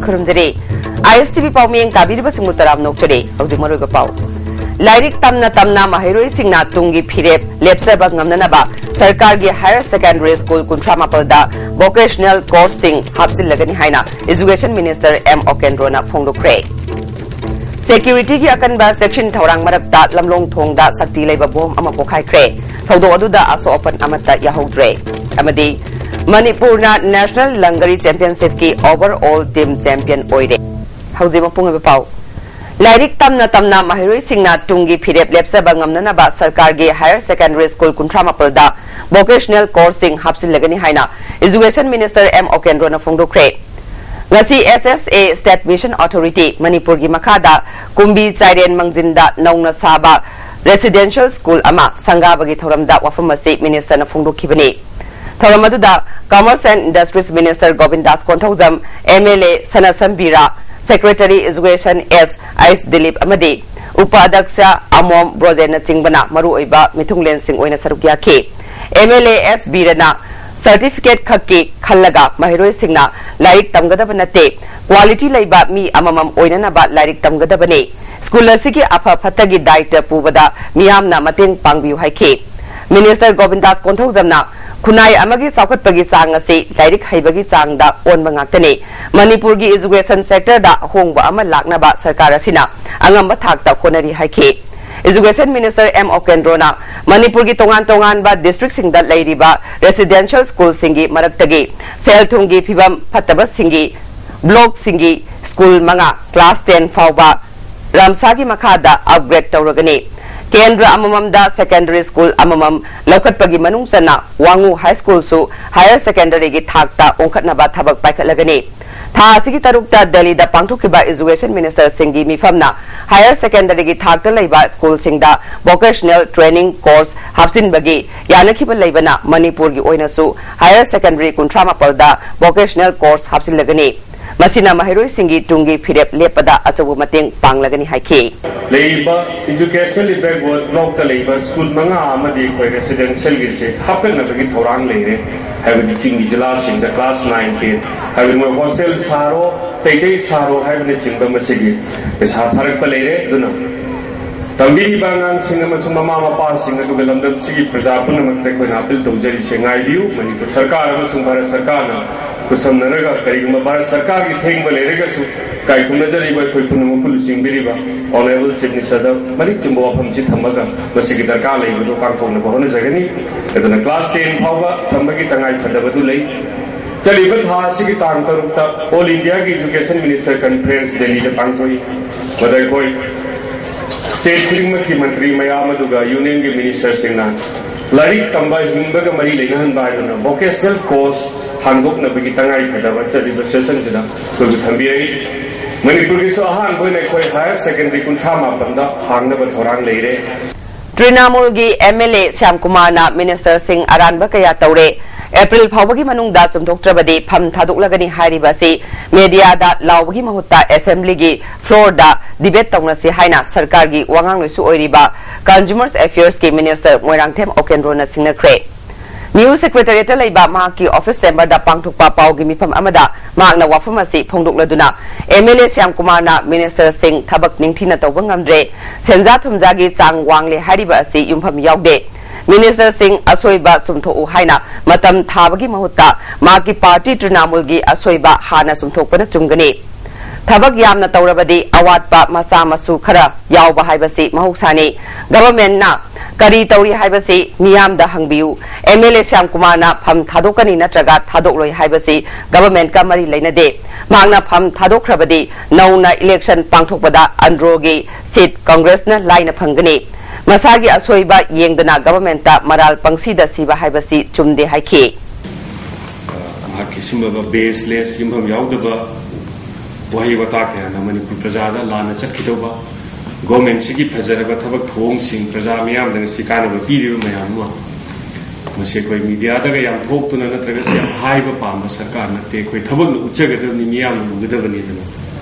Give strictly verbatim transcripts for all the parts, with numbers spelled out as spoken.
ꯈꯨꯔꯨꯝꯖꯔꯤ꯫ ISTV ꯄꯥꯎꯃꯤꯌꯦꯡ ꯇꯥꯕꯤꯔꯤꯕꯁꯤꯡꯕꯨ ꯇꯔꯥꯝꯅ ꯑꯣꯛꯆꯔꯤ꯫ ꯍꯧꯖꯤꯛ ꯃꯔꯨꯑꯣꯏꯕ ꯄꯥꯎ꯫ ꯂꯥꯏꯔꯤꯛ ꯇꯝꯅ ꯇꯝꯅ ꯃꯍꯩꯔꯣꯏꯁꯤꯡꯅ ꯇꯨꯡꯒꯤ ꯐꯤꯔꯦꯞ ꯂꯦꯞꯆꯕ ꯉꯝꯅꯅꯕ ꯁꯔꯀꯥꯔꯒꯤ higher secondary school ꯀꯨꯟꯊ꯭ꯔꯥ ꯃꯥꯄꯜꯗ vocational courseꯁꯤꯡ ꯍꯥꯞꯆꯤꯜꯂꯒꯅꯤ ꯍꯥꯏꯅ Education Minister ꯑꯦꯝ ꯑꯣꯀꯦꯟꯗ꯭ꯔꯣꯅ ꯐꯣꯡꯗꯣꯛꯈ꯭ꯔꯦ꯫ Securityꯒꯤ ꯑꯀꯟꯕ ꯆꯦꯛꯁꯤꯟ ꯊꯧꯔꯥꯡ ꯃꯔꯛꯇ ꯂꯝꯂꯣꯡ ꯊꯣꯡꯗ ꯁꯛꯇꯤ ꯂꯩꯕ ꯕꯣꯝ ꯑꯃ ꯄꯣꯈꯥꯏꯈ꯭ꯔꯦ꯫ ꯊꯧꯗꯣꯛ ꯑꯗꯨꯗ ꯑꯁꯣꯛ ꯑꯄꯟ ꯑꯃꯠꯇ ꯌꯥꯎꯍꯧꯗ꯭ꯔꯦ꯫ ꯑꯃꯗꯤ ꯃꯅꯤꯄꯨꯔꯅ National Langari Championshipꯀꯤ overall team champion ꯑꯣꯏꯔꯦ꯫ ꯍꯧꯖꯤꯛ ꯃꯄꯨꯡ ꯑꯣꯏꯕ ꯄꯥꯎ꯫ ꯂꯥꯏꯔꯤꯛ ꯇꯝꯅ ꯇꯝꯅ ꯃꯍꯩꯔꯣꯏꯁꯤꯡꯅ ꯇꯨꯡꯒꯤ ꯐꯤꯔꯦꯞ ꯂꯦꯞꯆꯕ ꯉꯝꯅꯅꯕ ꯁꯔꯀꯥꯔꯒꯤ higher secondary school ꯀꯨꯟꯊ꯭ꯔꯥ ꯃꯥꯄꯜꯗ vocational courseꯁꯤꯡ ꯍꯥꯞꯆꯤꯜꯂꯒꯅꯤ ꯍꯥꯏꯅ Education Minister ꯑꯦꯝ ꯑꯣꯀꯦꯟꯗ꯭ꯔꯣꯅ ꯐꯣꯡꯗꯣꯛꯈ꯭ꯔꯦ꯫ ꯉꯁꯤ SSA State Mission Authority ꯃꯅꯤꯄꯨꯔꯒꯤ ꯃꯈꯥꯗ ꯀꯨꯝꯕꯤ ꯆꯥꯏꯔꯦꯟ ꯃꯥꯡꯖꯤꯟꯗ ꯅꯧꯅ ꯁꯥꯕ residential school ꯑꯃ ꯁꯪꯒꯥꯕꯒꯤ ꯊꯧꯔꯝꯗ ꯋꯥꯐꯝ ꯑꯁꯤ ministerꯅ ꯐꯣꯡꯗꯣꯛꯈꯤꯕꯅꯤ꯫ ꯊꯧꯔꯝ ꯑꯗꯨꯗ Commerce and Industries Minister ꯒꯣꯕꯤꯟꯗꯥꯁ Konthoujam, MLA ꯁꯅꯥꯁꯝ Vira, Secretary Education S H Dilip ꯑꯃꯗꯤ ꯎꯄꯥꯙ꯭ꯌꯛꯁ ꯑꯃꯣꯝ ꯕ꯭ꯔꯣꯖꯦꯟꯅꯆꯤꯡꯕꯅ ꯃꯔꯨꯑꯣꯏꯕ ꯃꯤꯊꯨꯡꯂꯦꯟꯁꯤꯡ ꯑꯣꯏꯅ ꯁꯔꯨꯛ ꯌꯥꯈꯤ꯫ MLA ꯑꯦꯁ ꯕꯤꯔꯅ certificate ꯈꯛꯀꯤ ꯈꯜꯂꯒ ꯃꯍꯩꯔꯣꯏꯁꯤꯡꯅ ꯂꯥꯏꯔꯤꯛ ꯇꯝꯒꯗꯕ ꯅꯠꯇꯦ, quality ꯂꯩꯕ ꯃꯤ ꯑꯃꯃꯝ ꯑꯣꯏꯅꯅꯕ ꯂꯥꯏꯔꯤꯛ ꯇꯝꯒꯗꯕꯅꯤ꯫ School ꯑꯁꯤꯒꯤ ꯑꯐ ꯐꯠꯇꯒꯤ ꯗꯥꯏꯇ ꯄꯨꯕꯗ ꯃꯤꯌꯥꯝꯅ ꯃꯇꯦꯡ ꯄꯥꯡꯕꯤꯌꯨ ꯍꯥꯏꯈꯤ꯫ Minister ꯒꯣꯕꯤꯟꯗꯥꯁ ꯀꯣꯟꯊꯧꯖꯝꯅ ꯈꯨꯟꯅꯥꯏ ꯑꯃꯒꯤ ꯆꯥꯎꯈꯠꯄꯒꯤ ꯆꯥꯡ ꯑꯁꯤ ꯂꯥꯏꯔꯤꯛ ꯍꯩꯕꯒꯤ ꯆꯥꯡꯗ ꯑꯣꯟꯕ ꯉꯥꯛꯇꯅꯤ꯫ ꯃꯅꯤꯄꯨꯔꯒꯤ education sectorꯗ ꯑꯍꯣꯡꯕ ꯑꯃ ꯂꯥꯛꯅꯕ ꯁꯔꯀꯥꯔ ꯑꯁꯤꯅ ꯑꯉꯝꯕ ꯊꯥꯛꯇ ꯍꯣꯠꯅꯔꯤ ꯍꯥꯏꯈꯤ꯫ Education Minister ꯑꯦꯝ ꯑꯣꯀꯦꯟꯗ꯭ꯔꯣꯅ ꯃꯅꯤꯄꯨꯔꯒꯤ ꯇꯣꯉꯥꯟ ꯇꯣꯉꯥꯟꯕ districtꯁꯤꯡꯗ ꯂꯩꯔꯤꯕ residential schoolꯁꯤꯡꯒꯤ ꯃꯔꯛꯇꯒꯤ ꯁꯦꯜ ꯊꯨꯝꯒꯤ ꯐꯤꯕꯝ ꯐꯠꯇꯕꯁꯤꯡꯒꯤ blockꯁꯤꯡꯒꯤ school ꯃꯉꯥ class ten ꯐꯥꯎꯕ ꯔꯥꯝꯁꯥꯒꯤ ꯃꯈꯥꯗ upgrade ꯇꯧꯔꯒꯅꯤ꯫ ꯀꯦꯟꯗ꯭ꯔ ꯑꯃꯃꯝꯗ secondary school ꯑꯃꯃꯝ ꯂꯧꯈꯠꯄꯒꯤ ꯃꯅꯨꯡ ꯆꯟꯅ ꯋꯥꯉꯨ High Schoolꯁꯨ higher secondaryꯒꯤ ꯊꯥꯛꯇ ꯑꯣꯟꯈꯠꯅꯕ ꯊꯕꯛ ꯄꯥꯏꯈꯠꯂꯒꯅꯤ꯫ ꯊꯥ ꯑꯁꯤꯒꯤ ꯇꯔꯨꯛꯇ ꯗꯦꯜꯂꯤꯗ ꯄꯥꯡꯊꯣꯛꯈꯤꯕ education ministerꯁꯤꯡꯒꯤ ꯃꯤꯐꯝꯅ higher secondaryꯒꯤ ꯊꯥꯛꯇ ꯂꯩꯕ schoolꯁꯤꯡꯗ vocational training course ꯍꯥꯞꯆꯤꯟꯕꯒꯤ ꯌꯥꯅꯈꯤꯕ ꯂꯩꯕꯅ ꯃꯅꯤꯄꯨꯔꯒꯤ ꯑꯣꯏꯅꯁꯨ higher secondary ꯀꯨꯟꯊ꯭ꯔꯥ ꯃꯥꯄꯜꯗ vocational course ꯍꯥꯞꯆꯤꯜꯂꯒꯅꯤ꯫ ꯃꯁꯤꯅ ꯃꯍꯩꯔꯣꯏꯁꯤꯡꯒꯤ ꯇꯨꯡꯒꯤ ꯐꯤꯔꯦꯞ ꯂꯦꯞꯄꯗ ꯑꯆꯧꯕ ꯃꯇꯦꯡ ꯄꯥꯡꯂꯒꯅꯤ ꯍꯥꯏꯈꯤ꯫ ꯂꯩꯔꯤꯕ educationally backward blockꯇ ꯂꯩꯕ ꯁ꯭ꯀꯨꯜ ꯃꯉꯥ ꯑꯃꯗꯤ ꯑꯩꯈꯣꯏ residentialꯒꯤꯁꯦ ꯍꯥꯞꯀꯠꯅꯕꯒꯤ ꯊꯧꯔꯥꯡ ꯂꯩꯔꯦ꯫ ꯍꯥꯏꯕꯗꯤ ꯆꯤꯡꯒꯤ ꯖꯤꯂꯥꯁꯤꯡꯗ class nine ten, ꯍꯥꯏꯕꯗꯤ ꯃꯣꯏ hostel ꯁꯥꯔꯣ, ꯇꯩꯇꯩ ꯁꯥꯔꯣ ꯍꯥꯏꯕꯅꯆꯤꯡꯕ ꯃꯁꯤꯒꯤ ꯄꯩꯁꯥ ꯊꯥꯔꯛꯄ ꯂꯩꯔꯦ꯫ ꯑꯗꯨꯅ ꯇꯝꯕꯤꯔꯤꯕ ꯑꯉꯥꯡꯁꯤꯡ ꯑꯃꯁꯨꯡ ꯃꯃꯥ ꯃꯄꯥꯁꯤꯡ ꯑꯗꯨꯒ ꯂꯝꯗꯝꯁꯤꯒꯤ ꯄ꯭ꯔꯖꯥ ꯄꯨꯝꯅꯃꯛꯇ ꯑꯩꯈꯣꯏꯅ appeal ꯇꯧꯖꯔꯤꯁꯦ, ꯉꯥꯏꯕꯤꯌꯨ꯫ ꯃꯅꯤꯄꯨꯔ ꯁꯔꯀꯥꯔ ꯑꯃꯁꯨꯡ ꯚꯥꯔꯠ ꯁꯔꯀꯥꯔꯅ ꯈꯨꯠꯁꯝꯅꯔꯒ ꯀꯔꯤꯒꯨꯝꯕ ꯚꯥꯔꯠ ꯁꯔꯀꯥꯔꯒꯤ ꯊꯦꯡꯕ ꯂꯩꯔꯒꯁꯨ ꯏꯀꯥꯏ ꯈꯨꯝꯅꯖꯔꯤꯕ ꯑꯩꯈꯣꯏ ꯄꯨꯝꯅꯃꯛꯄꯨ ꯂꯨꯆꯤꯡꯕꯤꯔꯤꯕ Honourable Chief Ministerꯗ ꯃꯔꯤꯛ ꯆꯨꯝꯕ ꯋꯥꯐꯝꯁꯤ ꯊꯝꯃꯒ ꯃꯁꯤꯒꯤ ꯗꯔꯀꯥꯔ ꯂꯩꯕꯗꯨ ꯄꯥꯡꯊꯣꯛꯅꯕ ꯍꯣꯠꯅꯖꯒꯅꯤ꯫ ꯑꯗꯨꯅ class ten ꯐꯥꯎꯕ ꯊꯝꯕꯒꯤ ꯇꯉꯥꯏ ꯐꯗꯕꯗꯨ ꯂꯩ꯫ ꯆꯠꯂꯤꯕ ꯊꯥ ꯑꯁꯤꯒꯤ ꯇꯥꯡ ꯇꯔꯨꯛꯇ All Indiaꯒꯤ Education Minister Conference ꯗꯦꯜꯂꯤꯗ ꯄꯥꯡꯊꯣꯛꯏ꯫ ꯃꯗ ꯑꯩꯈꯣꯏ state ꯈꯨꯗꯤꯡꯃꯛꯀꯤ ꯃꯟꯇ꯭ꯔꯤ ꯃꯌꯥꯝ ꯑꯗꯨꯒ unionꯒꯤ ministerꯁꯤꯡꯅ ꯂꯥꯏꯔꯤꯛ ꯇꯝꯕ ꯍꯤꯡꯕꯒ ꯃꯔꯤ ꯂꯩꯅꯍꯟꯕ ꯍꯥꯏꯗꯨꯅ vocational course ꯍꯥꯡꯗꯣꯛꯅꯕꯒꯤ ꯇꯉꯥꯏ ꯐꯗꯕ ꯆꯠꯂꯤꯕ sessionꯁꯤꯗ ꯑꯩꯈꯣꯏꯕꯨ ꯊꯝꯕꯤꯔꯛꯏ꯫ ꯃꯅꯤꯄꯨꯔꯒꯤꯁꯨ ꯑꯍꯥꯟꯕ ꯑꯣꯏꯅ ꯑꯩꯈꯣꯏ higher secondary ꯀꯨꯟꯊ꯭ꯔꯥ ꯃꯥꯄꯟꯗ ꯍꯥꯡꯅꯕ ꯊꯧꯔꯥꯡ ꯂꯩꯔꯦ꯫ ꯇ꯭ꯔꯤꯅꯥꯃꯨꯜꯒꯤ MLA ꯁ꯭ꯌꯥꯝ ꯀꯨꯃꯥꯔꯅ ministerꯁꯤꯡ ꯑꯔꯥꯟꯕ ꯀꯌꯥ ꯇꯧꯔꯦ, ꯑꯦꯄ꯭ꯔꯤꯜ ꯐꯥꯎꯕꯒꯤ ꯃꯅꯨꯡꯗ ꯆꯨꯝꯊꯣꯛꯇ꯭ꯔꯕꯗꯤ ꯐꯝ ꯊꯥꯗꯣꯛꯂꯒꯅꯤ ꯍꯥꯏꯔꯤꯕ ꯑꯁꯤ mediaꯗ ꯂꯥꯎꯕꯒꯤ ꯃꯍꯨꯠꯇ assemblyꯒꯤ floorꯗ debate ꯇꯧꯅꯁꯤ ꯍꯥꯏꯅ ꯁꯔꯀꯥꯔꯒꯤ ꯋꯥꯉꯥꯡꯂꯣꯏꯁꯨ ꯑꯣꯏꯔꯤꯕ Consumers Affairsꯀꯤ minister ꯃꯣꯏꯔꯥꯡꯊꯦꯝ ꯑꯣꯀꯦꯟꯗ꯭ꯔꯣꯅ ꯁꯤꯡꯅꯈ꯭ꯔꯦ꯫ News Secretariatꯇ ꯂꯩꯕ ꯃꯍꯥꯛꯀꯤ office chamberꯗ ꯄꯥꯡꯊꯣꯛꯄ ꯄꯥꯎꯒꯤ ꯃꯤꯐꯝ ꯑꯃꯗ ꯃꯍꯥꯛꯅ ꯋꯥꯐꯝ ꯑꯁꯤ ꯐꯣꯡꯗꯣꯛꯂꯗꯨꯅ, MLA ꯁ꯭ꯌꯥꯝ ꯀꯨꯃꯥꯔꯅ ministerꯁꯤꯡ ꯊꯕꯛ ꯅꯤꯡꯊꯤꯅ ꯇꯧꯕ ꯉꯝꯗ꯭ꯔꯦ, ꯁꯦꯟꯖꯥ ꯊꯨꯝꯖꯥꯒꯤ ꯆꯥꯡ ꯋꯥꯡꯂꯦ ꯍꯥꯏꯔꯤꯕ ꯑꯁꯤ ꯌꯨꯝꯐꯝ ꯌꯥꯎꯗꯦ꯫ Ministerꯁꯤꯡ ꯑꯁꯣꯏꯕ ꯆꯨꯝꯊꯣꯛꯎ ꯍꯥꯏꯅ ꯃꯇꯝ ꯊꯥꯕꯒꯤ ꯃꯍꯨꯠꯇ ꯃꯍꯥꯛꯀꯤ party ꯇ꯭ꯔꯤꯅꯥꯃꯨꯜꯒꯤ ꯑꯁꯣꯏꯕ ꯍꯥꯟꯅ ꯆꯨꯝꯊꯣꯛꯄꯅ ꯆꯨꯝꯒꯅꯤ꯫ ꯊꯕꯛ ꯌꯥꯝꯅ ꯇꯧꯔꯕꯗꯤ ꯑꯋꯥꯠꯄ ꯃꯆꯥ ꯃꯁꯨ ꯈꯔ ꯌꯥꯎꯕ ꯍꯥꯏꯕꯁꯤ ꯃꯍꯧꯁꯥꯅꯤ꯫ Governmentꯅ ꯀꯔꯤ ꯇꯧꯔꯤ ꯍꯥꯏꯕꯁꯤ ꯃꯤꯌꯥꯝꯗ ꯍꯪꯕꯤꯌꯨ꯫ MLA ꯁ꯭ꯌꯥꯝ ꯀꯨꯃꯥꯔꯅ ꯐꯝ ꯊꯥꯗꯣꯛꯀꯅꯤ ꯅꯠꯇ꯭ꯔꯒ ꯊꯥꯗꯣꯛꯂꯣꯏ ꯍꯥꯏꯕꯁꯤ governmentꯀ ꯃꯔꯤ ꯂꯩꯅꯗꯦ꯫ ꯃꯍꯥꯛꯅ ꯐꯝ ꯊꯥꯗꯣꯛꯈ꯭ꯔꯕꯗꯤ ꯅꯧꯅ election ꯄꯥꯡꯊꯣꯛꯄꯗ ꯑꯟꯗ꯭ꯔꯣꯒꯤ seat Congressꯅ ꯂꯥꯏꯅ ꯐꯪꯒꯅꯤ꯫ ꯃꯁꯥꯒꯤ ꯑꯁꯣꯏꯕ ꯌꯦꯡꯗꯅ governmentꯇ ꯃꯔꯥꯜ ꯄꯪꯁꯤꯗ ꯁꯤꯕ ꯍꯥꯏꯕꯁꯤ ꯆꯨꯝꯗꯦ ꯍꯥꯏꯈꯤ꯫ ꯃꯍꯥꯛꯀꯤ ꯁꯨꯝꯕ baseless, ꯌꯨꯝꯐꯝ ꯌꯥꯎꯗꯕ ꯋꯥꯍꯩ ꯋꯥꯇꯥ ꯀꯌꯥꯅ ꯃꯅꯤꯄꯨꯔ ꯄ꯭ꯔꯖꯥꯗ ꯂꯥꯟꯅ ꯆꯠꯈꯤꯗꯧꯕ, governmentꯁꯤꯒꯤ ꯐꯖꯔꯕ ꯊꯕꯛ ꯊꯧꯑꯣꯡꯁꯤꯡ ꯄ꯭ꯔꯖꯥ ꯃꯤꯌꯥꯝꯗ ꯉꯁꯤ ꯀꯥꯟꯅꯕ ꯄꯤꯔꯤꯕ ꯃꯌꯥꯝ ꯑꯃ ꯃꯁꯤ ꯑꯩꯈꯣꯏ ꯃꯤꯗꯤꯌꯥꯗꯒ ꯌꯥꯝ ꯊꯣꯛꯇꯨꯅ ꯅꯠꯇ꯭ꯔꯒ ꯁꯤ ꯌꯥꯝ ꯍꯥꯏꯕ ꯄꯥꯝꯕ ꯁꯔꯀꯥꯔ ꯅꯠꯇꯦ꯫ ꯑꯩꯈꯣꯏ ꯊꯕꯛꯅ ꯎꯠꯆꯒꯗꯕꯅꯤ, ꯃꯤꯌꯥꯝꯅ ꯎꯒꯗꯕꯅꯤꯗꯅ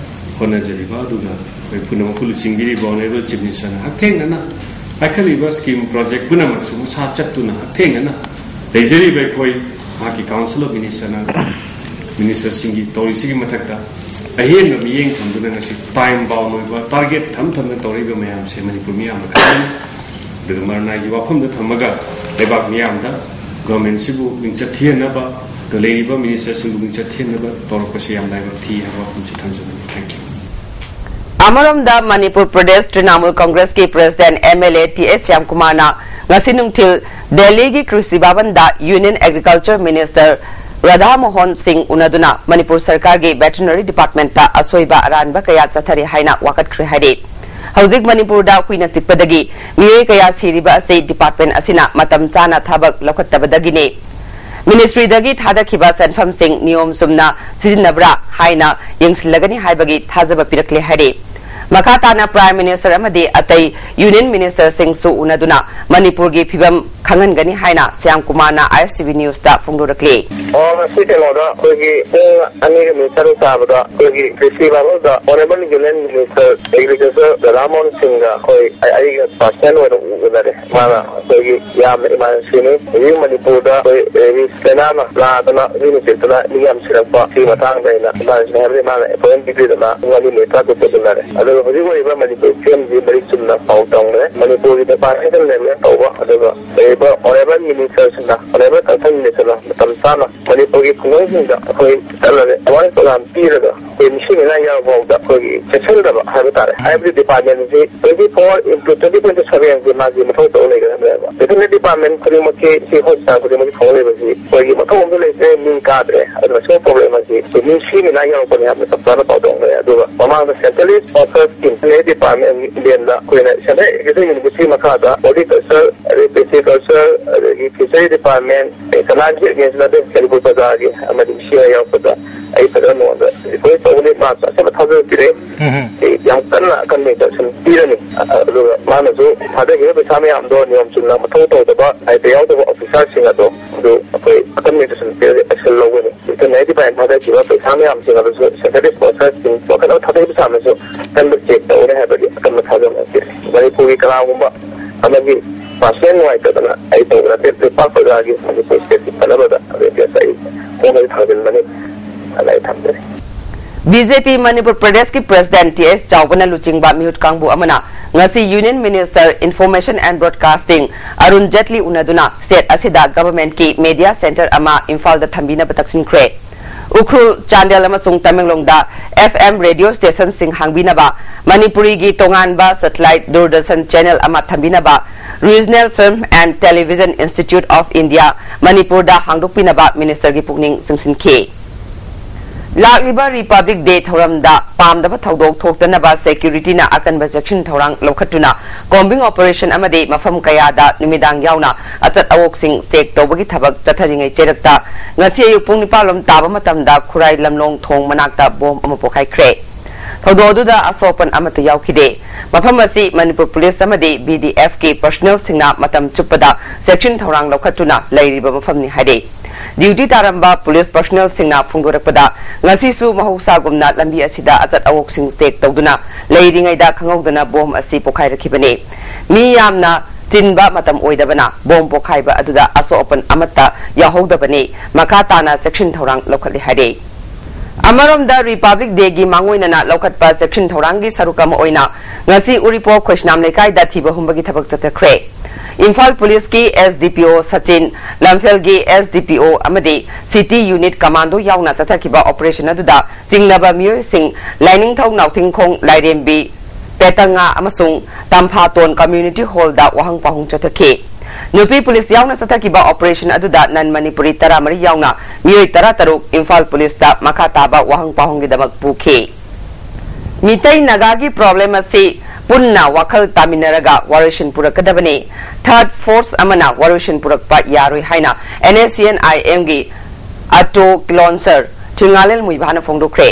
ꯍꯣꯠꯅꯖꯔꯤꯕ ꯑꯗꯨꯒ ꯑꯩꯈꯣꯏ ꯄꯨꯝꯅꯃꯛꯄꯨ ꯂꯨꯆꯤꯡꯕꯤꯔꯤꯕ Honourable Chief Minister ꯅ ꯍꯛꯊꯦꯡꯅꯅ ꯄꯥꯏꯈꯠꯂꯤꯕ scheme project ꯄꯨꯝꯅꯃꯛꯁꯨ ꯃꯁꯥ ꯆꯠꯇꯨꯅ ꯍꯛꯊꯦꯡꯅꯅ ꯂꯩꯖꯔꯤꯕ ꯑꯩꯈꯣꯏ ꯃꯍꯥꯛꯀꯤ Council of Minister ꯅ, Minister ꯁꯤꯡꯒꯤ ꯇꯧꯔꯤꯁꯤꯒꯤ ꯃꯊꯛꯇ ꯑꯍꯦꯟꯕ ꯃꯤꯠꯌꯦꯡ ꯊꯝꯗꯨꯅ ꯉꯁꯤ time bound ꯑꯣꯏꯕ target ꯊꯝ ꯊꯝꯗꯨꯅ ꯇꯧꯔꯛꯏꯕ ꯃꯌꯥꯝꯁꯦ ꯃꯅꯤꯄꯨꯔ ꯃꯤꯌꯥꯝꯅ ꯈꯪꯒꯅꯤ꯫ ꯑꯗꯨꯒ ꯃꯔꯅꯥꯏꯒꯤ ꯋꯥꯐꯝꯗ ꯊꯝꯃꯒ ꯂꯩꯕꯥꯛ ꯃꯤꯌꯥꯝꯗ government ꯁꯤꯕꯨ ꯃꯤꯡꯆꯠ ꯊꯤꯍꯟꯅꯕ, ꯑꯗꯨꯒ ꯂꯩꯔꯤꯕ minister ꯁꯤꯡꯕꯨ ꯃꯤꯡꯆꯠ ꯊꯤꯍꯟꯅꯕ ꯇꯧꯔꯛꯄꯁꯤ ꯌꯥꯝ ꯂꯥꯏꯕꯛ ꯊꯤ ꯍꯥꯏꯕ ꯋꯥꯐꯝꯁꯤ ꯊꯝꯖꯕꯅꯤ꯫ Thank you꯫ ꯑꯃꯔꯣꯝꯗ ꯃꯅꯤꯄꯨꯔ ꯄ꯭ꯔꯗꯦꯁ ꯇ꯭ꯔꯤꯅꯥꯃꯨꯜ ꯀꯪꯒ꯭ꯔꯦꯁꯀꯤ president MLA ꯇꯤ ꯑꯦꯁ ꯁ꯭ꯌꯥꯝꯀꯨꯃꯥꯔꯅ ꯉꯁꯤ ꯅꯨꯡꯊꯤꯜ ꯗꯦꯜꯂꯤꯒꯤ ꯀ꯭ꯔꯤꯁꯤ ꯚꯕꯟꯗ Union Agriculture Minister Radha Mohan ꯁꯤꯡ ꯎꯅꯗꯨꯅ ꯃꯅꯤꯄꯨꯔ ꯁꯔꯀꯥꯔꯒꯤ veterinary department ꯇ ꯑꯁꯣꯏꯕ ꯑꯔꯥꯟꯕ ꯀꯌꯥ ꯆꯠꯊꯔꯤ ꯍꯥꯏꯅ ꯋꯥꯀꯠꯈ꯭ꯔꯦ ꯍꯥꯏꯔꯤ꯫ ꯍꯧꯖꯤꯛ ꯃꯅꯤꯄꯨꯔꯗ ꯍꯨꯏꯅ ꯆꯤꯛꯄꯗꯒꯤ ꯃꯤꯑꯣꯏ ꯀꯌꯥ ꯁꯤꯔꯤꯕ ꯑꯁꯤ department ꯑꯁꯤꯅ ꯃꯇꯝ ꯆꯥꯅ ꯊꯕꯛ ꯂꯧꯈꯠꯇꯕꯗꯒꯤꯅꯤ꯫ Ministry ꯗꯒꯤ ꯊꯥꯗꯈꯤꯕ ꯁꯦꯟꯐꯝꯁꯤꯡ ꯅꯤꯌꯣꯝ ꯆꯨꯝꯅ ꯁꯤꯖꯤꯟꯅꯕ꯭ꯔꯥ ꯍꯥꯏꯅ ꯌꯦꯡꯁꯤꯜꯂꯒꯅꯤ ꯍꯥꯏꯕꯒꯤ ꯊꯥꯖꯕ ꯄꯤꯔꯛꯂꯦ ꯍꯥꯏꯔꯤ꯫ ꯃꯈꯥ ꯇꯥꯅ Prime Minister ꯑꯃꯗꯤ ꯑꯇꯩ Union Minister ꯁꯤꯡꯁꯨ ꯎꯅꯗꯨꯅ ꯃꯅꯤꯄꯨꯔꯒꯤ ꯐꯤꯚꯝ ꯈꯪꯍꯟꯒꯅꯤ ꯍꯥꯏꯅ ꯁ꯭ꯌꯥꯝ ꯀꯨꯃꯥꯔꯅ ISTV News ꯇ ꯐꯣꯡꯗꯣꯔꯛꯂꯤ꯫ ꯑꯣ, ꯉꯁꯤ ꯀꯩꯅꯣꯗ ꯑꯩꯈꯣꯏꯒꯤ ꯄꯨꯡ ꯑꯅꯤꯒ ꯃꯤꯅꯤꯠ ꯇꯔꯨꯛ ꯇꯥꯕꯗ ꯑꯩꯈꯣꯏꯒꯤ ꯀ꯭ꯔꯤꯁꯤ ꯚꯕꯟꯗ Honourable Union Minister Agriculture Radha Mohan ꯁꯤꯡꯒ ꯑꯩꯈꯣꯏ, ꯑꯩ, ꯑꯩꯒ personal ꯑꯣꯏꯅ ꯎꯅꯔꯦ꯫ ꯃꯥꯅ ꯑꯩꯈꯣꯏꯒꯤ ꯌꯥꯝꯅ emergency ꯅꯤ꯫ ꯍꯧꯖꯤꯛ ꯃꯅꯤꯄꯨꯔꯗ ꯑꯩꯈꯣꯏ rabies ꯂꯥꯏꯅꯥꯅ ꯅꯥꯗꯅ ꯃꯤ ꯅꯨꯡꯁꯤꯠꯇꯅ ꯃꯤ ꯌꯥꯝ ꯁꯤꯔꯛꯄ ꯁꯤꯒꯤ ꯃꯇꯥꯡꯗ ꯑꯩꯅ emergency ꯍꯥꯏꯕꯗꯤ ꯃꯥꯅ appointment ꯄꯤꯕꯤꯗꯅ ꯄꯨꯡ ꯑꯅꯤ ꯃꯤꯅꯤꯠ ꯇꯔꯥꯇꯔꯨꯛꯇ ꯎꯅꯔꯦ꯫ ꯑꯗꯨꯒ ꯍꯧꯖꯤꯛ ꯑꯣꯏꯔꯤꯕ ꯃꯅꯤꯄꯨꯔ ꯐꯤꯕꯝꯁꯤ ꯃꯔꯤꯛ ꯆꯨꯝꯅ ꯄꯥꯎ ꯇꯝꯈ꯭ꯔꯦ꯫ ꯃꯅꯤꯄꯨꯔꯒꯤ department level ꯇꯧꯕ ꯑꯗꯨꯒ ꯂꯩꯔꯤꯕ Honourable Minister ꯁꯤꯡꯅ, Honourable Concerned Minister ꯅ ꯃꯇꯝ ꯆꯥꯅ ꯃꯅꯤꯄꯨꯔꯒꯤ ꯈꯨꯡꯒꯪꯁꯤꯡꯗ ꯑꯩꯈꯣꯏ ꯆꯠꯂꯒ awareness program ꯄꯤꯔꯒ ꯑꯩꯈꯣꯏ ꯃꯤꯁꯤ ꯃꯤꯅꯥ ꯌꯥꯎꯕ ꯐꯥꯎꯗ ꯑꯩꯈꯣꯏꯒꯤ ꯆꯦꯛꯁꯤꯟꯗꯕ ꯍꯥꯏꯕ ꯇꯥꯔꯦ꯫ ꯍꯥꯏꯕꯗꯤ department ꯁꯤ twenty four into twenty four into seven ꯁꯤ ꯃꯥꯒꯤ ꯃꯊꯧ ꯇꯧ ꯂꯩꯒꯗꯕꯅꯦꯕ꯫ Veterinary department ꯈꯨꯗꯤꯡꯃꯛꯀꯤ, ꯁꯤ hospital ꯈꯨꯗꯤꯡꯃꯛꯀꯤ ꯐꯪꯂꯤꯕꯁꯤ ꯑꯩꯈꯣꯏꯒꯤ ꯃꯊꯧ ꯑꯃꯁꯨ ꯂꯩꯇ꯭ꯔꯦ, ꯃꯤ ꯀꯥꯗ꯭ꯔꯦ꯫ ꯑꯗꯨꯅ ꯁꯤꯒꯨꯝꯕ problem ꯑꯁꯤ ꯑꯩꯈꯣꯏ ꯃꯤ ꯁꯤ ꯃꯤꯅꯥ ꯌꯥꯎꯔꯛꯄꯅꯤ ꯍꯥꯏꯕ ꯆꯞ ꯆꯥꯅ ꯄꯥꯎꯗꯝꯈ꯭ꯔꯦ꯫ ꯑꯗꯨꯒ ꯃꯃꯥꯡꯗ centrally sponsored scheme, veterinary department ꯂꯦꯟꯗ ꯑꯩꯈꯣꯏꯅ central agriculture university ꯃꯈꯥꯗ horticulture, ꯑꯗꯩ viticulture, ꯑꯗꯒꯤ fishery department, ꯑꯗꯩ ꯀꯅꯥꯒꯤ against ꯅꯠꯇꯦ, ꯃꯅꯤꯄꯨꯔ ꯄ꯭ꯔꯖꯥꯒꯤ ꯑꯃꯗꯤ ꯁꯤ ꯌꯥꯎꯔꯛꯄꯗ ꯑꯩ ꯐꯖꯅ ꯃꯉꯣꯟꯗ request ꯇꯧꯒꯅꯤ꯫ ꯃꯥ ꯑꯁꯦꯡꯕ ꯊꯥꯖꯕ ꯄꯤꯔꯛꯑꯦ꯫ ꯎꯝ꯫ ꯑꯩ ꯌꯥꯝ ꯀꯟꯅ ꯑꯀꯟꯕ instruction ꯄꯤꯔꯅꯤ꯫ ꯑꯗꯨꯒ ꯃꯥꯅꯁꯨ ꯊꯥꯗꯈꯤꯕ ꯄꯩꯁꯥ ꯃꯌꯥꯝꯗꯣ ꯅꯤꯌꯣꯝ ꯆꯨꯝꯅ ꯃꯊꯧ ꯇꯧꯗꯕ, ꯍꯥꯏꯗꯤ ꯌꯥꯎꯗꯕ ꯑꯣꯐꯤꯁꯔꯁꯤꯡ ꯑꯗꯣ, ꯑꯗꯨ ꯑꯩꯈꯣꯏ ꯑꯀꯟꯕ ꯑꯦꯛꯁꯟ ꯄꯤꯔꯒ ꯑꯦꯛꯁꯟ ꯂꯧꯒꯅꯤ꯫ ꯑꯗꯨꯅ ꯑꯩ ꯗꯤꯄꯥꯔꯠꯃꯦꯟ ꯊꯥꯗꯈꯤꯕ ꯄꯩꯁꯥ ꯃꯌꯥꯝꯁꯤꯡ ꯑꯗꯨꯁꯨ ꯁꯦꯟꯇ꯭ꯔꯦꯜ ꯏꯁꯄꯣꯟꯁꯔꯁꯤꯡ ꯋꯥꯈꯜ ꯊꯥꯗꯔꯤꯕ ꯄꯩꯁꯥ ꯑꯃꯁꯨ ꯑꯀꯟꯕ ꯆꯦꯛ ꯇꯧꯒꯅꯤ ꯍꯥꯏꯕꯒꯤ ꯑꯀꯟꯕ ꯊꯥꯖꯕ ꯑꯃ ꯄꯤꯔꯤ꯫ ꯃꯅꯤꯄꯨꯔꯒꯤ ꯀꯅꯥꯒꯨꯝꯕ ꯑꯃꯒꯤ ꯄꯥꯔꯁꯅꯦꯜ ꯅꯨꯡꯉꯥꯏꯇꯗꯅ ꯑꯩ ꯇꯧꯕ ꯅꯠꯇꯦ, ꯂꯩꯄꯥꯛ ꯄ꯭ꯔꯖꯥꯒꯤ ꯃꯅꯤꯄꯨꯔ ꯁ꯭ꯇꯦꯠꯀꯤ ꯐꯅꯕꯗ ꯑꯗꯨꯒꯤ ꯑꯩ ꯈꯣꯡꯗ ꯊꯥꯡꯖꯤꯟꯕꯅꯤ ꯑꯅ ꯑꯩ ꯊꯝꯖꯔꯤ꯫ ꯕꯤ ꯖꯦ ꯄꯤ ꯃꯅꯤꯄꯨꯔ ꯄ꯭ꯔꯗꯦꯁꯀꯤ ꯄ꯭ꯔꯦꯁꯤꯗꯦꯟꯠ ꯇꯤ ꯑꯦꯁ ꯆꯥꯎꯕꯅ ꯂꯨꯆꯤꯡꯕ ꯃꯤꯍꯨꯠ ꯀꯥꯡꯕꯨ ꯑꯃꯅ ꯉꯁꯤ union minister information and broadcasting Arun Jaitley ꯎꯅꯗꯨꯅ ꯁ꯭ꯇꯦꯠ ꯑꯁꯤꯗ ꯒꯚꯔꯟꯃꯦꯟꯠꯀꯤ ꯃꯦꯗꯤꯌꯥ ꯁꯦꯟꯇꯔ ꯑꯃ ꯏꯝꯐꯥꯜꯗ ꯊꯝꯕꯤꯅꯕ ꯇꯛꯁꯤꯟꯈ꯭ꯔꯦ꯫ ꯎꯈ꯭ꯔꯨꯜ, ꯆꯥꯟꯗꯦꯜ ꯑꯃꯁꯨꯡ ꯇꯃꯦꯡꯂꯣꯡꯗ ꯑꯦꯐ ꯑꯦꯝ ꯔꯦꯗꯤꯑꯣ ꯁ꯭ꯇꯦꯁꯟꯁꯤꯡ ꯍꯥꯡꯕꯤꯅꯕ, ꯃꯅꯤꯄꯨꯔꯤꯒꯤ ꯇꯣꯉꯥꯟꯕ ꯁꯦꯇꯦꯂꯥꯏꯠ ꯗꯨꯔꯗꯔꯁꯟ ꯆꯦꯅꯦꯜ ꯑꯃ ꯊꯝꯕꯤꯅꯕ, regional film and television institute of India, ꯃꯅꯤꯄꯨꯔꯗ ꯍꯥꯡꯗꯣꯛꯄꯤꯅꯕ ꯃꯤꯅꯤꯁꯇꯔꯒꯤ ꯄꯨꯛꯅꯤꯡ ꯆꯤꯡꯁꯤꯟꯈꯤ꯫ ꯂꯥꯛꯂꯤꯕ ꯔꯤꯄꯕ꯭ꯂꯤꯛ ꯗꯦ ꯊꯧꯔꯝꯗ ꯄꯥꯝꯗꯕ ꯊꯧꯗꯣꯛ ꯊꯣꯛꯇꯅꯕ ꯁꯦꯀ꯭ꯌꯨꯔꯤꯇꯤꯅ ꯑꯀꯟꯕ ꯆꯦꯛꯁꯤꯟ ꯊꯧꯔꯥꯡ ꯂꯧꯈꯠꯇꯨꯅ ꯀꯣꯝꯕꯤꯡ ꯑꯣꯄꯔꯦꯁꯟ ꯑꯃꯗꯤ ꯃꯐꯝ ꯀꯌꯥꯗ ꯅꯨꯃꯤꯗꯥꯡ ꯌꯥꯎꯅ ꯑꯆꯠ ꯑꯋꯣꯛꯁꯤꯡ ꯆꯦꯛ ꯇꯧꯕꯒꯤ ꯊꯕꯛ ꯆꯠꯊꯔꯤꯉꯩ ꯆꯩꯔꯛꯇ ꯉꯁꯤ ꯑꯌꯨꯛ ꯄꯨꯡ ꯅꯤꯄꯥꯟ ꯂꯣꯝ ꯇꯥꯕ ꯃꯇꯝꯗ ꯈꯨꯔꯥꯏ ꯂꯝꯂꯣꯡ ꯊꯣꯡ ꯃꯅꯥꯛꯇ ꯕꯣꯝ ꯑꯃ ꯄꯣꯈꯥꯏꯈ꯭ꯔꯦ꯫ ꯊꯧꯗꯣꯛ ꯑꯗꯨꯗ ꯑꯁꯣꯛ ꯑꯄꯟ ꯑꯃꯠꯇ ꯌꯥꯎꯈꯤꯗꯦ꯫ ꯃꯐꯝ ꯑꯁꯤ ꯃꯅꯤꯄꯨꯔ ꯄꯨꯂꯤꯁ ꯑꯃꯗꯤ ꯕꯤ ꯗꯤ ꯑꯦꯐꯀꯤ ꯄꯔꯁꯅꯦꯜꯁꯤꯡꯅ ꯃꯇꯝ ꯆꯨꯞꯄꯗ ꯆꯦꯛꯁꯤꯟ ꯊꯧꯔꯥꯡ ꯂꯧꯈꯠꯇꯨꯅ ꯂꯩꯔꯤꯕ ꯃꯐꯝꯅꯤ ꯍꯥꯏꯔꯤ꯫ ꯗ꯭ꯌꯨꯇꯤ ꯇꯥꯔꯝꯕ ꯄꯨꯂꯤꯁ ꯄꯔꯁꯅꯦꯜꯁꯤꯡꯅ ꯐꯣꯡꯗꯣꯔꯛꯄꯗ, ꯉꯁꯤꯁꯨ ꯃꯍꯧꯁꯥꯒꯨꯝꯅ ꯂꯝꯕꯤ ꯑꯁꯤꯗ ꯑꯆꯠ ꯑꯋꯣꯛꯁꯤꯡ ꯆꯦꯛ ꯇꯧꯗꯨꯅ ꯂꯩꯔꯤꯉꯩꯗ ꯈꯪꯍꯧꯗꯅ ꯕꯣꯝ ꯑꯁꯤ ꯄꯣꯈꯥꯏꯔꯛꯈꯤꯕꯅꯤ꯫ ꯃꯤ ꯌꯥꯝꯅ ꯆꯤꯟꯕ ꯃꯇꯝ ꯑꯣꯏꯗꯕꯅ ꯕꯣꯝ ꯄꯣꯈꯥꯏꯕ ꯑꯗꯨꯗ ꯑꯁꯣꯛ ꯑꯄꯟ ꯑꯃꯠꯇ ꯌꯥꯎꯍꯧꯗꯕꯅꯤ꯫ ꯃꯈꯥ ꯇꯥꯅ ꯆꯦꯛꯁꯤꯟ ꯊꯧꯔꯥꯡ ꯂꯧꯈꯠꯂꯤ ꯍꯥꯏꯔꯤ꯫ ꯑꯃꯔꯣꯝꯗ, ꯔꯤꯄꯕ꯭ꯂꯤꯛ ꯗꯦꯒꯤ ꯃꯥꯡꯑꯣꯏꯅꯅ ꯂꯧꯈꯠꯄ ꯆꯦꯛꯁꯤꯟ ꯊꯧꯔꯥꯡꯒꯤ ꯁꯔꯨꯛ ꯑꯃ ꯑꯣꯏꯅ ꯉꯁꯤ ꯎꯔꯤꯄꯣꯛ ꯈꯣꯏꯁꯅꯥꯝ ꯂꯩꯀꯥꯏꯗ ꯊꯤꯕ ꯍꯨꯝꯕꯒꯤ ꯊꯕꯛ ꯆꯠꯊꯈ꯭ꯔꯦ꯫ ꯏꯝꯐꯥꯜ ꯄꯨꯂꯤꯁꯀꯤ ꯑꯦꯁ ꯗꯤ ꯄꯤ ꯑꯣ ꯁꯆꯤꯟ, ꯂꯝꯐꯦꯜꯒꯤ ꯑꯦꯁ ꯗꯤ ꯄꯤ ꯑꯣ ꯑꯃꯗꯤ ꯁꯤꯇꯤ ꯌꯨꯅꯤꯠ ꯀꯃꯥꯟꯗꯣ ꯌꯥꯎꯅ ꯆꯠꯊꯈꯤꯕ ꯑꯣꯄꯔꯦꯁꯟ ꯑꯗꯨꯗ ꯆꯤꯡꯅꯕ ꯃꯤꯑꯣꯏꯁꯤꯡ ꯂꯥꯏꯅꯤꯡꯊꯧ ꯅꯥꯎꯊꯤꯡꯈꯣꯡ ꯂꯥꯏꯔꯦꯝꯕꯤ ꯄꯦꯇꯉꯥ ꯑꯃꯁꯨꯡ ꯇꯝꯐꯥꯇꯣꯟ ꯀꯝꯃ꯭ꯌꯨꯅꯤꯇꯤ ꯍꯣꯜꯗ ꯋꯥꯍꯪ ꯄꯥꯎꯍꯪ ꯆꯠꯊꯈꯤ꯫ ꯅꯨꯄꯤ ꯄꯨꯂꯤꯁ ꯌꯥꯎꯅ ꯆꯠꯊꯈꯤꯕ ꯑꯣꯄꯔꯦꯁꯟ ꯑꯗꯨꯗ ꯅꯟ ꯃꯅꯤꯄꯨꯔꯤ ꯇꯔꯥꯃꯔꯤ ꯌꯥꯎꯅ ꯃꯤꯑꯣꯏ ꯇꯔꯥꯇꯔꯨꯛ ꯏꯝꯐꯥꯜ ꯄꯨꯂꯤꯁꯇ ꯃꯈꯥ ꯇꯥꯕ ꯋꯥꯍꯪ ꯄꯥꯎꯍꯪꯒꯤꯗꯃꯛ ꯄꯨꯈꯤ꯫ ꯃꯤꯇꯩ ꯅꯥꯒꯥꯒꯤ ꯄ꯭ꯔꯣꯕ꯭ꯂꯦꯝ ꯑꯁꯤ ꯄꯨꯟꯅ ꯋꯥꯈꯜ ꯇꯥꯃꯤꯟꯅꯔꯒ ꯋꯥꯔꯣꯏꯁꯤꯟ ꯄꯨꯔꯛꯀꯗꯕꯅꯤ꯫ ꯊꯥꯔꯗ ꯐꯣꯔꯁ ꯑꯃꯅ ꯋꯥꯔꯣꯏꯁꯤꯟ ꯄꯨꯔꯛꯄ ꯌꯥꯔꯣꯏ ꯍꯥꯏꯅ ꯑꯦꯟ ꯑꯦꯁ ꯁꯤ ꯑꯦꯟ ꯑꯥꯏ ꯑꯦꯝꯒꯤ ꯑꯇꯣ ꯀꯤꯂꯣꯟꯁꯔ ꯊꯨꯏꯉꯥꯂꯦꯜ ꯃꯨꯏꯚꯥꯅ ꯐꯣꯡꯗꯣꯛꯈ꯭ꯔꯦ꯫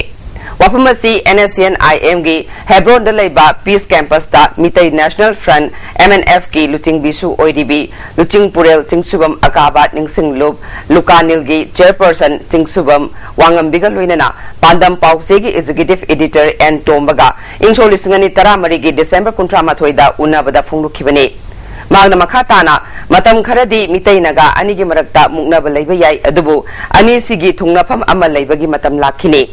ꯋꯥꯐꯝ ꯑꯁꯤ NSCN IM ꯒꯤ ꯍꯦꯕ꯭ꯔꯣꯟꯗ ꯂꯩꯕ ꯄꯤꯁ ꯀꯦꯝꯄꯁꯇ ꯃꯤꯇꯩ ꯅꯦꯁꯅꯦꯜ ꯐ꯭ꯔꯟꯠ, MNF ꯀꯤ ꯂꯨꯆꯤꯡꯕꯤꯁꯨ ꯑꯣꯏꯔꯤꯕꯤ ꯂꯨꯆꯤꯡ ꯄꯨꯔꯦꯜ ꯆꯤꯡꯁꯨꯕꯝ ꯑꯀꯥꯕ ꯅꯤꯡꯁꯤꯡꯂꯨꯞ ꯂꯨꯀꯥꯅꯤꯜꯒꯤ ꯆꯦꯌꯔꯄꯔꯁꯟ ꯆꯤꯡꯁꯨꯕꯝ ꯋꯥꯉꯝꯕꯤꯒ ꯂꯣꯏꯅꯅ ꯄꯥꯟꯗꯝ ꯄꯥꯎꯆꯦꯒꯤ ꯑꯦꯛꯖꯤꯀ꯭ꯌꯨꯇꯤꯚ ꯏꯗꯤꯇꯔ ꯑꯦꯟ ꯇꯣꯝꯕꯒ ꯏꯪꯁꯣꯛ ꯂꯤꯁꯤꯡ ꯑꯅꯤ ꯇꯔꯥꯃꯔꯤꯒꯤ ꯗꯤꯁꯦꯝꯕꯔ ꯀꯨꯟꯊ꯭ꯔꯥ ꯃꯥꯊꯣꯏꯗ ꯎꯅꯕꯗ ꯐꯣꯡꯗꯣꯛꯈꯤꯕꯅꯤ꯫ ꯃꯍꯥꯛꯅ ꯃꯈꯥ ꯇꯥꯅ, ꯃꯇꯝ ꯈꯔꯗꯤ ꯃꯤꯇꯩ ꯅꯥꯒꯥ ꯑꯅꯤꯒꯤ ꯃꯔꯛꯇ ꯃꯨꯛꯅꯕ ꯂꯩꯕ ꯌꯥꯏ, ꯑꯗꯨꯕꯨ ꯑꯅꯤꯁꯤꯒꯤ ꯊꯨꯡꯅꯐꯝ ꯑꯃ ꯂꯩꯕꯒꯤ ꯃꯇꯝ ꯂꯥꯛꯈꯤꯅꯤ꯫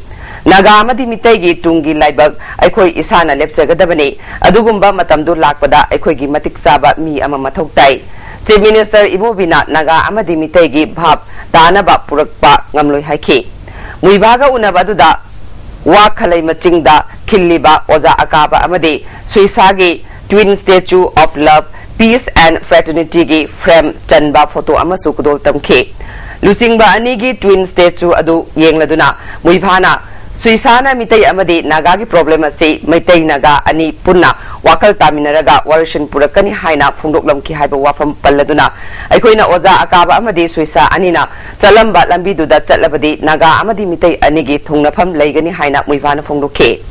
ꯅꯥꯒꯥ ꯑꯃꯗꯤ ꯃꯤꯇꯩꯒꯤ ꯇꯨꯡꯒꯤ ꯂꯥꯏꯕꯛ ꯑꯩꯈꯣꯏ ꯏꯁꯥꯅ ꯂꯦꯞꯆꯒꯗꯕꯅꯤ꯫ ꯑꯗꯨꯒꯨꯝꯕ ꯃꯇꯝꯗꯨ ꯂꯥꯛꯄꯗ ꯑꯩꯈꯣꯏꯒꯤ ꯃꯇꯤꯛ ꯆꯥꯕ ꯃꯤ ꯑꯃ ꯃꯊꯧ ꯇꯥꯏ꯫ ꯆꯤꯐ ꯃꯤꯅꯤꯁꯇꯔ ꯏꯕꯣꯕꯤꯅ ꯅꯥꯒꯥ ꯑꯃꯗꯤ ꯃꯤꯇꯩꯒꯤ ꯚꯥꯞ ꯇꯥꯅꯕ ꯄꯨꯔꯛꯄ ꯉꯝꯂꯣꯏ ꯍꯥꯏꯈꯤ꯫ ꯃꯨꯏꯚꯥꯒ ꯎꯅꯕ ꯑꯗꯨꯗ ꯋꯥ ꯈꯂꯩ ꯃꯆꯤꯡꯗ ꯈꯤꯜꯂꯤꯕ ꯑꯣꯖꯥ ꯑꯀꯥꯕ ꯑꯃꯗꯤ ꯁꯨꯏꯁꯥꯒꯤ Twin Statue of Love, Peace and Fraternity ꯒꯤ ꯐ꯭ꯔꯦꯝ ꯆꯟꯕ ꯐꯣꯇꯣ ꯑꯃꯁꯨ ꯈꯨꯗꯣꯜ ꯇꯝꯈꯤ꯫ ꯂꯨꯆꯤꯡꯕ ꯑꯅꯤꯒꯤ twin statue ꯑꯗꯨ ꯌꯦꯡꯂꯗꯨꯅ ꯃꯨꯏꯚꯥꯅ ꯁꯨꯏꯁꯥꯅ ꯃꯤꯇꯩ ꯑꯃꯗꯤ ꯅꯥꯒꯥꯒꯤ ꯄ꯭ꯔꯣꯕ꯭ꯂꯦꯝ ꯑꯁꯤ ꯃꯩꯇꯩ ꯅꯥꯒꯥ ꯑꯅꯤ ꯄꯨꯟꯅ ꯋꯥꯈꯜ ꯇꯥꯃꯤꯟꯅꯔꯒ ꯋꯥꯔꯣꯏꯁꯤꯟ ꯄꯨꯔꯛꯀꯅꯤ ꯍꯥꯏꯅ ꯐꯣꯡꯗꯣꯛꯂꯝꯈꯤ ꯍꯥꯏꯕ ꯋꯥꯐꯝ ꯄꯜꯂꯗꯨꯅ, ꯑꯩꯈꯣꯏꯅ ꯑꯣꯖꯥ ꯑꯀꯥꯕ ꯑꯃꯗꯤ ꯁꯨꯏꯁꯥ ꯑꯅꯤꯅ ꯆꯠꯂꯝꯕ ꯂꯝꯕꯤꯗꯨꯗ ꯆꯠꯂꯕꯗꯤ ꯅꯥꯒꯥ ꯑꯃꯗꯤ ꯃꯤꯇꯩ ꯑꯅꯤꯒꯤ ꯊꯨꯡꯅꯐꯝ ꯂꯩꯒꯅꯤ ꯍꯥꯏꯅ ꯃꯨꯏꯚꯥꯅ ꯐꯣꯡꯗꯣꯛꯈꯤ꯫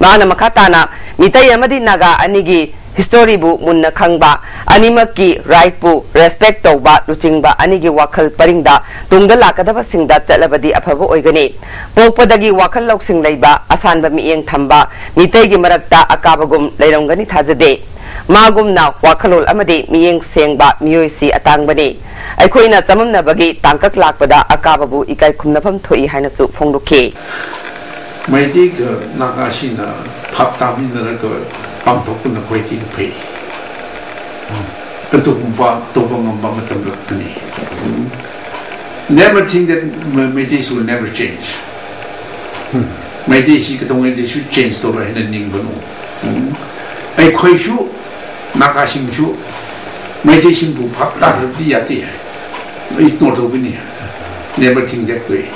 ꯃꯍꯥꯛꯅ ꯃꯈꯥ ꯇꯥꯅ ꯃꯤꯇꯩ ꯑꯃꯗꯤ ꯅꯥꯒꯥ ꯑꯅꯤꯒꯤ ꯍꯤꯁꯇꯣꯔꯤꯕꯨ ꯃꯨꯟꯅ ꯈꯪꯕ, ꯑꯅꯤꯃꯛꯀꯤ ꯔꯥꯏꯠꯄꯨ ꯔꯦꯁꯄꯦꯛ ꯇꯧꯕ ꯂꯨꯆꯤꯡꯕ ꯑꯅꯤꯒꯤ ꯋꯥꯈꯜ ꯄꯔꯤꯡꯗ ꯇꯨꯡꯗ ꯂꯥꯛꯀꯗꯕꯁꯤꯡꯗ ꯆꯠꯂꯕꯗꯤ ꯑꯐꯕ ꯑꯣꯏꯒꯅꯤ꯫ ꯄꯣꯛꯄꯗꯒꯤ ꯋꯥꯈꯜ ꯂꯧꯁꯤꯡ ꯂꯩꯕ, ꯑꯁꯥꯟꯕ ꯃꯤꯠꯌꯦꯡ ꯊꯝꯕ ꯃꯤꯇꯩꯒꯤ ꯃꯔꯛꯇ ꯑꯀꯥꯕꯒꯨꯝ ꯂꯩꯔꯝꯒꯅꯤ ꯊꯥꯖꯗꯦ꯫ ꯃꯥꯒꯨꯝꯅ ꯋꯥꯈꯜꯂꯣꯟ ꯑꯃꯗꯤ ꯃꯤꯠꯌꯦꯡ ꯁꯦꯡꯕ ꯃꯤꯑꯣꯏꯁꯤ ꯑꯇꯥꯡꯕꯅꯤ꯫ ꯑꯩꯈꯣꯏꯅ ꯆꯃꯝꯅꯕꯒꯤ ꯇꯥꯡꯀꯛ ꯂꯥꯛꯄꯗ ꯑꯀꯥꯕꯕꯨ ꯏꯀꯥꯏ ꯈꯨꯝꯅꯐꯝ ꯊꯣꯛꯏ ꯍꯥꯏꯅꯁꯨ ꯐꯣꯡꯗꯣꯛꯈꯤ꯫ ꯃꯩꯇꯩꯒ ꯅꯥꯒꯥꯁꯤꯡꯅ ꯐꯥꯞ ꯇꯥꯃꯤꯟꯅꯔꯒ ꯄꯥꯡꯊꯣꯛꯄꯅ ꯈ꯭ꯋꯥꯏꯗꯒꯤ ꯐꯩ꯫ ꯑꯗꯨꯒꯨꯝꯕ ꯇꯧꯕ ꯉꯝꯕ ꯃꯇꯝ ꯂꯥꯛꯀꯅꯤ꯫ Never think that Meiteis will never change. ꯃꯩꯇꯩꯁꯤ ꯀꯩꯗꯧꯉꯩꯗꯁꯨ change ꯇꯧꯔꯣꯏ ꯍꯥꯏꯅ ꯅꯤꯡꯒꯅꯨ꯫ ꯑꯩꯈꯣꯏꯁꯨ ꯅꯥꯒꯥꯁꯤꯡꯁꯨ ꯃꯩꯇꯩꯁꯤꯡꯕꯨ ꯚꯥꯞ ꯇꯥꯗ꯭ꯔꯕꯗꯤ ꯌꯥꯗꯦ꯫ Ignore ꯇꯧꯒꯅꯤ꯫ Never think that way.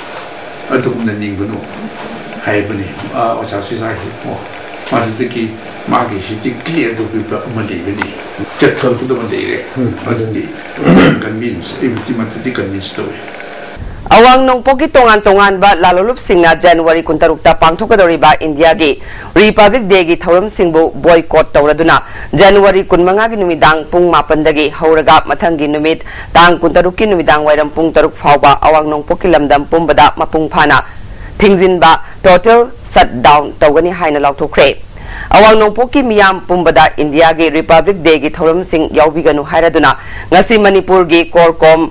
ꯑꯗꯨꯒꯨꯝꯅ ꯅꯤꯡꯒꯅꯨ ꯍꯥꯏꯕꯅꯤ꯫ ꯑꯣꯖꯥ ꯁꯤꯁꯥꯒꯤ ꯃꯗꯨꯗꯒꯤ ꯃꯥꯒꯤ ꯁꯤꯗꯤ clear ꯇꯧꯕꯤꯕ ꯑꯃ ꯂꯩꯕꯅꯤ꯫ ꯆꯠꯊꯕꯗ ꯑꯃ ꯂꯩꯔꯦ꯫ ꯑꯗꯨꯗꯤ convince, ꯑꯩꯕꯨꯗꯤ ꯃꯗꯨꯗꯤ convince ꯇꯧꯋꯤ꯫ ꯑꯋꯥꯡ ꯅꯣꯡꯄꯣꯛꯀꯤ ꯇꯣꯉꯥꯟ ꯇꯣꯉꯥꯟꯕ ꯂꯥꯂꯣꯡꯂꯨꯞꯁꯤꯡꯅ ꯖꯅꯋꯥꯔꯤ ꯀꯨꯟꯇꯔꯨꯛꯇ ꯄꯥꯡꯊꯣꯛꯀꯗꯧꯔꯤꯕ ꯏꯟꯗꯤꯌꯥꯒꯤ ꯔꯤꯄꯕ꯭ꯂꯤꯛ ꯗꯦꯒꯤ ꯊꯧꯔꯝꯁꯤꯡꯕꯨ ꯕꯣꯏꯀꯣꯠ ꯇꯧꯔꯗꯨꯅ ꯖꯅꯋꯥꯔꯤ ꯀꯨꯟꯃꯉꯥꯒꯤ ꯅꯨꯃꯤꯗꯥꯡ ꯄꯨꯡ ꯃꯥꯄꯟꯗꯒꯤ ꯍꯧꯔꯒ ꯃꯊꯪꯒꯤ ꯅꯨꯃꯤꯠ ꯇꯥꯡ ꯀꯨꯟꯇꯔꯨꯛꯀꯤ ꯅꯨꯃꯤꯗꯥꯡ ꯋꯥꯏꯔꯝ ꯄꯨꯡ ꯇꯔꯨꯛ ꯐꯥꯎꯕ ꯑꯋꯥꯡ ꯅꯣꯡꯄꯣꯛꯀꯤ ꯂꯝꯗꯝ ꯄꯨꯝꯕꯗ ꯃꯄꯨꯡ ꯐꯥꯅ ꯊꯤꯡꯖꯤꯟꯕ, total shutdown, ꯇꯧꯒꯅꯤ ꯍꯥꯏꯅ ꯂꯥꯎꯊꯣꯛꯈ꯭ꯔꯦ꯫ ꯑꯋꯥꯡ ꯅꯣꯡꯄꯣꯛꯀꯤ ꯃꯤꯌꯥꯝ ꯄꯨꯝꯕꯗ ꯏꯟꯗꯤꯌꯥꯒꯤ ꯔꯤꯄꯕ꯭ꯂꯤꯛ ꯗꯦꯒꯤ ꯊꯧꯔꯝꯁꯤꯡ ꯌꯥꯎꯕꯤꯒꯅꯨ ꯍꯥꯏꯔꯗꯨꯅ ꯉꯁꯤ ꯃꯅꯤꯄꯨꯔꯒꯤ ꯀꯣꯔꯀꯣꯝ,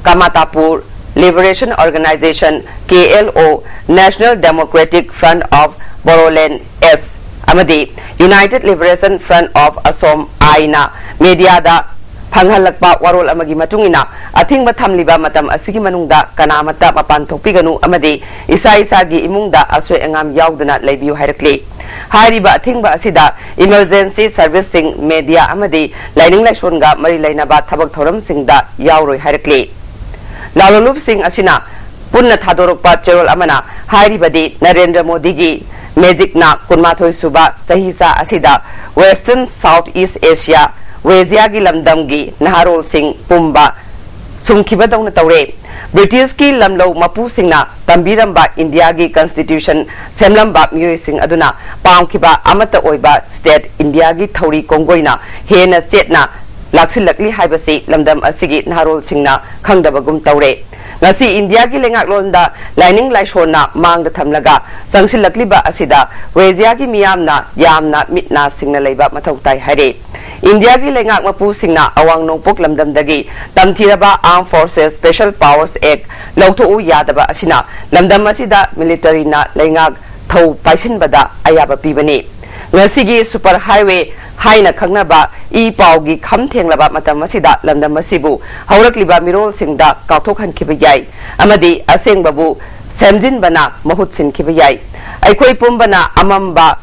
ꯀꯃꯥꯇꯥꯄꯨꯔ Liberation Organization, K L O, National Democratic Front of Bodoland, S, ꯑꯃꯗꯤ United Liberation Front of Assam, I, ꯅ ꯃꯦꯗꯤꯌꯥꯗ ꯐꯪꯍꯜꯂꯛꯄ ꯋꯥꯔꯣꯜ ꯑꯃꯒꯤ ꯃꯇꯨꯡ ꯏꯟꯅ, ꯑꯊꯤꯡꯕ ꯊꯝꯂꯤꯕ ꯃꯇꯝ ꯑꯁꯤꯒꯤ ꯃꯅꯨꯡꯗ ꯀꯅꯥꯃꯠꯇ ꯃꯄꯥꯟ ꯊꯣꯛꯄꯤꯒꯅꯨ ꯑꯃꯗꯤ ꯏꯁꯥ ꯏꯁꯥꯒꯤ ꯏꯃꯨꯡꯗ ꯑꯁꯣꯏ ꯑꯉꯥꯝ ꯌꯥꯎꯗꯅ ꯂꯩꯕꯤꯌꯨ ꯍꯥꯏꯔꯛꯂꯤ꯫ ꯍꯥꯏꯔꯤꯕ ꯑꯊꯤꯡꯕ ꯑꯁꯤꯗ emergency serviceꯁꯤꯡ, ꯃꯦꯗꯤꯌꯥ ꯑꯃꯗꯤ ꯂꯥꯏꯅꯤꯡ ꯂꯥꯏꯁꯣꯟꯒ ꯃꯔꯤ ꯂꯩꯅꯕ ꯊꯕꯛ ꯊꯧꯔꯝꯁꯤꯡꯗ ꯌꯥꯎꯔꯣꯏ ꯍꯥꯏꯔꯛꯂꯤ꯫ ꯂꯥꯂꯣꯡꯂꯨꯞꯁꯤꯡ ꯑꯁꯤꯅ ꯄꯨꯟꯅ ꯊꯥꯗꯣꯔꯛꯄ ꯆꯦꯔꯣꯜ ꯑꯃꯅ ꯍꯥꯏꯔꯤꯕꯗꯤ ꯅꯔꯦꯟꯗ꯭ꯔ ꯃꯣꯗꯤꯒꯤ ꯃꯦꯖꯤꯛꯅ ꯀꯨꯟꯃꯥꯊꯣꯏ ꯁꯨꯕ ꯆꯍꯤꯆꯥ ꯑꯁꯤꯗ Western South East Asia, ꯋꯦꯖꯤꯌꯥꯒꯤ ꯂꯝꯗꯝꯒꯤ ꯅꯍꯥꯔꯣꯜꯁꯤꯡ ꯄꯨꯝꯕ ꯁꯨꯝꯈꯤꯕꯗꯧꯅ ꯇꯧꯔꯦ꯫ ꯕ꯭ꯔꯤꯇꯤꯁꯀꯤ ꯂꯝꯂꯧ ꯃꯄꯨꯁꯤꯡꯅ ꯇꯝꯕꯤꯔꯝꯕ ꯏꯟꯗꯤꯌꯥꯒꯤ constitution ꯁꯦꯝꯂꯝꯕ ꯃꯤꯑꯣꯏꯁꯤꯡ ꯑꯗꯨꯅ ꯄꯥꯝꯈꯤꯕ ꯑꯃꯠꯇ ꯑꯣꯏꯕ state ꯏꯟꯗꯤꯌꯥꯒꯤ ꯊꯧꯔꯤ ꯀꯣꯡꯒꯣꯏꯅ ꯍꯦꯟꯅ ꯆꯦꯠꯅ ꯂꯥꯛꯁꯤꯜꯂꯛꯂꯤ ꯍꯥꯏꯕꯁꯤ ꯂꯝꯗꯝ ꯑꯁꯤꯒꯤ ꯅꯍꯥꯔꯣꯜꯁꯤꯡꯅ ꯈꯪꯗꯕꯒꯨꯝ ꯇꯧꯔꯦ꯫ ꯉꯁꯤ ꯏꯟꯗꯤꯌꯥꯒꯤ ꯂꯩꯉꯥꯛꯂꯣꯟꯗ ꯂꯥꯏꯅꯤꯡ ꯂꯥꯏꯁꯣꯟꯅ ꯃꯥꯡꯗ ꯊꯝꯂꯒ ꯆꯪꯁꯤꯜꯂꯛꯂꯤꯕ ꯑꯁꯤꯗ ꯋꯦꯖꯤꯌꯥꯒꯤ ꯃꯤꯌꯥꯝꯅ ꯌꯥꯝꯅ ꯃꯤꯠ ꯅꯥ ꯁꯤꯡꯅ ꯂꯩꯕ ꯃꯊꯧ ꯇꯥꯏ ꯍꯥꯏꯔꯦ꯫ ꯏꯟꯗꯤꯌꯥꯒꯤ ꯂꯩꯉꯥꯛ ꯃꯄꯨꯁꯤꯡꯅ ꯑꯋꯥꯡ ꯅꯣꯡꯄꯣꯛ ꯂꯝꯗꯝꯗꯒꯤ ꯇꯝꯊꯤꯔꯕ Armed Forces Special Powers Act ꯂꯧꯊꯣꯛꯎ ꯌꯥꯗꯕ ꯑꯁꯤꯅ ꯂꯝꯗꯝ ꯑꯁꯤꯗ militaryꯅ ꯂꯩꯉꯥꯛ ꯊꯧ ꯄꯥꯏꯁꯤꯟꯕꯗ ꯑꯌꯥꯕ ꯄꯤꯕꯅꯤ꯫ ꯉꯁꯤꯒꯤ super highway ꯍꯥꯏꯅ ꯈꯪꯅꯕ ꯏ ꯄꯥꯎꯒꯤ ꯈꯝ ꯊꯦꯡꯂꯕ ꯃꯇꯝ ꯑꯁꯤꯗ ꯂꯝꯗꯝ ꯑꯁꯤꯕꯨ ꯍꯧꯔꯛꯂꯤꯕ ꯃꯤꯔꯣꯜꯁꯤꯡꯗ ꯀꯥꯎꯊꯣꯛꯍꯟꯈꯤꯕ ꯌꯥꯏ ꯑꯃꯗꯤ ꯑꯁꯦꯡꯕꯕꯨ ꯁꯦꯝꯖꯤꯟꯕꯅ ꯃꯍꯨꯠ ꯁꯤꯟꯈꯤꯕ ꯌꯥꯏ꯫ ꯑꯩꯈꯣꯏ ꯄꯨꯝꯕꯅ ꯑꯃꯝꯕ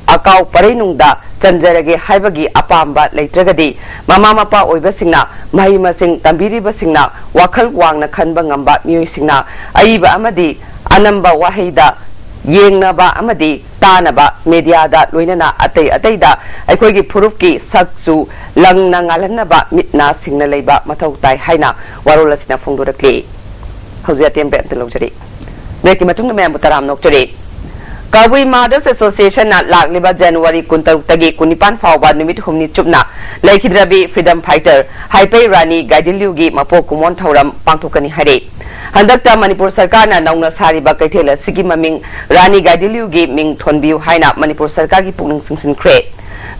ꯑꯀꯥꯎ ꯄꯔꯩꯅꯨꯡꯗ ꯆꯟꯖꯔꯒꯦ ꯍꯥꯏꯕꯒꯤ ꯑꯄꯥꯝꯕ ꯂꯩꯇ꯭ꯔꯒꯗꯤ, ꯃꯃꯥ ꯃꯄꯥ ꯑꯣꯏꯕꯁꯤꯡꯅ, ꯃꯍꯩ ꯃꯁꯤꯡ ꯇꯝꯕꯤꯔꯤꯕꯁꯤꯡꯅ, ꯋꯥꯈꯜ ꯋꯥꯡꯅ ꯈꯟꯕ ꯉꯝꯕ ꯃꯤꯑꯣꯏꯁꯤꯡꯅ ꯑꯏꯕ ꯑꯃꯗꯤ ꯑꯅꯝꯕ ꯋꯥꯍꯩꯗ ꯌꯦꯡꯅꯕ ꯑꯃꯗꯤ ꯇꯥꯅꯕ ꯃꯦꯗꯤꯌꯥꯗ ꯂꯣꯏꯅꯅ ꯑꯇꯩ ꯑꯇꯩꯗ ꯑꯩꯈꯣꯏꯒꯤ ꯐꯨꯔꯨꯞꯀꯤ ꯁꯛꯁꯨ ꯂꯪꯅ ꯉꯥꯜꯍꯟꯅꯕ ꯃꯤꯠ ꯅꯥ ꯁꯤꯡꯅ ꯂꯩꯕ ꯃꯊꯧ ꯇꯥꯏ ꯍꯥꯏꯅ ꯋꯥꯔꯣꯜ ꯑꯁꯤꯅ ꯐꯣꯡꯗꯣꯔꯛꯂꯤ꯫ ꯍꯧꯖꯤꯛ ꯑꯇꯦꯟꯕ ꯑꯝꯇ ꯂꯧꯖꯔꯤ꯫ ꯕ꯭ꯔꯦꯛꯀꯤ ꯃꯇꯨꯡꯗ ꯃꯌꯥꯝꯕꯨ ꯇꯔꯥꯝꯅ ꯑꯣꯛꯆꯔꯤ꯫ ꯀꯕꯨꯏ ꯃꯥꯗꯔꯁ ꯑꯦꯁꯣꯁꯤꯌꯦꯁꯟꯅ ꯂꯥꯛꯂꯤꯕ ꯖꯅꯋꯥꯔꯤ ꯀꯨꯟꯇꯔꯨꯛꯇꯒꯤ ꯀꯨꯟꯅꯤꯄꯥꯟ ꯐꯥꯎꯕ ꯅꯨꯃꯤꯠ ꯍꯨꯝꯅꯤ ꯆꯨꯞꯅ ꯂꯩꯈꯤꯗ꯭ꯔꯕꯤ ꯐ꯭ꯔꯤꯗꯝ ꯐꯥꯏꯇꯔ ꯍꯥꯏꯄꯩ ꯔꯥꯅꯤ ꯒꯥꯏꯗꯤꯟꯂꯤꯌꯨꯒꯤ ꯃꯄꯣꯛ ꯀꯨꯝꯑꯣꯟ ꯊꯧꯔꯝ ꯄꯥꯡꯊꯣꯛꯀꯅꯤ ꯍꯥꯏꯔꯦ꯫ ꯍꯟꯗꯛꯇ ꯃꯅꯤꯄꯨꯔ ꯁꯔꯀꯥꯔꯅ ꯅꯧꯅ ꯁꯥꯔꯤꯕ ꯀꯩꯊꯦꯜ ꯑꯁꯤꯒꯤ ꯃꯃꯤꯡ ꯔꯥꯅꯤ ꯒꯥꯏꯗꯤꯟꯂꯤꯌꯨꯒꯤ ꯃꯤꯡ ꯊꯣꯟꯕꯤꯌꯨ ꯍꯥꯏꯅ ꯃꯅꯤꯄꯨꯔ ꯁꯔꯀꯥꯔꯒꯤ ꯄꯨꯛꯅꯤꯡ ꯆꯤꯡꯁꯤꯟꯈ꯭ꯔꯦ꯫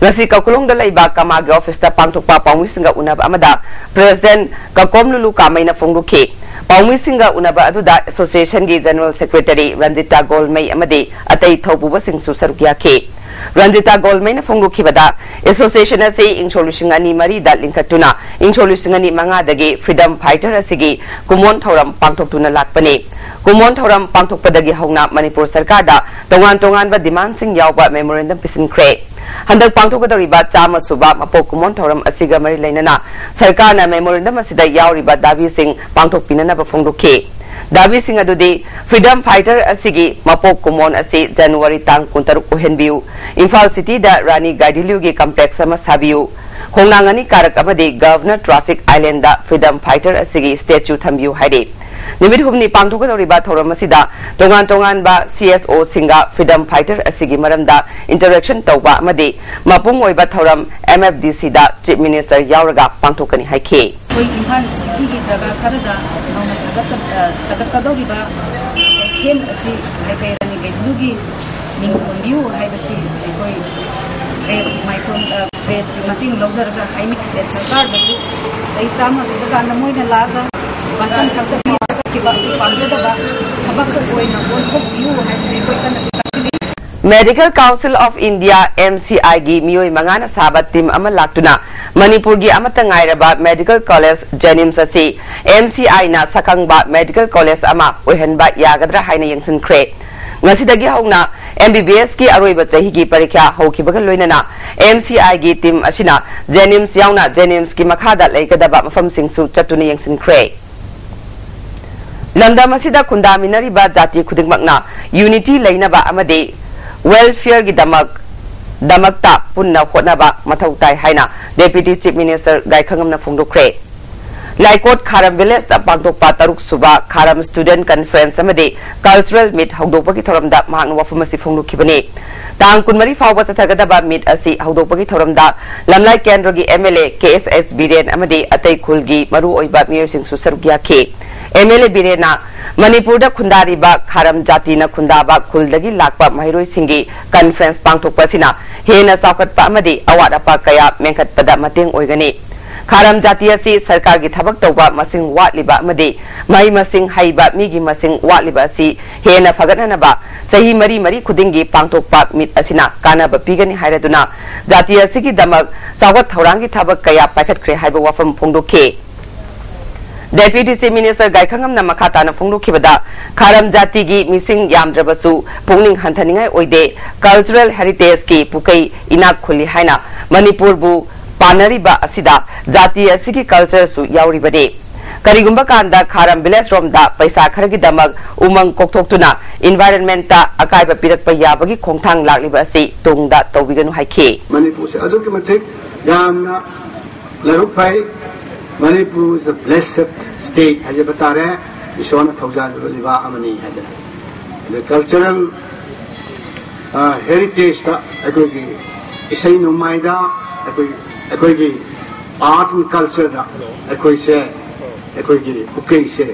ꯉꯁꯤ ꯀꯥꯎꯈꯂꯣꯡꯗ ꯂꯩꯕ ꯀꯃꯥꯒꯤ ꯑꯣꯐꯤꯁꯇ ꯄꯥꯡꯊꯣꯛꯄ ꯄꯥꯎꯃꯤꯁꯤꯡꯒ ꯎꯅꯕ ꯑꯃꯗ ꯄ꯭ꯔꯦꯁꯤꯗꯦꯟꯠ ꯀꯀꯣꯝ ꯂꯨꯂꯨ ꯀꯥꯃꯩꯅ ꯐꯣꯡꯗꯣꯛꯈꯤ꯫ ꯄꯥꯎꯃꯤꯁꯤꯡꯒ ꯎꯅꯕ ꯑꯗꯨꯗ ꯑꯦꯁꯣꯁꯤꯌꯦꯁꯟꯒꯤ ꯖꯦꯅꯔꯦꯜ ꯁꯦꯀ꯭ꯔꯦꯇꯔꯤ ꯔꯟꯖꯤꯇꯥ ꯒꯣꯜꯃꯩ ꯑꯃꯗꯤ ꯑꯇꯩ ꯊꯧꯄꯨꯕꯁꯤꯡꯁꯨ ꯁꯔꯨꯛ ꯌꯥꯈꯤ꯫ ꯔꯟꯖꯤꯇꯥ ꯒꯣꯜꯃꯩꯅ ꯐꯣꯡꯗꯣꯛꯈꯤꯕꯗ, ꯑꯦꯁꯣꯁꯤꯌꯦꯁꯟ ꯑꯁꯤ ꯏꯪ ꯁꯣꯛ ꯂꯤꯁꯤꯡ ꯑꯅꯤ ꯃꯔꯤꯗ ꯂꯤꯡꯈꯠꯇꯨꯅ ꯏꯪ ꯁꯣꯛ ꯂꯤꯁꯤꯡ ꯑꯅꯤ ꯃꯉꯥꯗꯒꯤ ꯐ꯭ꯔꯤꯗꯝ ꯐꯥꯏꯇꯔ ꯑꯁꯤꯒꯤ ꯀꯨꯝꯑꯣꯟ ꯊꯧꯔꯝ ꯄꯥꯡꯊꯣꯛꯇꯨꯅ ꯂꯥꯛꯄꯅꯤ꯫ ꯀꯨꯝꯑꯣꯟ ꯊꯧꯔꯝ ꯄꯥꯡꯊꯣꯛꯄꯗꯒꯤ ꯍꯧꯅ ꯃꯅꯤꯄꯨꯔ ꯁꯔꯀꯥꯔꯗ ꯇꯣꯉꯥꯟ ꯇꯣꯉꯥꯟꯕ ꯗꯤꯃꯥꯟꯁꯤꯡ ꯌꯥꯎꯕ ꯃꯦꯃꯣꯔꯦꯟꯗꯝ ꯄꯤꯁꯤꯟꯈ꯭ꯔꯦ꯫ ꯍꯟꯗꯛ ꯄꯥꯡꯊꯣꯛꯀꯗꯧꯔꯤꯕ ꯆꯥꯝꯃ ꯁꯨꯕ ꯃꯄꯣꯛ ꯀꯨꯝꯑꯣꯟ ꯊꯧꯔꯝ ꯑꯁꯤꯒ ꯃꯔꯤ ꯂꯩꯅꯅ ꯁꯔꯀꯥꯔꯅ ꯃꯦꯃꯣꯔꯦꯟꯗꯝ ꯑꯁꯤꯗ ꯌꯥꯎꯔꯤꯕ ꯗꯥꯕꯤꯁꯤꯡ ꯄꯥꯡꯊꯣꯛꯄꯤꯅꯅꯕ ꯐꯣꯡꯗꯣꯛꯈꯤ꯫ ꯗꯥꯕꯤꯁꯤꯡ ꯑꯗꯨꯗꯤ, ꯐ꯭ꯔꯤꯗꯝ ꯐꯥꯏꯇꯔ ꯑꯁꯤꯒꯤ ꯃꯄꯣꯛ ꯀꯨꯝꯑꯣꯟ ꯑꯁꯤ ꯖꯅꯋꯥꯔꯤ ꯇꯥꯡ ꯀꯨꯟꯇꯔꯨꯛ ꯑꯣꯏꯍꯟꯕꯤꯌꯨ, ꯏꯝꯐꯥꯜ ꯁꯤꯇꯤꯗ ꯔꯥꯅꯤ ꯒꯥꯏꯗꯤꯟꯂꯤꯌꯨꯒꯤ ꯀꯝꯄ꯭ꯂꯦꯛꯁ ꯑꯃ ꯁꯥꯕꯤꯌꯨ, ꯈꯣꯡꯅꯥꯡ ꯑꯅꯤ ꯀꯥꯔꯛ ꯑꯃꯗꯤ governor traffic island freedom fighter ꯑꯁꯤꯒꯤ ꯁ꯭ꯇꯦꯆꯨ ꯊꯝꯕꯤꯌꯨ ꯍꯥꯏꯔꯤ꯫ ꯅꯨꯃꯤꯠ ꯍꯨꯝꯅꯤ ꯄꯥꯡꯊꯣꯛꯀꯗꯧꯔꯤꯕ ꯊꯧꯔꯝ ꯑꯁꯤꯗ ꯇꯣꯉꯥꯟ ꯇꯣꯉꯥꯟꯕ ꯁꯤ ꯑꯦꯁ ꯑꯣꯁꯤꯡꯒ ꯐ꯭ꯔꯤꯗꯝ ꯐꯥꯏꯇꯔ ꯑꯁꯤꯒꯤ ꯃꯔꯝꯗ ꯏꯟꯇꯔꯦꯛꯁꯟ ꯇꯧꯕ ꯑꯃꯗꯤ ꯃꯄꯨꯡ ꯑꯣꯏꯕ ꯊꯧꯔꯝ ꯑꯦꯝ ꯑꯦꯐ ꯗꯤ ꯁꯤꯗ ꯆꯤꯐ ꯃꯤꯅꯤꯁꯇꯔ ꯌꯥꯎꯔꯒ ꯄꯥꯡꯊꯣꯛꯀꯅꯤ ꯍꯥꯏꯈꯤ꯫ ꯑꯩꯈꯣꯏ ꯏꯝꯐꯥꯜ ꯁꯤꯇꯤꯒꯤ ꯖꯒꯥ ꯈꯔꯗ ꯅꯧꯅ ꯁꯥꯒꯠꯀ-, ꯑ, ꯁꯥꯒꯠꯀꯗꯧꯔꯤꯕ ꯀꯩꯊꯦꯜ ꯑꯁꯤ ꯍꯥꯏꯄꯩ ꯔꯥꯅꯤ ꯒꯥꯏꯗꯤꯟꯂꯤꯌꯨꯒꯤ ꯃꯤꯡ ꯊꯣꯟꯕꯤꯌꯨ ꯍꯥꯏꯕꯁꯤ ꯑꯩꯈꯣꯏ ꯄ꯭ꯔꯦꯁꯀꯤ ꯃꯥꯏꯊꯣꯟ, ꯑ, ꯄ꯭ꯔꯦꯁꯀꯤ ꯃꯇꯦꯡ ꯂꯧꯖꯔꯒ ꯍꯥꯏꯅꯤꯡ ꯁ꯭ꯇꯦꯠ ꯁꯔꯀꯥꯔꯗꯁꯨ ꯆꯍꯤ ꯆꯥꯝꯃ ꯁꯨꯕ ꯀꯥꯟꯗ ꯃꯣꯏꯅ ꯂꯥꯛꯑꯒ ꯚꯥꯁꯟ ꯈꯛꯇ ꯄꯤꯔꯒ ꯆꯠꯈꯤꯕ ꯑꯗꯨ ꯄꯥꯝꯖꯗꯕ ꯊꯕꯛꯇ ꯑꯣꯏꯅ ꯑꯣꯟꯊꯣꯛꯄꯤꯌꯨ ꯍꯥꯏꯕꯁꯦ ꯑꯩꯈꯣꯏ ꯀꯟꯅꯁꯨ ꯇꯥꯛꯄꯤꯔꯤ꯫ Medical Council of India, M C I ꯒꯤ ꯃꯤꯑꯣꯏ ꯃꯉꯥꯅ ꯁꯥꯕ ꯇꯤꯝ ꯑꯃ ꯂꯥꯛꯇꯨꯅ ꯃꯅꯤꯄꯨꯔꯒꯤ ꯑꯃꯠꯇ ꯉꯥꯏꯔꯕ ꯃꯦꯗꯤꯀꯦꯜ ꯀꯣꯂꯦꯖ JNIMS ꯑꯁꯤ M C I ꯅ ꯁꯛꯈꯪꯕ ꯃꯦꯗꯤꯀꯦꯜ ꯀꯣꯂꯦꯖ ꯑꯃ ꯑꯣꯏꯍꯟꯕ ꯌꯥꯒꯗ꯭ꯔꯥ ꯍꯥꯏꯅ ꯌꯦꯡꯁꯤꯟꯈ꯭ꯔꯦ꯫ ꯉꯁꯤꯗꯒꯤ ꯍꯧꯅ M B B S ꯀꯤ ꯑꯔꯣꯏꯕ ꯆꯍꯤꯒꯤ ꯄꯔꯤꯈ꯭ꯌꯥ ꯍꯧꯈꯤꯕꯒ ꯂꯣꯏꯅꯅ M C I ꯒꯤ ꯇꯤꯝ ꯑꯁꯤꯅ JNIMS ꯌꯥꯎꯅ JNIMS ꯀꯤ ꯃꯈꯥꯗ ꯂꯩꯒꯗꯕ ꯃꯐꯝꯁꯤꯡꯁꯨ ꯆꯠꯇꯨꯅ ꯌꯦꯡꯁꯤꯟꯈ꯭ꯔꯦ꯫ ꯂꯝꯗꯝ ꯑꯁꯤꯗ ꯈꯨꯟꯗꯥꯃꯤꯟꯅꯔꯤꯕ ꯖꯥꯇꯤ ꯈꯨꯗꯤꯡꯃꯛꯅ unity ꯂꯩꯅꯕ ꯑꯃꯗꯤ welfare ꯒꯤꯗꯃꯛ, ꯗꯃꯛꯇ ꯄꯨꯟꯅ ꯍꯣꯠꯅꯕ ꯃꯊꯧ ꯇꯥꯏ ꯍꯥꯏꯅ Deputy Chief Minister ꯒꯥꯏꯈꯉꯝꯅ ꯐꯣꯡꯗꯣꯛꯈ꯭ꯔꯦ꯫ ꯂꯥꯏꯀꯣꯠ ꯈꯥꯔꯝ ꯚꯤꯂꯦꯖꯇ ꯄꯥꯡꯊꯣꯛꯄ ꯇꯔꯨꯛ ꯁꯨꯕ ꯈꯥꯔꯝ ꯁ꯭ꯇꯨꯗꯦꯟꯠ ꯀꯟꯐꯔꯦꯟꯁ ꯑꯃꯗꯤ ꯀꯜꯆꯔꯦꯜ ꯃꯤꯠ ꯍꯧꯗꯣꯛꯄꯒꯤ ꯊꯧꯔꯝꯗ ꯃꯍꯥꯛꯅ ꯋꯥꯐꯝ ꯑꯁꯤ ꯐꯣꯡꯗꯣꯛꯈꯤꯕꯅꯤ꯫ ꯇꯥꯡ ꯀꯨꯟꯃꯔꯤ ꯐꯥꯎꯕ ꯆꯠꯊꯒꯗꯕ ꯃꯤꯠ ꯑꯁꯤ ꯍꯧꯗꯣꯛꯄꯒꯤ ꯊꯧꯔꯝꯗ ꯂꯝꯂꯥꯏ ꯀꯦꯟꯗ꯭ꯔꯒꯤ ꯑꯦꯝ ꯑꯦꯜ ꯑꯦ ꯀꯦ ꯑꯦꯁ ꯑꯦꯁ ꯕꯤꯔꯦꯟ ꯑꯃꯗꯤ ꯑꯇꯩ ꯈꯨꯜꯒꯤ ꯃꯔꯨꯑꯣꯏꯕ ꯃꯤꯑꯣꯏꯁꯤꯡꯁꯨ ꯁꯔꯨꯛ ꯌꯥꯈꯤ꯫ ꯑꯦꯝ ꯑꯦꯜ ꯑꯦ ꯕꯤꯔꯦꯟꯅ ꯃꯅꯤꯄꯨꯔꯗ ꯈꯨꯟꯗꯥꯔꯤꯕ ꯈꯥꯔꯝ ꯖꯥꯇꯤꯅ ꯈꯨꯟꯗꯥꯕ ꯈꯨꯜꯗꯒꯤ ꯂꯥꯛꯄ ꯃꯍꯩꯔꯣꯏꯁꯤꯡꯒꯤ ꯀꯟꯐꯔꯦꯟꯁ ꯄꯥꯡꯊꯣꯛꯄ ꯑꯁꯤꯅ ꯍꯦꯟꯅ ꯆꯥꯎꯈꯠꯄ ꯑꯃꯗꯤ ꯑꯋꯥꯠ ꯑꯄꯥ ꯀꯌꯥ ꯃꯦꯟꯈꯠꯄꯗ ꯃꯇꯦꯡ ꯑꯣꯏꯒꯅꯤ꯫ ꯈꯥꯔꯝ ꯖꯥꯇꯤ ꯑꯁꯤ ꯁꯔꯀꯥꯔꯒꯤ ꯊꯕꯛ ꯇꯧꯕ ꯃꯁꯤꯡ ꯋꯥꯠꯂꯤꯕ ꯑꯃꯗꯤ ꯃꯍꯩ ꯃꯁꯤꯡ ꯍꯩꯕ ꯃꯤꯒꯤ ꯃꯁꯤꯡ ꯋꯥꯠꯂꯤꯕ ꯑꯁꯤ ꯍꯦꯟꯅ ꯐꯒꯠꯍꯟꯅꯕ ꯆꯍꯤ ꯃꯔꯤ ꯃꯔꯤ ꯈꯨꯗꯤꯡꯒꯤ ꯄꯥꯡꯊꯣꯛꯄ ꯃꯤꯠ ꯑꯁꯤꯅ ꯀꯥꯟꯅꯕ ꯄꯤꯒꯅꯤ ꯍꯥꯏꯔꯗꯨꯅ ꯖꯥꯇꯤ ꯑꯁꯤꯒꯤꯗꯃꯛ ꯆꯥꯎꯈꯠ ꯊꯧꯔꯥꯡꯒꯤ ꯊꯕꯛ ꯀꯌꯥ ꯄꯥꯏꯈꯠꯈ꯭ꯔꯦ ꯍꯥꯏꯕ ꯋꯥꯐꯝ ꯐꯣꯡꯗꯣꯛꯈꯤ꯫ ꯗꯦꯄ꯭ꯌꯨꯇꯤ ꯆꯤꯐ ꯃꯤꯅꯤꯁꯇꯔ ꯒꯥꯏꯈꯪꯉꯝꯅ ꯃꯈꯥ ꯇꯥꯅ ꯐꯣꯡꯗꯣꯛꯈꯤꯕꯗ, ꯈꯥꯔꯝ ꯖꯥꯇꯤꯒꯤ ꯃꯤꯁꯤꯡ ꯌꯥꯝꯗ꯭ꯔꯕꯁꯨ ꯄꯨꯛꯅꯤꯡ ꯍꯟꯊꯅꯤꯡꯉꯥꯏ ꯑꯣꯏꯗꯦ, ꯀꯜꯆꯔꯦꯜ ꯍꯦꯔꯤꯇꯦꯖꯀꯤ ꯄꯨꯀꯩ ꯏꯅꯥꯛ ꯈꯨꯜꯂꯤ ꯍꯥꯏꯅ ꯃꯅꯤꯄꯨꯔꯕꯨ ꯄꯥꯟꯅꯔꯤꯕ ꯑꯁꯤꯗ ꯖꯥꯇꯤ ꯑꯁꯤꯒꯤ ꯀꯜꯆꯔꯁꯨ ꯌꯥꯎꯔꯤꯕꯅꯤ꯫ ꯀꯔꯤꯒꯨꯝꯕ ꯀꯥꯟꯗ ꯈꯥꯔꯝ ꯚꯤꯂꯦꯖ ꯔꯣꯝꯗ ꯄꯩꯁꯥ ꯈꯔꯒꯤꯗꯃꯛ ꯎꯃꯪ ꯀꯣꯛꯊꯣꯛꯇꯨꯅ ꯏꯟꯚꯥꯏꯔꯟꯃꯦꯟꯇ ꯑꯀꯥꯏꯕ ꯄꯤꯔꯛꯄ ꯌꯥꯕꯒꯤ ꯈꯣꯡꯊꯥꯡ ꯂꯥꯛꯂꯤꯕ ꯑꯁꯤ ꯇꯨꯡꯗ ꯇꯧꯕꯤꯒꯅꯨ ꯍꯥꯏꯈꯤ꯫ ꯃꯅꯤꯄꯨꯔꯁꯦ ꯑꯗꯨꯛꯀꯤ ꯃꯇꯤꯛ ꯌꯥꯝꯅ ꯂꯥꯏꯕꯛ ꯐꯩ꯫ Manipur is a blessed state ꯍꯥꯏꯖꯕ ꯇꯥꯔꯦ꯫ ꯏꯁꯣꯔꯅ ꯊꯧꯖꯥꯜꯕ ꯂꯩꯕꯥꯛ ꯑꯃꯅꯤ ꯍꯥꯏꯗꯅ꯫ ꯑꯗ ꯀꯜꯆꯔꯦꯜ ꯍꯦꯔꯤꯇꯦꯖꯇ ꯑꯩꯈꯣꯏꯒꯤ ꯏꯁꯩ ꯅꯣꯡꯃꯥꯏꯗ, ꯑꯩꯈꯣꯏ ꯑꯩꯈꯣꯏꯒꯤ ꯑꯥꯔꯠ ꯑꯦꯟ ꯀꯜꯆꯔꯗ ꯑꯩꯈꯣꯏꯁꯦ, ꯑꯩꯈꯣꯏꯒꯤ ꯄꯨꯀꯩꯁꯦ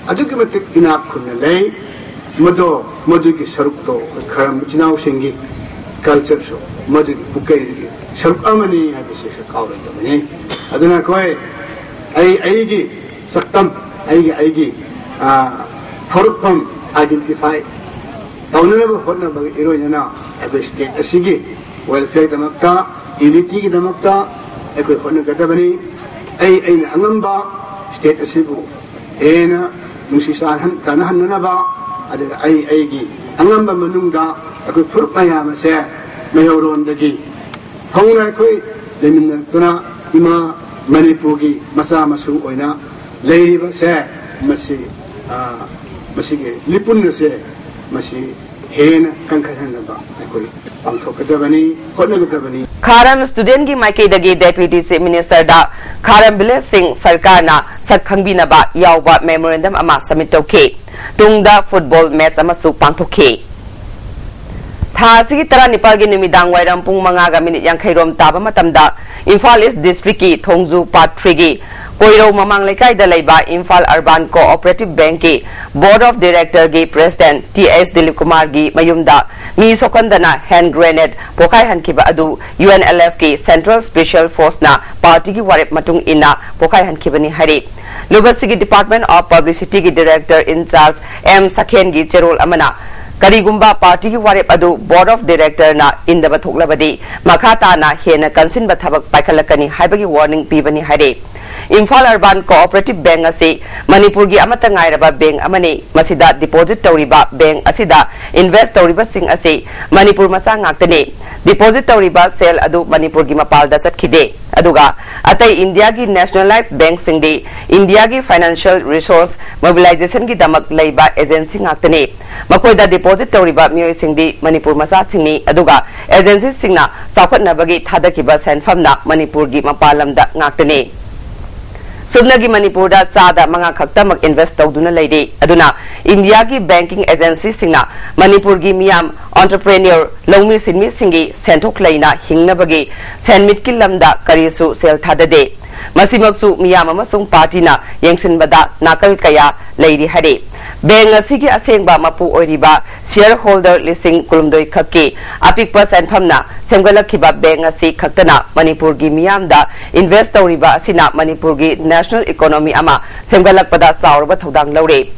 ꯑꯗꯨꯛꯀꯤ ꯃꯇꯤꯛ ꯏꯅꯥꯛ ꯈꯨꯟꯅ ꯂꯩ꯫ ꯃꯗꯣ, ꯃꯗꯨꯒꯤ ꯁꯔꯨꯛꯇꯣ ꯑꯩꯈꯣꯏ ꯈꯔꯝ ꯏꯆꯤꯟ ꯏꯅꯥꯎꯁꯤꯡꯒꯤ ꯀꯜꯆꯔꯁꯨ ꯃꯗꯨꯒꯤ ꯄꯨꯀꯩꯗꯒꯤ ꯁꯔꯨꯛ ꯑꯃꯅꯤ ꯍꯥꯏꯕꯁꯤꯁꯨ ꯀꯥꯎꯔꯣꯏꯗꯕꯅꯤ꯫ ꯑꯗꯨꯅ ꯑꯩꯈꯣꯏ, ꯑꯩ ꯑꯩꯒꯤ ꯁꯛꯇꯝ, ꯑꯩꯒꯤ ꯑꯩꯒꯤ ꯍꯧꯔꯛꯐꯝ ꯑꯥꯏꯗꯦꯟꯇꯤꯐꯥꯏ ꯇꯧꯅꯅꯕ ꯍꯣꯠꯅꯕꯒ ꯏꯔꯣꯏꯅꯅ ꯑꯩꯈꯣꯏ ꯁ꯭ꯇꯦꯠ ꯑꯁꯤꯒꯤ ꯋꯦꯜꯐꯤꯌꯔꯒꯤꯗꯃꯛꯇ, ꯌꯨꯅꯤꯇꯤꯒꯤꯗꯃꯛꯇ ꯑꯩꯈꯣꯏ ꯍꯣꯠꯅꯒꯗꯕꯅꯤ꯫ ꯑꯩ ꯑꯩꯅ ꯑꯉꯝꯕ ꯁ꯭ꯇꯦꯠ ꯑꯁꯤꯕꯨ ꯍꯦꯟꯅ ꯅꯨꯡꯁꯤ ꯆꯥꯟꯅꯍꯟꯅꯅꯕ, ꯑꯗꯨꯒ ꯑꯩ ꯑꯩꯒꯤ ꯑꯉꯝꯕ ꯃꯅꯨꯡꯗ ꯑꯩꯈꯣꯏ ꯐꯨꯔꯨꯞ ꯃꯌꯥꯝ ꯑꯁꯦ ꯃꯩꯍꯧꯔꯣꯟꯗꯒꯤ ꯍꯧꯅ ꯑꯩꯈꯣꯏ ꯂꯩꯃꯤꯟꯅꯔꯛꯇꯨꯅ ꯏꯃꯥ ꯃꯅꯤꯄꯨꯔꯒꯤ ꯃꯆꯥ ꯃꯁꯨ ꯑꯣꯏꯅ ꯂꯩꯔꯤꯕꯁꯦ, ꯃꯁꯤ ꯃꯁꯤꯒꯤ ꯂꯤꯄꯨꯟ ꯑꯁꯦ ꯃꯁꯤ ꯍꯦꯟꯅ ꯀꯟꯈꯠꯍꯟꯅꯕ ꯑꯩꯈꯣꯏ ꯄꯥꯡꯊꯣꯛꯀꯗꯕꯅꯤ, ꯍꯣꯠꯅꯒꯗꯕꯅꯤ꯫ ꯈꯥꯔꯝ ꯁ꯭ꯇꯨꯗꯦꯟꯒꯤ ꯃꯥꯏꯀꯩꯗꯒꯤ ꯗꯦꯄ꯭ꯌꯨꯇꯤ ꯆꯤꯐ ꯃꯤꯅꯤꯁꯇꯔꯗ ꯈꯥꯔꯝ ꯚꯤꯂꯦꯖꯁꯤꯡ ꯁꯔꯀꯥꯔꯅ ꯁꯛ ꯈꯪꯕꯤꯅꯕ ꯌꯥꯎꯕ ꯃꯦꯃꯣꯔꯦꯟꯗꯝ ꯑꯃ ꯁꯕꯃꯤꯠ ꯇꯧꯈꯤ꯫ ꯇꯨꯡꯗ ꯐꯨꯠꯕꯣꯜ ꯃꯦꯆ ꯑꯃꯁꯨ ꯄꯥꯡꯊꯣꯛꯈꯤ꯫ ꯊꯥ ꯑꯁꯤꯒꯤ ꯇꯔꯥꯅꯤꯄꯥꯜꯒꯤ ꯅꯨꯃꯤꯗꯥꯡ ꯋꯥꯏꯔꯝ ꯄꯨꯡ ꯃꯉꯥꯒ ꯃꯤꯅꯤꯠ ꯌꯥꯡꯈꯩ ꯔꯣꯝ ꯇꯥꯕ ꯃꯇꯝꯗ ꯏꯝꯐꯥꯜ ꯏꯁ ꯗꯤꯁꯇ꯭ꯔꯤꯛꯀꯤ ꯊꯣꯡꯖꯨ ꯄꯥꯔꯠ ꯊ꯭ꯔꯤꯒꯤ ꯀꯣꯏꯔꯧ ꯃꯃꯥꯡ ꯂꯩꯀꯥꯏꯗ ꯂꯩꯕ ꯏꯝꯐꯥꯜ ꯑꯔꯕꯥꯟ ꯀꯣꯑꯣꯄꯔꯦꯇꯤꯚ ꯕꯦꯡꯛꯀꯤ ꯕꯣꯔꯗ ꯑꯣꯐ ꯗꯤꯔꯦꯛꯇꯔꯒꯤ ꯄ꯭ꯔꯦꯁꯤꯗꯦꯟꯠ ꯇꯤ ꯑꯦꯁ ꯗꯤꯂꯤꯞ ꯀꯨꯃꯥꯔꯒꯤ ꯃꯌꯨꯝꯗ ꯃꯤ ꯁꯣꯛꯍꯟꯗꯅ ꯍꯦꯟ ꯒ꯭ꯔꯦꯅꯦꯗ ꯄꯣꯈꯥꯏꯍꯟꯈꯤꯕ ꯑꯗꯨ ꯌꯨ ꯑꯦꯟ ꯑꯦꯜ ꯑꯦꯐꯀꯤ ꯁꯦꯟꯇ꯭ꯔꯦꯜ ꯁ꯭ꯄꯦꯁꯤꯌꯦꯜ ꯐꯣꯔꯁꯅ ꯄꯥꯔꯇꯤꯒꯤ ꯋꯥꯔꯦꯞ ꯃꯇꯨꯡ ꯏꯟꯅ ꯄꯣꯈꯥꯏꯍꯟꯈꯤꯕꯅꯤ ꯍꯥꯏꯔꯤ꯫ ꯂꯨꯕꯁꯤꯒꯤ ꯗꯤꯄꯥꯔꯠꯃꯦꯟꯠ ꯑꯣꯐ ꯄꯕ꯭ꯂꯤꯁꯤꯇꯤꯒꯤ ꯗꯤꯔꯦꯛꯇꯔ ꯏꯟꯆꯥꯔꯖ ꯑꯦꯝ ꯁꯈꯦꯟꯒꯤ ꯆꯦꯔꯣꯜ ꯑꯃꯅ ꯀꯔꯤꯒꯨꯝꯕ ꯄꯥꯔꯇꯤꯒꯤ ꯋꯥꯔꯦꯞ ꯑꯗꯨ ꯕꯣꯔꯗ ꯑꯣꯐ ꯗꯤꯔꯦꯛꯇꯔꯅ ꯏꯟꯗꯕ ꯊꯣꯛꯂꯕꯗꯤ ꯃꯈꯥ ꯇꯥꯅ ꯍꯦꯟꯅ ꯀꯟꯁꯤꯟꯕ ꯊꯕꯛ ꯄꯥꯏꯈꯠꯂꯛꯀꯅꯤ ꯍꯥꯏꯕꯒꯤ ꯋꯥꯔꯅꯤꯡ ꯄꯤꯕꯅꯤ ꯍꯥꯏꯔꯤ꯫ ꯏꯝꯐꯥꯜ ꯑꯔꯕꯥꯟ ꯀꯣꯑꯣꯄꯔꯦꯇꯤꯚ ꯕꯦꯡꯛ ꯑꯁꯤ ꯃꯅꯤꯄꯨꯔꯒꯤ ꯑꯃꯠꯇ ꯉꯥꯏꯔꯕ ꯕꯦꯡꯛ ꯑꯃꯅꯤ꯫ ꯃꯁꯤꯗ ꯗꯤꯄꯣꯖꯤꯠ ꯇꯧꯔꯤꯕ ꯕꯦꯡꯛ ꯑꯁꯤꯗ ꯏꯟꯚꯦꯁ꯭ꯠ ꯇꯧꯔꯤꯕꯁꯤꯡ ꯑꯁꯤ ꯃꯅꯤꯄꯨꯔ ꯃꯆꯥ ꯉꯥꯛꯇꯅꯤ꯫ ꯗꯤꯄꯣꯖꯤꯠ ꯇꯧꯔꯤꯕ ꯁꯦꯜ ꯑꯗꯨ ꯃꯅꯤꯄꯨꯔꯒꯤ ꯃꯄꯥꯟꯗ ꯆꯠꯈꯤꯗꯦ꯫ ꯑꯗꯨꯒ ꯑꯇꯩ ꯏꯟꯗꯤꯌꯥꯒꯤ ꯅꯦꯁꯅꯦꯂꯥꯏꯖ ꯕꯦꯡꯛꯁꯤꯡꯗꯤ ꯏꯟꯗꯤꯌꯥꯒꯤ ꯐꯥꯏꯅꯥꯟꯁꯤꯌꯦꯜ ꯔꯤꯁꯣꯔꯁ ꯃꯣꯕꯤꯂꯥꯏꯖꯦꯁꯟꯒꯤꯗꯃꯛ ꯂꯩꯕ ꯑꯦꯖꯦꯟꯁꯤ ꯉꯥꯛꯇꯅꯤ꯫ ꯃꯈꯣꯏꯗ ꯗꯤꯄꯣꯖꯤꯠ ꯇꯧꯔꯤꯕ ꯃꯤꯑꯣꯏꯁꯤꯡꯗꯤ ꯃꯅꯤꯄꯨꯔ ꯃꯆꯥꯁꯤꯡꯅꯤ꯫ ꯑꯗꯨꯒ ꯑꯦꯖꯦꯟꯁꯤꯁꯤꯡꯅ ꯆꯥꯎꯈꯠꯅꯕꯒꯤ ꯊꯥꯗꯈꯤꯕ ꯁꯦꯟꯐꯝꯅ ꯃꯅꯤꯄꯨꯔꯒꯤ ꯃꯄꯥꯟ ꯂꯝꯗ ꯉꯥꯛꯇꯅꯤ꯫ ꯁꯨꯞꯅꯒꯤ ꯃꯅꯤꯄꯨꯔꯗ ꯆꯥꯗ ꯃꯉꯥ ꯈꯛꯇꯃꯛ ꯏꯟꯚꯦꯁ꯭ꯠ ꯇꯧꯗꯨꯅ ꯂꯩꯔꯤ꯫ ꯑꯗꯨꯅ ꯏꯟꯗꯤꯌꯥꯒꯤ ꯕꯦꯡꯀꯤꯡ ꯑꯦꯖꯦꯟꯁꯤꯁꯤꯡꯅ ꯃꯅꯤꯄꯨꯔꯒꯤ ꯃꯤꯌꯥꯝ, ꯑꯣꯟꯇꯔꯄ꯭ꯔꯦꯅ꯭ꯌꯣꯔ, ꯂꯧꯃꯤ ꯁꯤꯟꯃꯤꯁꯤꯡꯒꯤ ꯁꯦꯟꯊꯣꯛ ꯂꯩꯅ ꯍꯤꯡꯅꯕꯒꯤ ꯁꯦꯟꯃꯤꯠꯀꯤ ꯂꯝꯗ ꯀꯔꯤꯁꯨ ꯁꯦꯜ ꯊꯥꯗꯗꯦ꯫ ꯃꯁꯤꯃꯛꯁꯨ ꯃꯤꯌꯥꯝ ꯑꯃꯁꯨꯡ ꯄꯥꯔꯇꯤꯅ ꯌꯦꯡꯁꯤꯟꯕꯗ ꯅꯥꯀꯜ ꯀꯌꯥ ꯂꯩꯔꯤ ꯍꯥꯏꯔꯤ꯫ ꯕꯦꯡꯛ ꯑꯁꯤꯒꯤ ꯑꯁꯦꯡꯕ ꯃꯄꯨ ꯑꯣꯏꯔꯤꯕ ꯁꯤꯌꯔ ꯍꯣꯜꯗꯔ ꯂꯤꯁꯤꯡ ꯀꯨꯟꯍꯨꯝꯗꯣꯏ ꯈꯛꯀꯤ ꯑꯄꯤꯛꯄ ꯁꯦꯟꯐꯝꯅ ꯁꯦꯝꯒꯠꯂꯛꯈꯤꯕ ꯕꯦꯡꯛ ꯑꯁꯤ ꯈꯛꯇꯅ ꯃꯅꯤꯄꯨꯔꯒꯤ ꯃꯤꯌꯥꯝꯗ ꯏꯟꯚꯦꯁ꯭ꯠ ꯇꯧꯔꯤꯕ ꯑꯁꯤꯅ ꯃꯅꯤꯄꯨꯔꯒꯤ ꯅꯦꯁꯅꯦꯜ ꯏꯀꯣꯅꯣꯃꯤ ꯑꯃ ꯁꯦꯝꯒꯠꯂꯛꯄꯗ ꯆꯥꯎꯔꯕ ꯊꯧꯗꯥꯡ ꯂꯧꯔꯤ꯫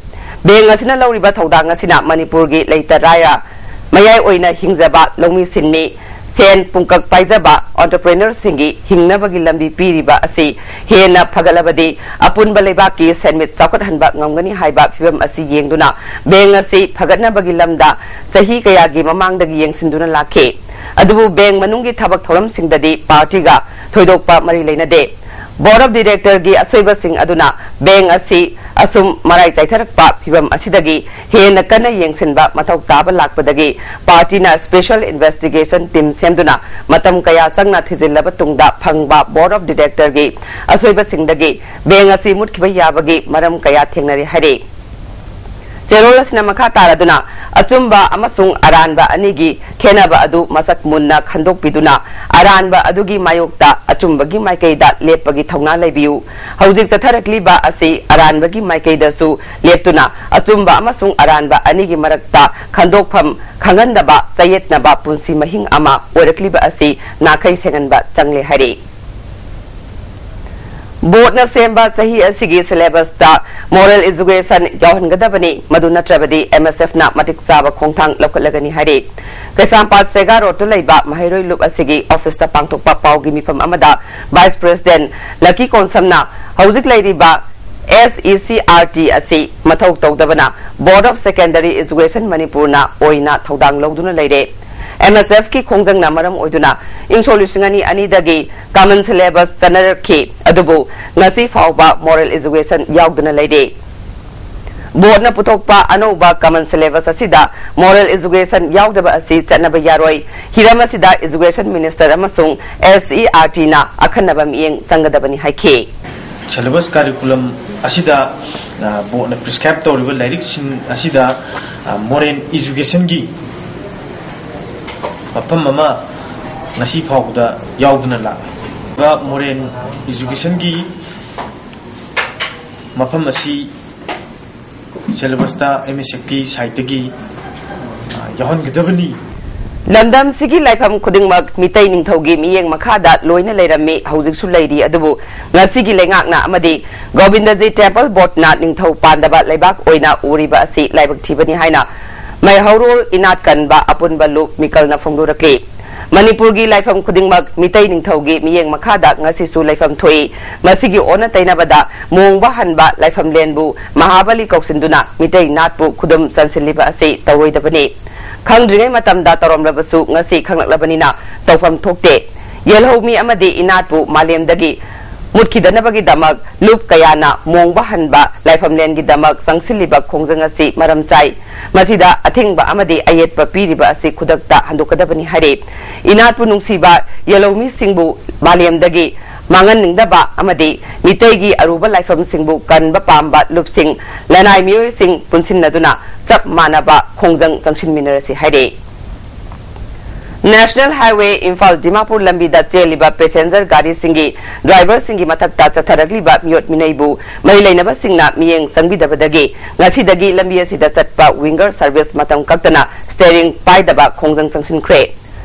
ꯕꯦꯡꯛ ꯑꯁꯤꯅ ꯂꯧꯔꯤꯕ ꯊꯧꯗꯥꯡ ꯑꯁꯤꯅ ꯃꯅꯤꯄꯨꯔꯒꯤ ꯂꯩꯇ ꯂꯥꯏꯔ, ꯃꯌꯥꯏ ꯑꯣꯏꯅ ꯍꯤꯡꯖꯕ ꯂꯧꯃꯤ ꯁꯤꯟꯃꯤ, ꯁꯦꯟ ꯄꯨꯡꯀꯛ ꯄꯥꯏꯖꯕ ꯑꯣꯟꯇꯔꯄ꯭ꯔꯦꯅꯔꯁꯤꯡꯒꯤ ꯍꯤꯡꯅꯕꯒꯤ ꯂꯝꯕꯤ ꯄꯤꯔꯤꯕ ꯑꯁꯤ ꯍꯦꯟꯅ ꯐꯒꯠꯂꯕꯗꯤ ꯑꯄꯨꯟꯕ ꯂꯩꯕꯥꯛꯀꯤ ꯁꯦꯟꯃꯤꯠ ꯆꯥꯎꯈꯠꯍꯟꯕ ꯉꯝꯒꯅꯤ ꯍꯥꯏꯕ ꯐꯤꯚꯝ ꯑꯁꯤ ꯌꯦꯡꯗꯨꯅ ꯕꯦꯡꯛ ꯑꯁꯤ ꯐꯒꯠꯅꯕꯒꯤ ꯂꯝꯗ ꯆꯍꯤ ꯀꯌꯥꯒꯤ ꯃꯃꯥꯡꯗꯒꯤ ꯌꯦꯡꯁꯤꯟꯗꯨꯅ ꯂꯥꯛꯈꯤ꯫ ꯑꯗꯨꯕꯨ ꯕꯦꯡꯛ ꯃꯅꯨꯡꯒꯤ ꯊꯕꯛ ꯊꯧꯔꯝꯁꯤꯡꯗꯗꯤ ꯄꯥꯔꯇꯤꯒ ꯊꯣꯏꯗꯣꯛꯄ ꯃꯔꯤ ꯂꯩꯅꯗꯦ꯫ Board of Directorꯒꯤ ꯑꯁꯣꯏꯕꯁꯤꯡ ꯑꯗꯨꯅ bank ꯑꯁꯤ ꯑꯁꯨꯝ ꯃꯔꯥꯏ ꯆꯥꯏꯊꯔꯛꯄ ꯐꯤꯚꯝ ꯑꯁꯤꯗꯒꯤ ꯍꯦꯟꯅ ꯀꯟꯅ ꯌꯦꯡꯁꯤꯟꯕ ꯃꯊꯧ ꯇꯥꯕ ꯂꯥꯛꯄꯗꯒꯤ partyꯅ special investigation team ꯁꯦꯝꯗꯨꯅ ꯃꯇꯝ ꯀꯌꯥ ꯆꯪꯅ ꯊꯤꯖꯤꯜꯂꯕ ꯇꯨꯡꯗ ꯐꯪꯕ Board of Directorꯒꯤ ꯑꯁꯣꯏꯕꯁꯤꯡꯗꯒꯤ bank ꯑꯁꯤ ꯃꯨꯠꯈꯤꯕ ꯌꯥꯕꯒꯤ ꯃꯔꯝ ꯀꯌꯥ ꯊꯦꯡꯅꯔꯦ ꯍꯥꯏꯔꯤ꯫ ꯆꯦꯔꯣꯜ ꯑꯁꯤꯅ ꯃꯈꯥ ꯇꯥꯔꯗꯨꯅ ꯑꯆꯨꯝꯕ ꯑꯃꯁꯨꯡ ꯑꯔꯥꯟꯕ ꯑꯅꯤꯒꯤ ꯈꯦꯟꯅꯕ ꯑꯗꯨ ꯃꯁꯛ ꯃꯨꯟꯅ ꯈꯟꯗꯣꯛꯄꯤꯗꯨꯅ ꯑꯔꯥꯟꯕ ꯑꯗꯨꯒꯤ ꯃꯥꯌꯣꯛꯇ ꯑꯆꯨꯝꯕꯒꯤ ꯃꯥꯏꯀꯩꯗ ꯂꯦꯞꯄꯒꯤ ꯊꯧꯅꯥ ꯂꯩꯕꯤꯌꯨ꯫ ꯍꯧꯖꯤꯛ ꯆꯠꯊꯔꯛꯂꯤꯕ ꯑꯁꯤ ꯑꯔꯥꯟꯕꯒꯤ ꯃꯥꯏꯀꯩꯗꯁꯨ ꯂꯦꯞꯇꯨꯅ ꯑꯆꯨꯝꯕ ꯑꯃꯁꯨꯡ ꯑꯔꯥꯟꯕ ꯑꯅꯤꯒꯤ ꯃꯔꯛꯇ ꯈꯟꯗꯣꯛꯐꯝ ꯈꯪꯍꯟꯗꯕ ꯆꯌꯦꯠꯅꯕ ꯄꯨꯟꯁꯤ ꯃꯍꯤꯡ ꯑꯃ ꯑꯣꯏꯔꯛꯂꯤꯕ ꯑꯁꯤ ꯅꯥꯈꯩ ꯁꯦꯡꯍꯟꯕ ꯆꯪꯂꯦ ꯍꯥꯏꯔꯤ꯫ Boardꯅ ꯁꯦꯝꯕ ꯆꯍꯤ ꯑꯁꯤꯒꯤ syllabusꯇ moral education ꯌꯥꯎꯍꯟꯒꯗꯕꯅꯤ, ꯃꯗꯨ ꯅꯠꯇ꯭ꯔꯕꯗꯤ MSFꯅ ꯃꯇꯤꯛ ꯆꯥꯕ ꯈꯣꯡꯊꯥꯡ ꯂꯧꯈꯠꯂꯒꯅꯤ ꯍꯥꯏꯔꯤ꯫ ꯀꯩꯁꯥꯝꯄꯥꯠ ꯁꯦꯒꯥ ꯔꯣꯗꯇ ꯂꯩꯕ ꯃꯍꯩꯔꯣꯏ ꯂꯨꯞ ꯑꯁꯤꯒꯤ officeꯇ ꯄꯥꯡꯊꯣꯛꯄ ꯄꯥꯎꯒꯤ ꯃꯤꯐꯝ ꯑꯃꯗ Vice President ꯂꯛꯀꯤ ꯀꯣꯟꯁꯝꯅ ꯍꯧꯖꯤꯛ ꯂꯩꯔꯤꯕ SECERT ꯑꯁꯤ ꯃꯊꯧ ꯇꯧꯗꯕꯅ Board of Secondary Education ꯃꯅꯤꯄꯨꯔꯅ ꯑꯣꯏꯅ ꯊꯧꯗꯥꯡ ꯂꯧꯗꯨꯅ ꯂꯩꯔꯦ꯫ MSFꯀꯤ ꯈꯣꯡꯖꯪꯅ ꯃꯔꯝ ꯑꯣꯏꯗꯨꯅ ꯏꯪ ꯁꯣꯛ ꯂꯤꯁꯤꯡ ꯑꯅꯤ ꯑꯅꯤꯗꯒꯤ common syllabus ꯆꯠꯅꯔꯛꯈꯤ, ꯑꯗꯨꯕꯨ ꯉꯁꯤ ꯐꯥꯎꯕ moral education ꯌꯥꯎꯗꯅ ꯂꯩꯔꯦ꯫ Boardꯅ ꯄꯨꯊꯣꯛꯄ ꯑꯅꯧꯕ common syllabus ꯑꯁꯤꯗ moral education ꯌꯥꯎꯗꯕ ꯑꯁꯤ ꯆꯠꯅꯕ ꯌꯥꯔꯣꯏ꯫ ꯍꯤꯔꯝ ꯑꯁꯤꯗ Education Minister ꯑꯃꯁꯨꯡ SERTꯅ ꯑꯈꯟꯅꯕ ꯃꯤꯠꯌꯦꯡ ꯆꯪꯒꯗꯕꯅꯤ ꯍꯥꯏꯈꯤ꯫ Syllabus curriculum ꯑꯁꯤꯗ, ꯑ, Boardꯅ prescribe ꯇꯧꯔꯤꯕ ꯂꯥꯏꯔꯤꯛꯁꯤꯡ ꯑꯁꯤꯗ, ꯑ, moral educationꯒꯤ ꯃꯐꯝ ꯑꯃ ꯉꯁꯤ ꯐꯥꯎꯕꯗ ꯌꯥꯎꯗꯨꯅ ꯂꯥꯛꯂꯤ꯫ Moral educationꯒꯤ ꯃꯐꯝ ꯑꯁꯤ syllabusꯇ MSFꯀꯤ sideꯇꯒꯤ, ꯑ, ꯌꯥꯎꯍꯟꯒꯗꯕꯅꯤ꯫ ꯂꯝꯗꯝꯁꯤꯒꯤ ꯂꯥꯏꯐꯝ ꯈꯨꯗꯤꯡꯃꯛ ꯃꯤꯇꯩ ꯅꯤꯡꯊꯧꯒꯤ ꯃꯤꯠꯌꯦꯡ ꯃꯈꯥꯗ ꯂꯣꯏꯅ ꯂꯩꯔꯝꯃꯤ, ꯍꯧꯖꯤꯛꯁꯨ ꯂꯩꯔꯤ, ꯑꯗꯨꯕꯨ ꯉꯁꯤꯒꯤ ꯂꯩꯉꯥꯛꯅ ꯑꯃꯗꯤ ꯒꯣꯕꯤꯟꯗꯖꯤ Temple Boardꯅ ꯅꯤꯡꯊꯧ ꯄꯥꯟꯗꯕ ꯂꯩꯕꯥꯛ ꯑꯣꯏꯅ ꯎꯔꯤꯕ ꯑꯁꯤ ꯂꯥꯏꯕꯛ ꯊꯤꯕꯅꯤ ꯍꯥꯏꯅ ꯃꯩꯍꯧꯔꯣꯜ ꯏꯅꯥꯠ ꯀꯟꯕ ꯑꯄꯨꯟꯕ ꯂꯨꯞ ꯃꯤꯀꯜꯅ ꯐꯣꯡꯗꯣꯔꯛꯂꯤ꯫ ꯃꯅꯤꯄꯨꯔꯒꯤ ꯂꯥꯏꯐꯝ ꯈꯨꯗꯤꯡꯃꯛ ꯃꯤꯇꯩ ꯅꯤꯡꯊꯧꯒꯤ ꯃꯤꯠꯌꯦꯡ ꯃꯈꯥꯗ ꯉꯁꯤꯁꯨ ꯂꯩꯐꯝ ꯊꯣꯛꯏ꯫ ꯃꯁꯤꯒꯤ ꯑꯣꯟꯅ ꯇꯩꯅꯕꯗ ꯃꯣꯡꯕ ꯍꯟꯕ ꯂꯥꯏꯐꯝꯂꯦꯟꯕꯨ ꯃꯍꯥꯕꯂꯤ ꯀꯧꯁꯤꯟꯗꯨꯅ ꯃꯤꯇꯩ ꯅꯥꯠꯄꯨ ꯈꯨꯗꯨꯝ ꯆꯟꯁꯤꯜꯂꯤꯕ ꯑꯁꯤ ꯇꯧꯔꯣꯏꯗꯕꯅꯤ꯫ ꯈꯪꯗ꯭ꯔꯤꯉꯩ ꯃꯇꯝꯗ ꯇꯧꯔꯝꯂꯕꯁꯨ ꯉꯁꯤ ꯈꯪꯂꯛꯂꯕꯅꯤꯅ ꯇꯧꯐꯝ ꯊꯣꯛꯇꯦ꯫ ꯌꯦꯜꯍꯧꯃꯤ ꯑꯃꯗꯤ ꯏꯅꯥꯠꯄꯨ ꯃꯥꯂꯦꯝꯗꯒꯤ ꯃꯨꯠꯈꯤꯗꯅꯕꯒꯤꯗꯃꯛ ꯂꯨꯞ ꯀꯌꯥꯅ ꯃꯣꯡꯕ ꯍꯟꯕ ꯂꯥꯏꯐꯝꯂꯦꯟꯒꯤꯗꯃꯛ ꯆꯪꯁꯤꯜꯂꯤꯕ ꯈꯣꯡꯖꯪ ꯑꯁꯤ ꯃꯔꯝ ꯆꯥꯏ꯫ ꯃꯁꯤꯗ ꯑꯊꯤꯡꯕ ꯑꯃꯗꯤ ꯑꯌꯦꯠꯄ ꯄꯤꯔꯤꯕ ꯑꯁꯤ ꯈꯨꯗꯛꯇ ꯍꯟꯗꯣꯛꯀꯗꯕꯅꯤ ꯍꯥꯏꯔꯤ꯫ ꯏꯅꯥꯠꯄꯨ ꯅꯨꯡꯁꯤꯕ ꯌꯦꯜꯍꯧꯃꯤꯁꯤꯡꯕꯨ ꯃꯥꯂꯦꯝꯗꯒꯤ ꯃꯥꯡꯍꯟꯅꯤꯡꯗꯕ ꯑꯃꯗꯤ ꯃꯤꯇꯩꯒꯤ ꯑꯔꯨꯕ ꯂꯥꯏꯐꯝꯁꯤꯡꯕꯨ ꯀꯟꯕ ꯄꯥꯝꯕ ꯂꯨꯞꯁꯤꯡ, ꯂꯅꯥꯏ ꯃꯤꯑꯣꯏꯁꯤꯡ ꯄꯨꯟꯁꯤꯟꯅꯗꯨꯅ ꯆꯞ ꯃꯥꯟꯅꯕ ꯈꯣꯡꯖꯪ ꯆꯪꯁꯤꯟꯃꯤꯟꯅꯔꯁꯤ ꯍꯥꯏꯔꯤ꯫ ꯅꯦꯁꯅꯦꯜ ꯍꯥꯏꯋꯦ ꯏꯝꯐꯥꯜ ꯗꯤꯃꯥꯄꯨꯔ ꯂꯝꯕꯤꯗ ꯆꯦꯜꯂꯤꯕ ꯄꯦꯁꯦꯟꯖꯔ ꯒꯥꯔꯤꯁꯤꯡꯒꯤ ꯗ꯭ꯔꯥꯏꯚꯔꯁꯤꯡꯒꯤ ꯃꯊꯛꯇ ꯆꯠꯊꯔꯛꯂꯤꯕ ꯃꯤꯑꯣꯠ ꯃꯤꯅꯩꯕꯨ ꯃꯔꯤ ꯂꯩꯅꯕꯁꯤꯡꯅ ꯃꯤꯠꯌꯦꯡ ꯆꯪꯕꯤꯗꯕꯗꯒꯤ ꯉꯁꯤꯗꯒꯤ ꯂꯝꯕꯤ ꯑꯁꯤꯗ ꯆꯠꯄ ꯋꯤꯡꯒꯔ ꯁꯔꯚꯤꯁ ꯃꯇꯝ ꯀꯛꯇꯅ ꯁ꯭ꯇꯦꯔꯤꯡ ꯄꯥꯏꯗꯕ ꯈꯣꯡꯖꯪ ꯆꯪꯁꯤꯟꯈ꯭ꯔꯦ꯫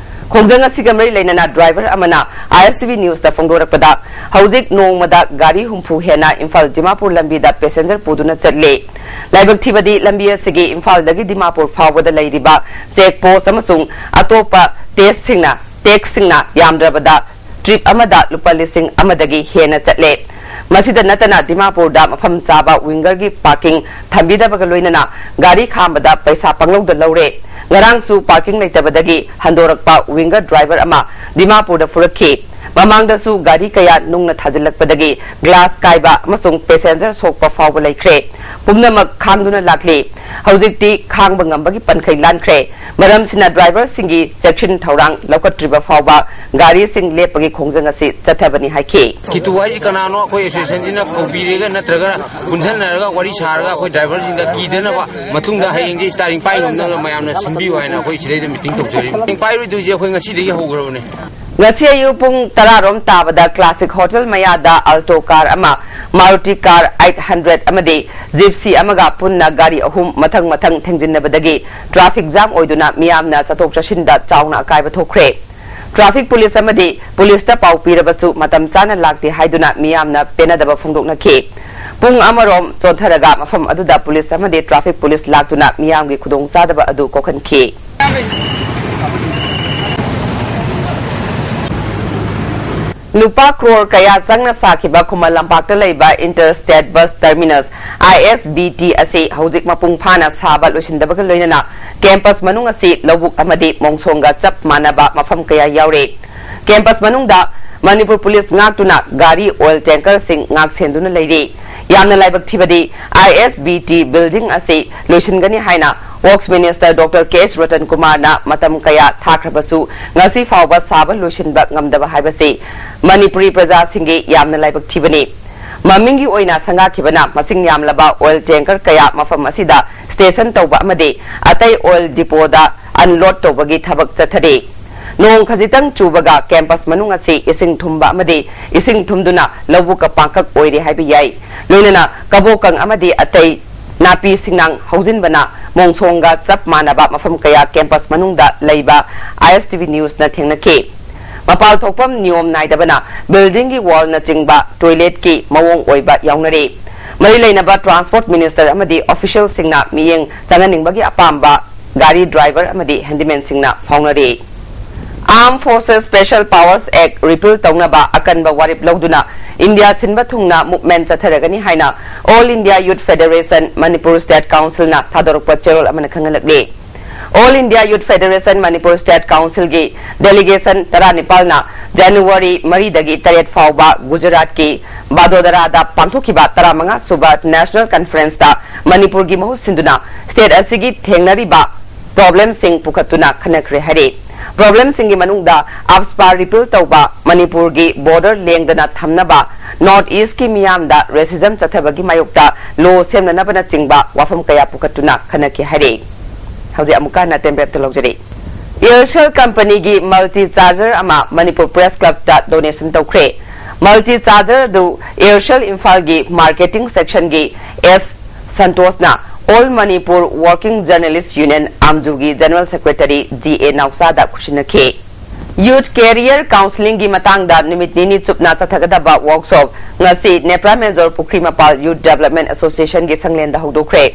ꯈꯣꯡꯖꯪ ꯑꯁꯤꯒ ꯃꯔꯤ ꯂꯩꯅꯅ ꯗ꯭ꯔꯥꯏꯚꯔ ꯑꯃꯅ ꯑꯥꯏ ꯑꯦꯁ ꯇꯤ ꯚꯤ ꯅ꯭ꯌꯨꯁꯇ ꯐꯣꯡꯗꯣꯔꯛꯄꯗ, ꯍꯧꯖꯤꯛ ꯅꯣꯡꯃꯗ ꯒꯥꯔꯤ ꯍꯨꯝꯐꯨ ꯍꯦꯟꯅ ꯏꯝꯐꯥꯜ ꯗꯤꯃꯥꯄꯨꯔ ꯂꯝꯕꯤꯗ ꯄꯦꯁꯦꯟꯖꯔ ꯄꯨꯗꯨꯅ ꯆꯠꯂꯤ꯫ ꯂꯥꯏꯕꯛ ꯊꯤꯕꯗꯤ, ꯂꯝꯕꯤ ꯑꯁꯤꯒꯤ ꯏꯝꯐꯥꯜꯗꯒꯤ ꯗꯤꯃꯥꯄꯨꯔ ꯐꯥꯎꯕꯗ ꯂꯩꯔꯤꯕ ꯆꯦꯛ ꯄꯣꯁ ꯑꯃꯁꯨꯡ ꯑꯇꯣꯞꯄ ꯇꯦꯁꯁꯤꯡꯅ, ꯇꯦꯛꯁꯁꯤꯡꯅ ꯌꯥꯝꯗ꯭ꯔꯕꯗ ꯇ꯭ꯔꯤꯞ ꯑꯃꯗ ꯂꯨꯄꯥ ꯂꯤꯁꯤꯡ ꯑꯃꯗꯒꯤ ꯍꯦꯟꯅ ꯆꯠꯂꯦ꯫ ꯃꯁꯤꯗ ꯅꯠꯇꯅ ꯗꯤꯃꯥꯄꯨꯔꯗ ꯃꯐꯝ ꯆꯥꯕ ꯋꯤꯡꯒꯔꯒꯤ ꯄꯥꯔꯀꯤꯡ ꯊꯝꯕꯤꯗꯕꯒ ꯂꯣꯏꯅꯅ ꯒꯥꯔꯤ ꯈꯥꯝꯕꯗ ꯄꯩꯁꯥ ꯄꯪꯂꯧꯗ ꯂꯧꯔꯦ꯫ ꯉꯔꯥꯡꯁꯨ ꯄꯥꯔꯀꯤꯡ ꯂꯩꯇꯕꯗꯒꯤ ꯍꯟꯗꯣꯔꯛꯄ ꯋꯤꯡꯒꯔ ꯗ꯭ꯔꯥꯏꯚꯔ ꯑꯃ ꯗꯤꯃꯥꯄꯨꯔꯗ ꯐꯨꯔꯛꯈꯤ꯫ ꯃꯃꯥꯡꯗꯁꯨ ꯒꯥꯔꯤ ꯀꯌꯥ ꯅꯨꯡꯅ ꯊꯥꯖꯤꯜꯂꯛꯄꯗꯒꯤ ꯒ꯭ꯂꯥꯁ ꯀꯥꯏꯕ ꯑꯃꯁꯨꯡ ꯄꯦꯁꯦꯟꯖꯔ ꯁꯣꯛꯄ ꯐꯥꯎꯕ ꯂꯩꯈ꯭ꯔꯦ꯫ ꯄꯨꯝꯅꯃꯛ ꯈꯥꯡꯗꯨꯅ ꯂꯥꯛꯂꯤ꯫ ꯍꯧꯖꯤꯛꯇꯤ ꯈꯥꯡꯕ ꯉꯝꯕꯒꯤ ꯄꯟꯈꯩ ꯂꯥꯟꯈ꯭ꯔꯦ꯫ ꯃꯔꯝꯁꯤꯅ ꯗ꯭ꯔꯥꯏꯚꯔꯁꯤꯡꯒꯤ ꯆꯦꯛꯁꯤꯟ ꯊꯧꯔꯥꯡ ꯂꯧꯈꯠꯇ꯭ꯔꯤꯕ ꯐꯥꯎꯕ ꯒꯥꯔꯤꯁꯤꯡ ꯂꯦꯞꯄꯒꯤ ꯈꯣꯡꯖꯪ ꯑꯁꯤ ꯆꯠꯊꯕꯅꯤ ꯍꯥꯏꯈꯤ꯫ ꯀꯤꯇꯨ ꯍꯥꯏꯁꯤ ꯀꯅꯥꯅꯣ? ꯑꯩꯈꯣꯏ ꯑꯦꯁꯣꯁꯤꯌꯦꯁꯟꯁꯤꯅ ꯀꯧꯕꯤꯔꯒ ꯅꯠꯇ꯭ꯔꯒ ꯄꯨꯟꯁꯤꯟꯅꯔꯒ ꯋꯥꯔꯤ ꯁꯥꯔꯒ ꯑꯩꯈꯣꯏ ꯗ꯭ꯔꯥꯏꯚꯔꯁꯤꯡꯗ ꯀꯤꯗꯅꯕ ꯃꯇꯨꯡꯗ ꯍꯌꯦꯡꯁꯦ ꯁ꯭ꯇꯥꯔꯤꯡ ꯄꯥꯏ ꯉꯝꯅꯕ ꯃꯌꯥꯝꯅ ꯁꯤꯟꯕꯤꯌꯨ ꯍꯥꯏꯅ ꯑꯩꯈꯣꯏ ꯁꯤꯗꯩꯗ ꯃꯤꯇꯤꯡ ꯇꯧꯖꯔꯤꯕꯅꯤ꯫ ꯄꯥꯏꯔꯣꯏꯗꯣꯏꯁꯦ ꯑꯩꯈꯣꯏ ꯉꯁꯤꯗꯒꯤ ꯍꯧꯈ꯭ꯔꯕꯅꯦ꯫ ꯉꯁꯤ ꯑꯌꯨꯛ ꯄꯨꯡ ꯇꯔꯥꯔꯣꯝ ꯇꯥꯕꯗ ꯀ꯭ꯂꯥꯁꯤꯛ ꯍꯣꯇꯦꯜ ꯃꯌꯥꯗ ꯑꯜꯇꯣ ꯀꯥꯔ ꯑꯃ, ꯃꯥꯔꯨꯇꯤ ꯀꯥꯔ ꯑꯩꯠ ꯍꯟꯗ꯭ꯔꯦꯠ ꯑꯃꯗꯤ ꯖꯤꯞꯁꯤ ꯑꯃꯒ ꯄꯨꯟꯅ ꯒꯥꯔꯤ ꯑꯍꯨꯝ ꯃꯊꯪ ꯃꯊꯪ ꯊꯦꯡꯖꯤꯟꯅꯕꯗꯒꯤ ꯇ꯭ꯔꯥꯐꯤꯛ ꯖꯥꯝ ꯑꯣꯏꯗꯨꯅ ꯃꯤꯌꯥꯝꯅ ꯆꯠꯊꯣꯛ ꯆꯠꯁꯤꯟꯗ ꯆꯥꯎꯅ ꯑꯀꯥꯏꯕ ꯊꯣꯛꯈ꯭ꯔꯦ꯫ ꯇ꯭ꯔꯥꯐꯤꯛ ꯄꯨꯂꯤꯁ ꯑꯃꯗꯤ ꯄꯨꯂꯤꯁꯇ ꯄꯥꯎ ꯄꯤꯔꯕꯁꯨ ꯃꯇꯝ ꯆꯥꯅ ꯂꯥꯛꯇꯦ ꯍꯥꯏꯗꯨꯅ ꯃꯤꯌꯥꯝꯅ ꯄꯦꯟꯅꯗꯕ ꯐꯣꯡꯗꯣꯛꯅꯈꯤ꯫ ꯄꯨꯡ ꯑꯃꯔꯣꯝ ꯆꯣꯟꯊꯔꯒ ꯃꯐꯝ ꯑꯗꯨꯗ ꯄꯨꯂꯤꯁ ꯑꯃꯗꯤ ꯇ꯭ꯔꯥꯐꯤꯛ ꯄꯨꯂꯤꯁ ꯂꯥꯛꯇꯨꯅ ꯃꯤꯌꯥꯝꯒꯤ ꯈꯨꯗꯣꯡꯆꯥꯗꯕ ꯑꯗꯨ ꯀꯣꯛꯍꯟꯈꯤ꯫ ꯂꯨꯄꯥ ꯀ꯭ꯔꯣꯔ ꯀꯌꯥ ꯆꯪꯅ ꯁꯥꯈꯤꯕ ꯈꯨꯃꯟ ꯂꯝꯄꯥꯛꯇ ꯂꯩꯕ ꯏꯟꯇꯔ ꯁ꯭ꯇꯦꯠ ꯕꯁ ꯇꯔꯃꯤꯅꯁ, ꯑꯥꯏ ꯑꯦꯁ ꯕꯤ ꯇꯤ, ꯑꯁꯤ ꯍꯧꯖꯤꯛ ꯃꯄꯨꯡ ꯐꯥꯅ ꯁꯥꯕ ꯂꯣꯏꯁꯤꯟꯗꯕꯒ ꯂꯣꯏꯅꯅ ꯀꯦꯝꯄꯁ ꯃꯅꯨꯡ ꯑꯁꯤ ꯂꯧꯕꯨꯛ ꯑꯃꯗꯤ ꯃꯣꯡꯁꯣꯡꯒ ꯆꯞ ꯃꯥꯟꯅꯕ ꯃꯐꯝ ꯀꯌꯥ ꯌꯥꯎꯔꯦ꯫ ꯀꯦꯝꯄꯁ ꯃꯅꯨꯡꯗ ꯃꯅꯤꯄꯨꯔ ꯄꯨꯂꯤꯁ ꯉꯥꯛꯇꯨꯅ ꯒꯥꯔꯤ ꯑꯣꯏꯜ ꯇꯦꯡꯀꯔꯁꯤꯡ ꯉꯥꯛ ꯁꯦꯟꯗꯨꯅ ꯂꯩꯔꯤ꯫ ꯌꯥꯝꯅ ꯂꯥꯏꯕꯛ ꯊꯤꯕꯗꯤ, ꯑꯥꯏ ꯑꯦꯁ ꯕꯤ ꯇꯤ ꯕꯤꯜꯗꯤꯡ ꯑꯁꯤ ꯂꯣꯏꯁꯤꯟꯒꯅꯤ ꯍꯥꯏꯅ ꯋꯔꯛꯁ ꯃꯤꯅꯤꯁꯇꯔ ꯗꯣꯛꯇꯔ ꯀꯦ ꯑꯦꯁ ꯔꯇꯟ ꯀꯨꯃꯥꯔꯅ ꯃꯇꯝ ꯀꯌꯥ ꯊꯥꯈ꯭ꯔꯕꯁꯨ ꯉꯁꯤ ꯐꯥꯎꯕ ꯁꯥꯕ ꯂꯣꯏꯁꯤꯟꯕ ꯉꯝꯗꯕ ꯍꯥꯏꯕꯁꯤ ꯃꯅꯤꯄꯨꯔꯤ ꯄ꯭ꯔꯖꯥꯁꯤꯡꯒꯤ ꯌꯥꯝꯅ ꯂꯥꯏꯕꯛ ꯊꯤꯕꯅꯤ꯫ ꯃꯃꯤꯡꯒꯤ ꯑꯣꯏꯅ ꯁꯪꯒꯥꯈꯤꯕꯅ ꯃꯁꯤꯡ ꯌꯥꯝꯂꯕ ꯑꯣꯏꯜ ꯇꯦꯡꯀꯔ ꯀꯌꯥ ꯃꯐꯝ ꯑꯁꯤꯗ ꯁ꯭ꯇꯦꯁꯟ ꯇꯧꯕ ꯑꯃꯗꯤ ꯑꯇꯩ ꯑꯣꯏꯜ ꯗꯤꯄꯣꯗ ꯑꯟꯂꯣꯗ ꯇꯧꯕꯒꯤ ꯊꯕꯛ ꯆꯠꯊꯔꯤ꯫ ꯅꯣꯡ ꯈꯖꯤꯛꯇꯪ ꯆꯨꯕꯒ ꯀꯦꯝꯄꯁ ꯃꯅꯨꯡ ꯑꯁꯤ ꯏꯁꯤꯡ ꯊꯨꯝꯕ ꯑꯃꯗꯤ ꯏꯁꯤꯡ ꯊꯨꯝꯗꯨꯅ ꯂꯧꯕꯨꯛꯀ ꯄꯥꯡꯀꯛ ꯑꯣꯏꯔꯦ ꯍꯥꯏꯕ ꯌꯥꯏ꯫ ꯂꯣꯏꯅꯅ ꯀꯕꯣꯀꯪ ꯑꯃꯗꯤ ꯑꯇꯩ ꯅꯥꯄꯤ ꯁꯤꯡꯅꯥꯡ ꯍꯧꯖꯤꯟꯕꯅ ꯃꯣꯡꯁꯣꯡꯒ ꯆꯞ ꯃꯥꯟꯅꯕ ꯃꯐꯝ ꯀꯌꯥ ꯀꯦꯝꯄꯁ ꯃꯅꯨꯡꯗ ꯂꯩꯕ ꯑꯥꯏ ꯑꯦꯁ ꯇꯤ ꯚꯤ ꯅ꯭ꯌꯨꯁꯅ ꯊꯦꯡꯅꯈꯤ꯫ ꯃꯄꯥꯜ ꯊꯣꯛꯐꯝ ꯅꯤꯌꯣꯝ ꯅꯥꯏꯗꯕꯅ ꯕꯤꯜꯗꯤꯡꯒꯤ ꯋꯥꯜꯅꯆꯤꯡꯕ ꯇꯣꯏꯂꯦꯠꯀꯤ ꯃꯑꯣꯡ ꯑꯣꯏꯕ ꯌꯥꯎꯅꯔꯤ꯫ ꯃꯔꯤ ꯂꯩꯅꯕ ꯇ꯭ꯔꯥꯟꯁꯄꯣꯔꯠ ꯃꯤꯅꯤꯁꯇꯔ ꯑꯃꯗꯤ ꯑꯣꯐꯤꯁꯤꯌꯦꯜꯁꯤꯡꯅ ꯃꯤꯠꯌꯦꯡ ꯆꯪꯍꯟꯅꯤꯡꯕꯒꯤ ꯑꯄꯥꯝꯕ ꯒꯥꯔꯤ ꯗ꯭ꯔꯥꯏꯚꯔ ꯑꯃꯗꯤ ꯍꯦꯟꯗꯤꯃꯦꯟꯁꯤꯡꯅ ꯐꯥꯎꯅꯔꯤ꯫ Armed Forces Special Powers Act repeal ꯇꯧꯅꯕ ꯑꯀꯟꯕ ꯋꯥꯔꯦꯞ ꯂꯧꯗꯨꯅ ꯏꯟꯗꯤꯌꯥ ꯁꯤꯟꯕ ꯊꯨꯡꯅ ꯃꯨꯚꯃꯦꯟꯠ ꯆꯠꯊꯔꯒꯅꯤ ꯍꯥꯏꯅ All India Youth Federation Manipur State Councilꯅ ꯊꯥꯗꯣꯔꯛꯄ ꯆꯦꯔꯣꯜ ꯑꯃꯅ ꯈꯪꯍꯜꯂꯛꯂꯤ꯫ All India Youth Federation Manipur State Councilꯒꯤ ꯗꯦꯂꯤꯒꯦꯁꯟ ꯇꯔꯥꯅꯤꯄꯥꯜꯅ ꯖꯅꯋꯥꯔꯤ ꯃꯔꯤꯗꯒꯤ ꯇꯔꯦꯠ ꯐꯥꯎꯕ ꯒꯨꯖꯔꯥꯠꯀꯤ ꯕꯗꯣꯗꯔꯥꯗ ꯄꯥꯡꯊꯣꯛꯈꯤꯕ ꯇꯔꯥꯃꯉꯥ ꯁꯨꯕ ꯅꯦꯁꯅꯦꯜ ꯀꯟꯐꯔꯦꯟꯁꯇ ꯃꯅꯤꯄꯨꯔꯒꯤ ꯃꯍꯨꯠ ꯁꯤꯟꯗꯨꯅ ꯁ꯭ꯇꯦꯠ ꯑꯁꯤꯒꯤ ꯊꯦꯡꯅꯔꯤꯕ ꯄ꯭ꯔꯣꯕ꯭ꯂꯦꯝꯁꯤꯡ ꯄꯨꯈꯠꯇꯨꯅ ꯈꯟꯅꯈ꯭ꯔꯦ ꯍꯥꯏꯔꯤ꯫ ꯄ꯭ꯔꯣꯕ꯭ꯂꯦꯝꯁꯤꯡꯒꯤ ꯃꯅꯨꯡꯗ AFSPA repeal ꯇꯧꯕ, ꯃꯅꯤꯄꯨꯔꯒꯤ ꯕꯣꯔꯗꯔ ꯂꯦꯡꯗꯅ ꯊꯝꯅꯕ, ꯅꯣꯔꯠ ꯏꯁ꯭ꯠꯀꯤ ꯃꯤꯌꯥꯝꯗ ꯔꯦꯁꯤꯖꯝ ꯆꯠꯊꯕꯒꯤ ꯃꯥꯌꯣꯛꯇ ꯂꯣ ꯁꯦꯝꯅꯅꯕꯅꯆꯤꯡꯕ ꯋꯥꯐꯝ ꯀꯌꯥ ꯄꯨꯈꯠꯇꯨꯅ ꯈꯟꯅꯈꯤ ꯍꯥꯏꯔꯤ꯫ ꯍꯧꯖꯤꯛ ꯑꯃꯨꯛꯀ ꯍꯟꯅ ꯇꯦꯝꯕ꯭ꯔꯦꯞꯇ ꯂꯧꯖꯔꯤ꯫ Aircel ꯀꯝꯄꯅꯤꯒꯤ ꯃꯜꯇꯤ ꯆꯥꯔꯖꯔ ꯑꯃ ꯃꯅꯤꯄꯨꯔ ꯄ꯭ꯔꯦꯁ ꯀ꯭ꯂꯕꯇ ꯗꯣꯅꯦꯁꯟ ꯇꯧꯈ꯭ꯔꯦ꯫ ꯃꯜꯇꯤ ꯆꯥꯔꯖꯔ ꯑꯗꯨ Aircel ꯏꯝꯐꯥꯜꯒꯤ ꯃꯥꯔꯀꯦꯇꯤꯡ ꯁꯦꯛꯁꯟꯒꯤ ꯑꯦꯁ ꯁꯟꯇꯣꯁꯅ All Manipur Working Journalist Union, ꯑꯥꯝꯖꯨꯒꯤ ꯖꯦꯅꯔꯦꯜ ꯁꯦꯀ꯭ꯔꯦꯇꯔꯤ ꯖꯤ ꯑꯦ ꯅꯥꯎꯆꯥꯗ ꯈꯨꯠꯁꯤꯟꯅꯈꯤ꯫ ꯌꯨꯊ ꯀꯦꯔꯤꯌꯔ ꯀꯥꯎꯟꯁꯤꯂꯤꯡꯒꯤ ꯃꯇꯥꯡꯗ ꯅꯨꯃꯤꯠ ꯅꯤꯅꯤ ꯆꯨꯞꯅ ꯆꯠꯊꯒꯗꯕ ꯋꯥꯔꯛꯁꯣꯞ ꯉꯁꯤ ꯅꯦꯄ꯭ꯔꯥ ꯃꯦꯟꯖꯣꯔ ꯄꯨꯈ꯭ꯔꯤ ꯃꯄꯥꯜ ꯌꯨꯊ ꯗꯦꯕꯂꯞꯃꯦꯟ ꯑꯦꯁꯣꯁꯤꯌꯦꯁꯟꯒꯤ ꯁꯪꯂꯦꯟꯗ ꯍꯧꯗꯣꯛꯈ꯭ꯔꯦ꯫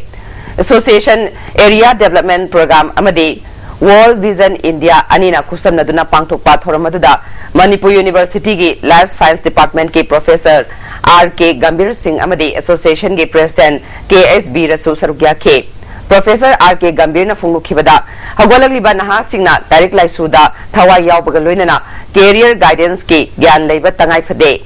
ꯑꯦꯁꯣꯁꯤꯌꯦꯁꯟ ꯑꯦꯔꯤꯌꯥ ꯗꯦꯕꯂꯞꯃꯦꯟ ꯄ꯭ꯔꯣꯒ꯭ꯔꯥꯝ ꯑꯃꯗꯤ ꯋꯥꯔꯜꯗ ꯚꯤꯖꯟ ꯏꯟꯗꯤꯌꯥ ꯑꯅꯤꯅ ꯈꯨꯠꯁꯝꯅꯗꯨꯅ ꯄꯥꯡꯊꯣꯛꯄ ꯊꯧꯔꯝ ꯑꯗꯨꯗ ꯃꯅꯤꯄꯨꯔ ꯌꯨꯅꯤꯚꯔꯁꯤꯇꯤꯒꯤ ꯂꯥꯏꯐ ꯁꯥꯏꯟꯁ ꯗꯤꯄꯥꯔꯠꯃꯦꯟꯠꯀꯤ professor R K Gambhir Singh ꯑꯃꯗꯤ ꯑꯦꯁꯣꯁꯤꯌꯦꯁꯟꯒꯤ ꯄ꯭ꯔꯦꯁꯤꯗꯦꯟꯠ ꯀꯦ ꯑꯦꯁ ꯕꯤꯔꯁꯨ ꯁꯔꯨꯛ ꯌꯥꯈꯤ꯫ ꯄ꯭ꯔꯣꯐꯦꯁꯔ ꯑꯥꯔ ꯀꯦ ꯒꯝꯚꯤꯔꯅ ꯐꯣꯡꯗꯣꯛꯈꯤꯕꯗ, ꯍꯧꯒꯠꯂꯛꯂꯤꯕ ꯅꯍꯥꯁꯤꯡꯅ ꯂꯥꯏꯔꯤꯛ ꯂꯥꯏꯁꯨꯗ ꯊꯋꯥꯏ ꯌꯥꯎꯕꯒ ꯂꯣꯏꯅꯅ career guidanceꯀꯤ ꯒ꯭ꯌꯥꯟ ꯂꯩꯕ ꯇꯉꯥꯏ ꯐꯗꯦ꯫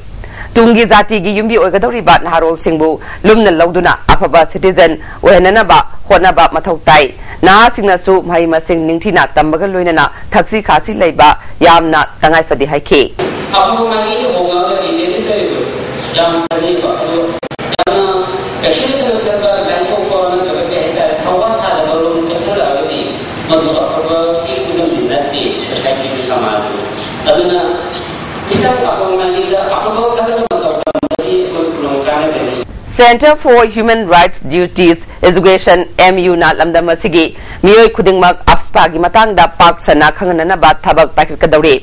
ꯇꯨꯡꯒꯤ ꯖꯥꯇꯤꯒꯤ ꯌꯨꯝꯕꯤ ꯑꯣꯏꯒꯗꯧꯔꯤꯕ ꯅꯍꯥꯔꯣꯜꯁꯤꯡꯕꯨ ꯂꯨꯝꯅ ꯂꯧꯗꯨꯅ ꯑꯐꯕ citizen ꯑꯣꯏꯍꯟꯅꯅꯕ ꯍꯣꯠꯅꯕ ꯃꯊꯧ ꯇꯥꯏ꯫ ꯅꯍꯥꯁꯤꯡꯅꯁꯨ ꯃꯍꯩ ꯃꯁꯤꯡ ꯅꯤꯡꯊꯤꯅ ꯇꯝꯕꯒ ꯂꯣꯏꯅꯅ ꯊꯛꯁꯤ ꯈꯥꯁꯤ ꯂꯩꯕ ꯌꯥꯝꯅ ꯇꯉꯥꯏ ꯐꯗꯦ ꯍꯥꯏꯈꯤ꯫ ꯑꯐꯕ ꯃꯥꯏꯀꯩꯗ ꯍꯣꯡꯉꯒꯗꯤ ꯂꯦꯞꯇꯣꯏꯕ ꯌꯥꯝ ꯐꯖꯩꯕ꯫ ꯑꯗꯣ ꯌꯥꯝꯅ ꯀꯩꯁꯨ ꯂꯩꯇꯅ ꯆꯠꯄ, ꯂꯥꯏꯊꯣꯛꯄ ꯅꯠꯇ꯭ꯔꯒ ꯀꯩ ꯍꯥꯏꯇꯥꯔꯦ, ꯊꯋꯥ ꯁꯥꯗꯕ ꯂꯣꯝ ꯆꯠꯊꯔꯛꯑꯒꯗꯤ ꯃꯗꯨ ꯑꯐꯕꯒꯤ ꯈꯨꯗꯝꯗꯤ ꯅꯠꯇꯦ societyꯒꯤ, ꯁꯃꯥꯖꯒꯤ꯫ ꯑꯗꯨꯅ ꯈꯤꯇꯪ ꯑꯐꯕ ꯃꯥꯏꯀꯩꯗ ꯑꯐꯕ ꯈꯜꯂꯒ ꯃꯇꯧ ꯇꯝꯕꯗꯤ ꯑꯩꯈꯣꯏ ꯄꯨꯝꯅꯃꯛ ꯀꯥꯟꯅꯒꯅꯤ꯫ Centre for Human Rights Duties Education, MUꯅ ꯂꯝꯗꯝ ꯑꯁꯤꯒꯤ ꯃꯤꯑꯣꯏ ꯈꯨꯗꯤꯡꯃꯛ AFSPAꯒꯤ ꯃꯇꯥꯡꯗ ꯄꯥꯛ ꯁꯟꯅ ꯈꯪꯍꯟꯅꯅꯕ ꯊꯕꯛ ꯄꯥꯏꯈꯠꯀꯗꯧꯔꯤ꯫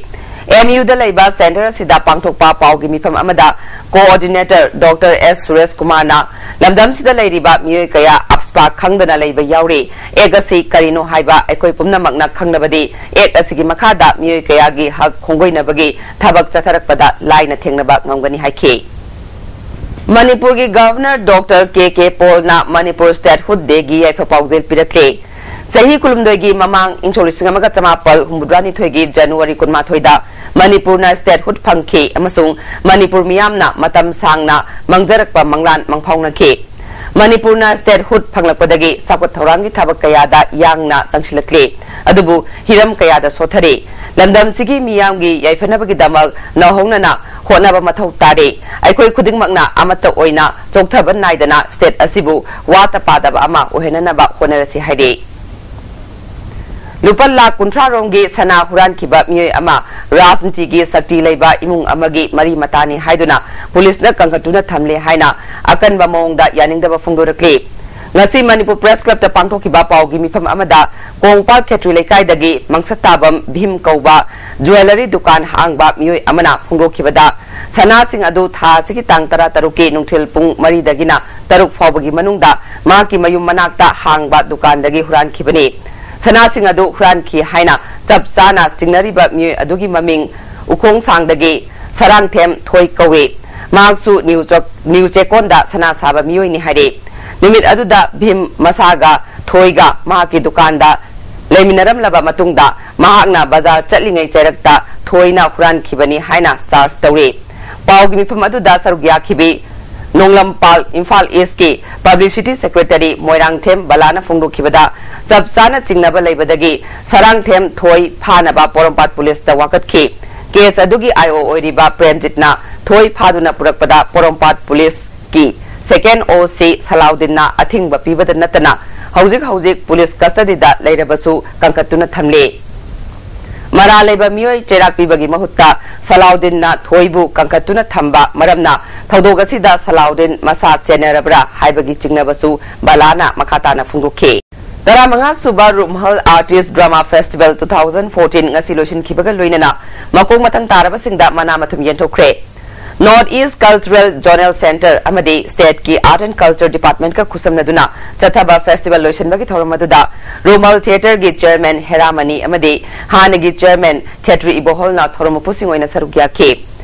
MUꯗ ꯂꯩꯕ centre ꯑꯁꯤꯗ ꯄꯥꯡꯊꯣꯛꯄ ꯄꯥꯎꯒꯤ ꯃꯤꯐꯝ ꯑꯃꯗ coordinator Doctor S ꯁꯨꯔꯦꯁ ꯀꯨꯃꯥꯔꯅ ꯂꯝꯗꯝꯁꯤꯗ ꯂꯩꯔꯤꯕ ꯃꯤꯑꯣꯏ ꯀꯌꯥ AFSPA ꯈꯪꯗꯅ ꯂꯩꯕ ꯌꯥꯎꯔꯤ꯫ Act ꯑꯁꯤ ꯀꯔꯤꯅꯣ ꯍꯥꯏꯕ ꯑꯩꯈꯣꯏ ꯄꯨꯝꯅꯃꯛꯅ ꯈꯪꯂꯕꯗꯤ Act ꯑꯁꯤꯒꯤ ꯃꯈꯥꯗ ꯃꯤꯑꯣꯏ ꯀꯌꯥꯒꯤ ꯍꯛ ꯈꯣꯡꯒꯣꯏꯅꯕꯒꯤ ꯊꯕꯛ ꯆꯠꯊꯔꯛꯄꯗ ꯂꯥꯏꯅ ꯊꯦꯡꯅꯕ ꯉꯝꯒꯅꯤ ꯍꯥꯏꯈꯤ꯫ ꯃꯅꯤꯄꯨꯔꯒꯤ Governor Doctor ꯀꯦ ꯀꯦ ꯄꯣꯜꯅ ꯃꯅꯤꯄꯨꯔ Statehood Dayꯒꯤ ꯌꯥꯏꯐ ꯄꯥꯎꯖꯦꯜ ꯄꯤꯔꯛꯂꯦ꯫ ꯆꯍꯤ ꯀꯨꯟꯍꯨꯝꯗꯣꯏꯒꯤ ꯃꯃꯥꯡ, ꯏꯪ ꯁꯣꯛ ꯂꯤꯁꯤꯡ ꯑꯃꯒ ꯆꯃꯥꯄꯜ ꯍꯨꯝꯐꯨꯇꯔꯥꯅꯤꯊꯣꯏꯒꯤ ꯖꯅꯋꯥꯔꯤ ꯀꯨꯟꯃꯥꯊꯣꯏꯗ ꯃꯅꯤꯄꯨꯔꯅ statehood ꯐꯪꯈꯤ ꯑꯃꯁꯨꯡ ꯃꯅꯤꯄꯨꯔ ꯃꯤꯌꯥꯝꯅ ꯃꯇꯝ ꯁꯥꯡꯅ ꯃꯥꯡꯖꯔꯛꯄ ꯃꯪꯂꯥꯟ ꯃꯪꯐꯥꯎꯅꯈꯤ꯫ ꯃꯅꯤꯄꯨꯔꯅ statehood ꯐꯪꯂꯛꯄꯗꯒꯤ ꯆꯥꯎꯈꯠ ꯊꯧꯔꯥꯡꯒꯤ ꯊꯕꯛ ꯀꯌꯥꯗ ꯌꯥꯡꯅ ꯆꯪꯁꯤꯜꯂꯛꯂꯤ꯫ ꯑꯗꯨꯕꯨ ꯍꯤꯔꯝ ꯀꯌꯥꯗ ꯁꯣꯊꯔꯤ꯫ ꯂꯝꯗꯝꯁꯤꯒꯤ ꯃꯤꯌꯥꯝꯒꯤ ꯌꯥꯏꯐꯅꯕꯒꯤꯗꯃꯛ ꯅꯧꯍꯧꯅꯅ ꯍꯣꯠꯅꯕ ꯃꯊꯧ ꯇꯥꯔꯤ꯫ ꯑꯩꯈꯣꯏ ꯈꯨꯗꯤꯡꯃꯛꯅ ꯑꯃꯠꯇ ꯑꯣꯏꯅ ꯆꯣꯛꯊꯕ ꯅꯥꯏꯗꯅ state ꯑꯁꯤꯕꯨ ꯋꯥꯠꯇ ꯄꯥꯗꯕ ꯑꯃ ꯑꯣꯏꯍꯟꯅꯅꯕ ꯍꯣꯠꯅꯔꯁꯤ ꯍꯥꯏꯔꯤ꯫ ꯂꯨꯄꯥ ꯂꯥꯈ ꯀꯨꯟꯊ꯭ꯔꯥ ꯔꯣꯝꯒꯤ ꯁꯅꯥ ꯍꯨꯔꯥꯟꯈꯤꯕ ꯃꯤꯑꯣꯏ ꯑꯃ ꯔꯥꯖꯅꯤꯇꯤꯒꯤ ꯁꯛꯇꯤ ꯂꯩꯕ ꯏꯃꯨꯡ ꯑꯃꯒꯤ ꯃꯔꯤ ꯃꯇꯥꯅꯤ ꯍꯥꯏꯗꯨꯅ ꯄꯨꯂꯤꯁꯅ ꯀꯟꯈꯠꯇꯨꯅ ꯊꯝꯂꯦ ꯍꯥꯏꯅ ꯑꯀꯟꯕ ꯃꯑꯣꯡꯗ ꯌꯥꯅꯤꯡꯗꯕ ꯐꯣꯡꯗꯣꯔꯛꯂꯤ꯫ ꯉꯁꯤ ꯃꯅꯤꯄꯨꯔ Press Clubꯇ ꯄꯥꯡꯊꯣꯛꯈꯤꯕ ꯄꯥꯎꯒꯤ ꯃꯤꯐꯝ ꯑꯃꯗ ꯀꯣꯡꯄꯥꯜ ꯈꯦꯇ꯭ꯔꯤ ꯂꯩꯀꯥꯏꯗꯒꯤ ꯃꯪꯁꯠꯇꯥꯕꯝ ꯚꯤꯝ ꯀꯧꯕ jewellery ꯗꯨꯀꯥꯟ ꯍꯥꯡꯕ ꯃꯤꯑꯣꯏ ꯑꯃꯅ ꯐꯣꯡꯗꯣꯛꯈꯤꯕꯗ, ꯁꯅꯥꯁꯤꯡ ꯑꯗꯨ ꯊꯥ ꯑꯁꯤꯒꯤ ꯇꯥꯡ ꯇꯔꯥꯇꯔꯨꯛꯀꯤ ꯅꯨꯡꯊꯤꯜ ꯄꯨꯡ ꯃꯔꯤꯗꯒꯤꯅ ꯇꯔꯨꯛ ꯐꯥꯎꯕꯒꯤ ꯃꯅꯨꯡꯗ ꯃꯍꯥꯛꯀꯤ ꯃꯌꯨꯝ ꯃꯅꯥꯛꯇ ꯍꯥꯡꯕ ꯗꯨꯀꯥꯟꯗꯒꯤ ꯍꯨꯔꯥꯟꯈꯤꯕꯅꯤ꯫ ꯁꯅꯥꯁꯤꯡ ꯑꯗꯨ ꯍꯨꯔꯥꯟꯈꯤ ꯍꯥꯏꯅ ꯆꯞ ꯆꯥꯅ ꯆꯤꯡꯅꯔꯤꯕ ꯃꯤꯑꯣꯏ ꯑꯗꯨꯒꯤ ꯃꯃꯤꯡ ꯎꯈꯣꯡꯁꯥꯡꯗꯒꯤ ꯁꯔꯥꯡꯊꯦꯝ ꯊꯣꯏ ꯀꯧꯏ꯫ ꯃꯍꯥꯛꯁꯨ ꯅ꯭ꯌꯨ ꯆꯣꯛ-, ꯅ꯭ꯌꯨ ꯆꯦꯛꯀꯣꯟꯗ ꯁꯅꯥ ꯁꯥꯕ ꯃꯤꯑꯣꯏꯅꯤ ꯍꯥꯏꯔꯤ꯫ ꯅꯨꯃꯤꯠ ꯑꯗꯨꯗ ꯚꯤꯝ ꯃꯁꯥꯒ ꯊꯣꯏꯒ ꯃꯍꯥꯛꯀꯤ ꯗꯨꯀꯥꯟꯗ ꯂꯩꯃꯤꯟꯅꯔꯝꯂꯕ ꯃꯇꯨꯡꯗ ꯃꯍꯥꯛꯅ ꯕꯖꯥꯔ ꯆꯠꯂꯤꯉꯩ ꯆꯩꯔꯛꯇ ꯊꯣꯏꯅ ꯍꯨꯔꯥꯟꯈꯤꯕꯅꯤ ꯍꯥꯏꯅ ꯆꯥꯔꯖ ꯇꯧꯔꯤ꯫ ꯄꯥꯎꯒꯤ ꯃꯤꯐꯝ ꯑꯗꯨꯗ ꯁꯔꯨꯛ ꯌꯥꯈꯤꯕꯤ ꯅꯣꯡꯂꯝꯄꯥꯜ ꯏꯝꯐꯥꯜ ꯏꯁꯀꯤ ꯄꯕ꯭ꯂꯤꯁꯤꯇꯤ ꯁꯦꯀ꯭ꯔꯦꯇꯔꯤ ꯃꯣꯏꯔꯥꯡꯊꯦꯝ ꯕꯂꯥꯅ ꯐꯣꯡꯗꯣꯛꯈꯤꯕꯗ, ꯆꯞ ꯆꯥꯅ ꯆꯤꯡꯅꯕ ꯂꯩꯕꯗꯒꯤ ꯁꯔꯥꯡꯊꯦꯝ ꯊꯣꯏ ꯐꯥꯅꯕ ꯄꯣꯔꯣꯝꯄꯥꯠ ꯄꯨꯂꯤꯁꯇ ꯋꯥꯀꯠꯈꯤ꯫ ꯀꯦꯁ ꯑꯗꯨꯒꯤ ꯑꯥꯏ ꯑꯣ ꯑꯣꯏꯔꯤꯕ ꯄ꯭ꯔꯦꯝꯖꯤꯠꯅ ꯊꯣꯏ ꯐꯥꯗꯨꯅ ꯄꯨꯔꯛꯄꯗ ꯄꯣꯔꯣꯝꯄꯥꯠ ꯄꯨꯂꯤꯁꯀꯤ ꯁꯦꯀꯦꯟ ꯑꯣ ꯁꯤ ꯁꯂꯥꯎꯗꯤꯟꯅ ꯑꯊꯤꯡꯕ ꯄꯤꯕꯗ ꯅꯠꯇꯅ ꯍꯧꯖꯤꯛ ꯍꯧꯖꯤꯛ ꯄꯨꯂꯤꯁ ꯀꯁꯇꯗꯤꯗ ꯂꯩꯔꯕꯁꯨ ꯀꯟꯈꯠꯇꯨꯅ ꯊꯝꯂꯤ꯫ ꯃꯔꯥꯜ ꯂꯩꯕ ꯃꯤꯑꯣꯏ ꯆꯩꯔꯥꯛ ꯄꯤꯕꯒꯤ ꯃꯍꯨꯠꯇ ꯁꯂꯥꯎꯗꯤꯟꯅ ꯊꯣꯏꯕꯨ ꯀꯟꯈꯠꯇꯨꯅ ꯊꯝꯕ ꯃꯔꯝꯅ ꯊꯧꯗꯣꯛ ꯑꯁꯤꯗ ꯁꯂꯥꯎꯗꯤꯟ ꯃꯁꯥ ꯆꯦꯟꯅꯔꯕ꯭ꯔꯥ ꯍꯥꯏꯕꯒꯤ ꯆꯤꯡꯅꯕꯁꯨ ꯕꯂꯥꯅ ꯃꯈꯥ ꯇꯥꯅ ꯐꯣꯡꯗꯣꯛꯈꯤ꯫ ꯇꯔꯥꯃꯉꯥ ꯁꯨꯕ ꯔꯨꯝꯍꯜ artists drama festival two thousand fourteen ꯉꯁꯤ ꯂꯣꯏꯁꯤꯟꯈꯤꯕꯒ ꯂꯣꯏꯅꯅ ꯃꯈꯣꯡ ꯃꯊꯪ ꯇꯥꯔꯕꯁꯤꯡꯗ ꯃꯅꯥ ꯃꯊꯨꯝ ꯌꯦꯟꯊꯣꯛꯈ꯭ꯔꯦ꯫ North east cultural zonal centre ꯑꯃꯗꯤ ꯁ꯭ꯇꯦꯠꯀꯤ ꯑꯥꯔꯠ ꯑꯦꯟ ꯀꯜꯆꯔ ꯗꯤꯄꯥꯔꯠꯃꯦꯟꯠꯀ ꯈꯨꯠꯁꯝꯅꯗꯨꯅ ꯆꯠꯊꯕ ꯐꯦꯁꯇꯤꯚꯦꯜ ꯂꯣꯏꯁꯤꯟꯕꯒꯤ ꯊꯧꯔꯝ ꯑꯗꯨꯗ ꯔꯨꯃꯜ ꯊꯤꯌꯦꯇꯔꯒꯤ ꯆꯤꯌꯔꯃꯦꯟ ꯍꯦꯔꯥꯃꯅꯤ ꯑꯃꯗꯤ ꯍꯥꯟꯅꯒꯤ ꯆꯤꯌꯔꯃꯦꯟ ꯈꯦꯇ꯭ꯔꯤ ꯏꯕꯣꯍꯣꯜꯅ ꯊꯧꯔꯝ ꯃꯄꯨꯁꯤꯡ ꯑꯣꯏꯅ ꯁꯔꯨꯛ ꯌꯥꯈꯤ꯫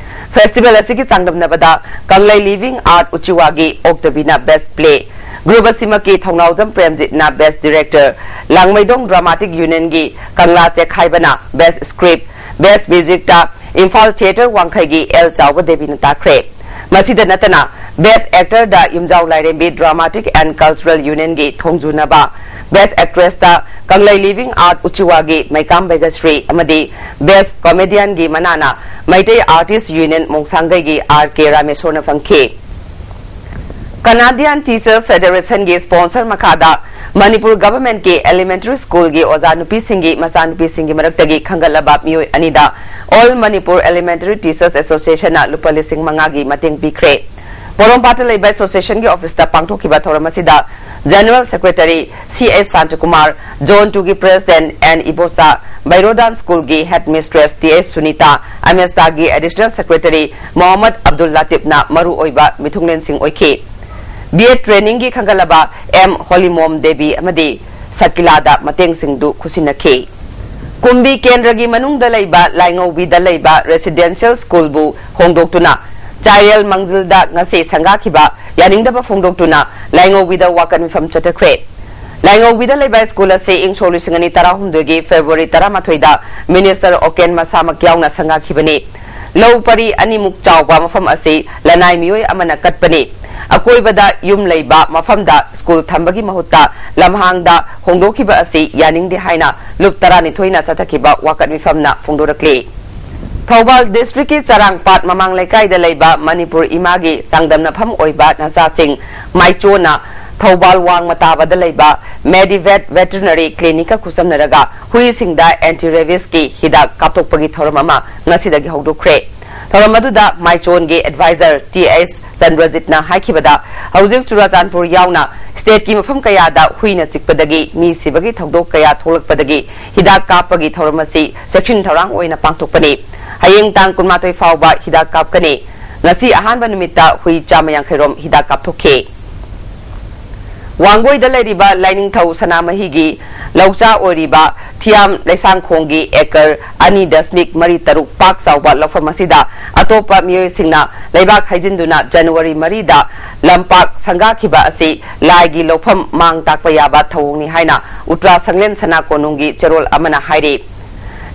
ꯐꯦꯁꯇꯤꯚꯦꯜ ꯑꯁꯤꯒꯤ ꯆꯥꯡꯗꯝꯅꯕꯗ ꯀꯪꯂꯩ ꯂꯤꯚꯤꯡ ꯑꯥꯔꯠ ꯎꯆꯤꯋꯥꯒꯤ ꯑꯣꯛꯇꯕꯤꯅ ꯕꯦꯁ ꯄ꯭ꯂꯦ, ꯒ꯭ꯔꯨꯞ ꯑꯁꯤꯃꯛꯀꯤ ꯊꯧꯅꯥꯎꯖꯝ ꯄ꯭ꯔꯦꯝꯖꯤꯠꯅ ꯕꯦꯁ ꯗꯤꯔꯦꯛꯇꯔ, ꯂꯥꯡꯃꯩꯗꯣꯡ ꯗ꯭ꯔꯃꯥꯇꯤꯛ ꯌꯨꯅꯤꯌꯟꯒꯤ ꯀꯪꯂꯥ ꯆꯦꯈꯥꯏꯕꯅ ꯕꯦꯁ ꯁ꯭ꯀ꯭ꯔꯤꯞ, ꯕꯦꯁ ꯃ꯭ꯌꯨꯖꯤꯛꯇ ꯏꯝꯐꯥꯜ ꯊꯤꯌꯦꯇꯔ ꯋꯥꯡꯈꯩꯒꯤ ꯑꯦꯜ ꯆꯥꯎꯕ ꯗꯦꯕꯤꯅ ꯇꯥꯈ꯭ꯔꯦ꯫ ꯃꯁꯤꯗ ꯅꯠꯇꯅ ꯕꯦꯁ ꯑꯦꯛꯇꯔꯗ Yumjao Lairembi dramatic and cultural ꯌꯨꯅꯤꯌꯟꯒꯤ ꯊꯣꯡꯖꯨꯅꯕ, ꯕꯦꯁ ꯑꯦꯛꯇ꯭ꯔꯦꯁꯇ ꯀꯪꯂꯩ ꯂꯤꯚꯤꯡ ꯑꯥꯔꯠ ꯎꯆꯤꯋꯥꯒꯤ ꯃꯩꯀꯥꯝ ꯕꯩꯒꯁ꯭ꯔꯤ ꯑꯃꯗꯤ ꯕꯦꯁ ꯀꯣꯃꯦꯗꯤꯌꯟꯒꯤ ꯃꯅꯥꯅ ꯃꯩꯇꯩ ꯑꯥꯔꯇꯤꯁ ꯌꯨꯅꯤꯌꯟ ꯃꯣꯡꯁꯥꯡꯒꯩꯒꯤ ꯑꯥꯔ ꯀꯦ ꯔꯥꯃꯦꯁꯣꯔꯅ ꯐꯪꯈꯤ꯫ ꯀꯅꯥꯗꯤꯌꯥꯟ ꯇꯤꯆꯔꯁ ꯐꯦꯗꯦꯔꯦꯁꯟꯒꯤ ꯁ꯭ꯄꯣꯟꯁꯔ ꯃꯈꯥꯗ ꯃꯅꯤꯄꯨꯔ ꯒꯚꯔꯟꯃꯦꯟꯠꯀꯤ ꯑꯦꯂꯤꯃꯦꯟꯇꯔꯤ ꯁ꯭ꯀꯨꯜꯒꯤ ꯑꯣꯖꯥ ꯅꯨꯄꯤꯁꯤꯡꯒꯤ ꯃꯆꯥꯅꯨꯄꯤꯁꯤꯡꯒꯤ ꯃꯔꯛꯇꯒꯤ ꯈꯟꯒꯠꯂꯕ ꯃꯤꯑꯣꯏ ꯑꯅꯤꯗ ꯑꯣꯜ ꯃꯅꯤꯄꯨꯔ ꯑꯦꯂꯤꯃꯦꯟꯇꯔꯤ ꯇꯤꯆꯔꯁ ꯑꯦꯁꯣꯁꯤꯌꯦꯁꯟꯅ ꯂꯨꯄꯥ ꯂꯤꯁꯤꯡ ꯃꯉꯥꯒꯤ ꯃꯇꯦꯡ ꯄꯤꯈ꯭ꯔꯦ꯫ ꯄꯣꯔꯣꯝꯄꯥꯠꯇ ꯂꯩꯕ ꯑꯦꯁꯣꯁꯤꯌꯦꯁꯟꯒꯤ ꯑꯣꯐꯤꯁꯇ ꯄꯥꯡꯊꯣꯛꯈꯤꯕ ꯊꯧꯔꯝ ꯑꯁꯤꯗ general secretary C S Shantakumar, zone ꯇꯨꯒꯤ ꯄ꯭ꯔꯦꯁꯤꯗꯦꯟꯠ ꯑꯦꯟ ꯏꯕꯣꯆꯥ, ꯕꯩꯔꯣꯗꯥꯟ ꯁ꯭ꯀꯨꯜꯒꯤ ꯍꯦꯗꯃꯤꯁꯇ꯭ꯔꯦꯁ ꯇꯤ ꯑꯦꯁ ꯁꯨꯅꯤꯇꯥ, ꯑꯃꯦꯁꯇꯥꯒꯤ ꯑꯦꯗꯤꯁꯅꯦꯜ ꯁꯦꯀ꯭ꯔꯦꯇꯔꯤ ꯃꯣꯍꯝꯃꯗ ꯑꯕꯗꯨꯜ ꯂꯥꯇꯤꯐꯅ ꯃꯔꯨꯑꯣꯏꯕ ꯃꯤꯊꯨꯡꯂꯦꯟꯁꯤꯡ ꯑꯣꯏꯈꯤ꯫ ꯕꯤ ꯑꯦꯗ ꯇ꯭ꯔꯦꯅꯤꯡꯒꯤ ꯈꯟꯒꯠꯂꯕ ꯑꯦꯝ ꯍꯣꯂꯤꯃꯣꯝ ꯗꯦꯕꯤ ꯑꯃꯗꯤ ꯁꯀꯤꯂꯥꯗ ꯃꯇꯦꯡꯁꯤꯡꯗꯨ ꯈꯨꯠꯁꯤꯟꯅꯈꯤ꯫ ꯀꯨꯝꯕꯤ ꯀꯦꯟꯗ꯭ꯔꯒꯤ ꯃꯅꯨꯡꯗ ꯂꯩꯕ ꯂꯥꯏꯉꯧꯕꯤꯗ ꯂꯩꯕ ꯔꯦꯁꯤꯗꯦꯟꯁꯤꯌꯦꯜ ꯁ꯭ꯀꯨꯜꯕꯨ ꯍꯣꯡꯗꯣꯛꯇꯨꯅ ꯆꯥꯏꯔꯦꯜ ꯃꯥꯡꯖꯤꯜꯗ ꯉꯁꯤ ꯁꯪꯒꯥꯈꯤꯕ ꯌꯥꯅꯤꯡꯗꯕ ꯐꯣꯡꯗꯣꯛꯇꯨꯅ ꯂꯥꯏꯉꯧꯕꯤꯗ ꯋꯥꯀꯠ ꯃꯤꯐꯝ ꯆꯠꯊꯈ꯭ꯔꯦ꯫ ꯂꯥꯏꯉꯧꯕꯤꯗ ꯂꯩꯕ ꯁ꯭ꯀꯨꯜ ꯑꯁꯤ ꯏꯪ ꯁꯣꯛ ꯂꯤꯁꯤꯡ ꯑꯅꯤ ꯇꯔꯥꯍꯨꯝꯗꯣꯏꯒꯤ ꯐꯦꯕ꯭ꯔꯨꯋꯥꯔꯤ ꯇꯔꯥꯃꯥꯊꯣꯏꯗ ꯃꯤꯅꯤꯁꯇꯔ ꯑꯣꯀꯦꯟ ꯃꯁꯥꯃꯛ ꯌꯥꯎꯅ ꯁꯪꯒꯥꯈꯤꯕꯅꯤ꯫ ꯂꯧ ꯄꯔꯤ ꯑꯅꯤꯃꯨꯛ ꯆꯥꯎꯕ ꯃꯐꯝ ꯑꯁꯤ ꯂꯅꯥꯏ ꯃꯤꯑꯣꯏ ꯑꯃꯅ ꯀꯠꯄꯅꯤ꯫ ꯑꯀꯣꯏꯕꯗ ꯌꯨꯝ ꯂꯩꯕ ꯃꯐꯝꯗ ꯁ꯭ꯀꯨꯜ ꯊꯝꯕꯒꯤ ꯃꯍꯨꯠꯇ ꯂꯝꯍꯥꯡꯗ ꯍꯣꯡꯗꯣꯛꯈꯤꯕ ꯑꯁꯤ ꯌꯥꯅꯤꯡꯗꯦ ꯍꯥꯏꯅ ꯂꯨꯞ ꯇꯔꯥꯅꯤꯊꯣꯏꯅ ꯆꯠꯊꯈꯤꯕ ꯋꯥꯀꯠ ꯃꯤꯐꯝꯅ ꯐꯣꯡꯗꯣꯔꯛꯂꯤ꯫ ꯊꯧꯕꯥꯜ ꯗꯤꯁꯇ꯭ꯔꯤꯛꯀꯤ ꯆꯔꯥꯡꯄꯥꯠ ꯃꯃꯥꯡ ꯂꯩꯀꯥꯏꯗ ꯂꯩꯕ ꯃꯅꯤꯄꯨꯔ ꯏꯃꯥꯒꯤ ꯆꯥꯡꯗꯝꯅꯐꯝ ꯑꯣꯏꯕ ꯅꯆꯥꯁꯤꯡ ꯃꯥꯏꯆꯣꯟꯅ ꯊꯧꯕꯥꯜ ꯋꯥꯡꯃ ꯇꯥꯕꯗ ꯂꯩꯕ ꯃꯦꯗꯤꯚꯦꯠ ꯚꯦꯇꯔꯤꯅꯔꯤ ꯀ꯭ꯂꯤꯅꯤꯛꯀ ꯈꯨꯠꯁꯝꯅꯔꯒ ꯍꯨꯏꯁꯤꯡꯗ ꯑꯦꯟꯇꯤ ꯔꯦꯕꯤꯁꯀꯤ ꯍꯤꯗꯥꯛ ꯀꯥꯞꯊꯣꯛꯄꯒꯤ ꯊꯧꯔꯝ ꯑꯃ ꯉꯁꯤꯗꯒꯤ ꯍꯧꯗꯣꯛꯈ꯭ꯔꯦ꯫ ꯊꯧꯔꯝ ꯑꯗꯨꯗ ꯃꯥꯏꯆꯣꯟꯒꯤ ꯑꯦꯗꯚꯥꯏꯖꯔ ꯇꯤ ꯑꯩꯆ ꯆꯟꯗ꯭ꯔꯖꯤꯠꯅ ꯍꯥꯏꯈꯤꯕꯗ, ꯍꯧꯖꯤꯛ ꯆꯨꯔꯥꯆꯥꯟꯄꯨꯔ ꯌꯥꯎꯅ ꯁ꯭ꯇꯦꯠꯀꯤ ꯃꯐꯝ ꯀꯌꯥꯗ ꯍꯨꯏꯅ ꯆꯤꯛꯄꯗꯒꯤ ꯃꯤ ꯁꯤꯕꯒꯤ ꯊꯧꯗꯣꯛ ꯀꯌꯥ ꯊꯣꯛꯂꯛꯄꯗꯒꯤ ꯍꯤꯗꯥꯛ ꯀꯥꯞꯄꯒꯤ ꯊꯧꯔꯝ ꯑꯁꯤ ꯆꯦꯛꯁꯤꯟ ꯊꯧꯔꯥꯡ ꯑꯣꯏꯅ ꯄꯥꯡꯊꯣꯛꯄꯅꯤ꯫ ꯍꯌꯦꯡ ꯇꯥꯡ ꯀꯨꯟꯃꯥꯊꯣꯏ ꯐꯥꯎꯕ ꯍꯤꯗꯥꯛ ꯀꯥꯞꯀꯅꯤ꯫ ꯉꯁꯤ ꯑꯍꯥꯟꯕ ꯅꯨꯃꯤꯠꯇ ꯍꯨꯏ ꯆꯥꯝꯃ ꯌꯥꯡꯈꯩ ꯔꯣꯝ ꯍꯤꯗꯥꯛ ꯀꯥꯞꯊꯣꯛꯈꯤ꯫ ꯋꯥꯡꯒꯣꯏꯗ ꯂꯩꯔꯤꯕ ꯂꯥꯏꯅꯤꯡꯊꯧ ꯁꯅꯥꯃꯍꯤꯒꯤ ꯂꯧꯆꯥ ꯑꯣꯏꯔꯤꯕ ꯊꯤꯌꯥꯝ ꯂꯩꯁꯥꯡꯈꯣꯡꯒꯤ ꯑꯦꯀꯔ ꯑꯅꯤ ꯗꯁꯃꯤꯛ ꯃꯔꯤ ꯇꯔꯨꯛ ꯄꯥꯛ ꯆꯥꯎꯕ ꯂꯧꯐꯝ ꯑꯁꯤꯗ ꯑꯇꯣꯞꯄ ꯃꯤꯑꯣꯏꯁꯤꯡꯅ ꯂꯩꯕꯥꯛ ꯍꯩꯖꯤꯟꯗꯨꯅ ꯖꯅꯋꯥꯔꯤ ꯃꯔꯤꯗ ꯂꯝꯄꯥꯛ ꯁꯪꯒꯥꯈꯤꯕ ꯑꯁꯤ ꯂꯥꯏꯒꯤ ꯂꯧꯐꯝ ꯃꯥꯡ ꯇꯥꯛꯄ ꯌꯥꯕ ꯊꯧꯑꯣꯡꯅꯤ ꯍꯥꯏꯅ ꯎꯇ꯭ꯔꯥ ꯁꯪꯂꯦꯟ ꯁꯅꯥ ꯀꯣꯅꯨꯡꯒꯤ ꯆꯦꯔꯣꯜ ꯑꯃꯅ ꯍꯥꯏꯔꯤ꯫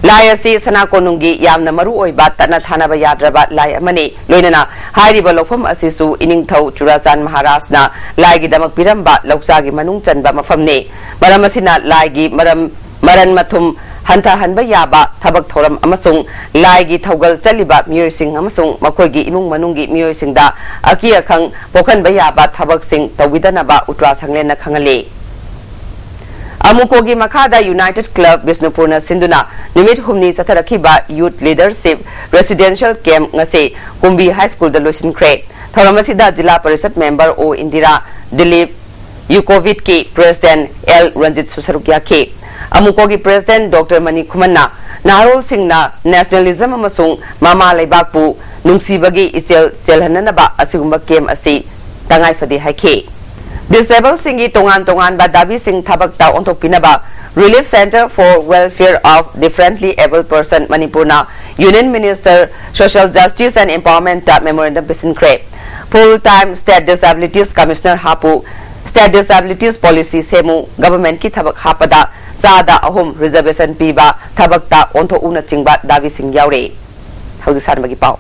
ꯂꯥꯏ ꯑꯁꯤ ꯁꯅꯥ ꯀꯣꯅꯨꯡꯒꯤ ꯌꯥꯝꯅ ꯃꯔꯨ ꯑꯣꯏꯕ ꯇꯠꯅ ꯊꯥꯅꯕ ꯌꯥꯗ꯭ꯔꯕ ꯂꯥꯏ ꯑꯃꯅꯤ꯫ ꯂꯣꯏꯅꯅ ꯍꯥꯏꯔꯤꯕ ꯂꯧꯐꯝ ꯑꯁꯤꯁꯨ ꯏꯅꯤꯡꯊꯧ ꯆꯨꯔꯥꯆꯥꯟ ꯃꯍꯥꯔꯥꯖꯅ ꯂꯥꯏꯒꯤꯗꯃꯛ ꯄꯤꯔꯝꯕ ꯂꯧꯆꯥꯒꯤ ꯃꯅꯨꯡ ꯆꯟꯕ ꯃꯐꯝꯅꯤ꯫ ꯃꯔꯝ ꯑꯁꯤꯅ ꯂꯥꯏꯒꯤ ꯃꯔꯝ, ꯃꯔꯟ ꯃꯊꯨꯝ ꯍꯟꯊꯍꯟꯕ ꯌꯥꯕ ꯊꯕꯛ ꯊꯧꯔꯝ ꯑꯃꯁꯨꯡ ꯂꯥꯏꯒꯤ ꯊꯧꯒꯜ ꯆꯠꯂꯤꯕ ꯃꯤꯑꯣꯏꯁꯤꯡ ꯑꯃꯁꯨꯡ ꯃꯈꯣꯏꯒꯤ ꯏꯃꯨꯡ ꯃꯅꯨꯡꯒꯤ ꯃꯤꯑꯣꯏꯁꯤꯡꯗ ꯑꯀꯤ ꯑꯈꯪ ꯄꯣꯛꯍꯟꯕ ꯌꯥꯕ ꯊꯕꯛꯁꯤꯡ ꯇꯧꯕꯤꯗꯅꯕ ꯎꯇ꯭ꯔꯥ ꯁꯪꯂꯦꯟꯅ ꯈꯪꯍꯜꯂꯤ꯫ ꯑꯃꯨꯀꯣꯒꯤ ꯃꯈꯥꯗ ꯌꯨꯅꯥꯏꯇꯦꯗ ꯀ꯭ꯂꯕ ꯕꯤꯁꯅꯨꯄꯨꯔꯅ ꯁꯤꯟꯗꯨꯅ ꯅꯨꯃꯤꯠ ꯍꯨꯝꯅꯤ ꯆꯠꯊꯔꯛꯈꯤꯕ ꯌꯨꯊ ꯂꯤꯗꯔꯁꯤꯞ ꯔꯦꯁꯤꯗꯦꯟꯁꯤꯌꯦꯜ ꯀꯦꯝꯞ ꯉꯁꯤ ꯀꯨꯝꯕꯤ ꯍꯥꯏ ꯁ꯭ꯀꯨꯜꯗ ꯂꯣꯏꯁꯤꯟꯈ꯭ꯔꯦ꯫ ꯊꯧꯔꯝ ꯑꯁꯤꯗ ꯖꯤꯂꯥ ꯄꯔꯤꯁꯗ ꯃꯦꯝꯕꯔ ꯑꯣ ꯏꯟꯗꯤꯔꯥ, ꯗꯤꯂꯤꯞ, ꯌꯨꯀꯣꯚꯤꯠꯀꯤ ꯄ꯭ꯔꯦꯁꯤꯗꯦꯟꯠ ꯑꯦꯜ ꯔꯟꯖꯤꯠꯁꯨ ꯁꯔꯨꯛ ꯌꯥꯈꯤ꯫ ꯑꯃꯨꯀꯣꯒꯤ ꯄ꯭ꯔꯦꯁꯤꯗꯦꯟꯠ ꯗꯣꯛꯇꯔ ꯃꯅꯤ ꯈꯨꯃꯟꯅ ꯅꯍꯥꯔꯣꯜꯁꯤꯡꯅ ꯅꯦꯁꯅꯦꯂꯤꯖꯝ ꯑꯃꯁꯨꯡ ꯃꯃꯥ ꯂꯩꯕꯥꯛꯄꯨ ꯅꯨꯡꯁꯤꯕꯒꯤ ꯏꯆꯦꯜ ꯆꯦꯜꯍꯟꯅꯅꯕ ꯑꯁꯤꯒꯨꯝꯕ ꯀꯦꯝꯞ ꯑꯁꯤ ꯇꯉꯥꯏ ꯐꯗꯦ ꯍꯥꯏꯈꯤ꯫ ꯗꯤꯁꯦꯕꯜꯁꯤꯡꯒꯤ ꯇꯣꯉꯥꯟ ꯇꯣꯉꯥꯟꯕ ꯗꯥꯕꯤꯁꯤꯡ ꯊꯕꯛꯇ ꯑꯣꯟꯊꯣꯛꯄꯤꯅꯕ Relief Centre for Welfare of Differently Abled Person ꯃꯅꯤꯄꯨꯔꯅ Union Minister Social Justice and Empowerment ꯇ memorandum ꯄꯤꯁꯤꯟꯈ꯭ꯔꯦ꯫ Full time State Disabilities Commissioner ꯍꯥꯄꯨ State Disabilities Policy ꯁꯦꯝꯃꯨ, Government ꯀꯤ ꯊꯕꯛ ꯍꯥꯞꯄꯗ ꯆꯥꯗ ꯑꯍꯨꯝ reservation ꯄꯤꯕ, ꯊꯕꯛꯇ ꯑꯣꯟꯊꯣꯛꯎꯅꯆꯤꯡꯕ ꯗꯥꯕꯤꯁꯤꯡ ꯌꯥꯎꯔꯤ꯫ ꯍꯧꯖꯤꯛ ꯁꯥꯟꯅꯕꯒꯤ ꯄꯥꯎ꯫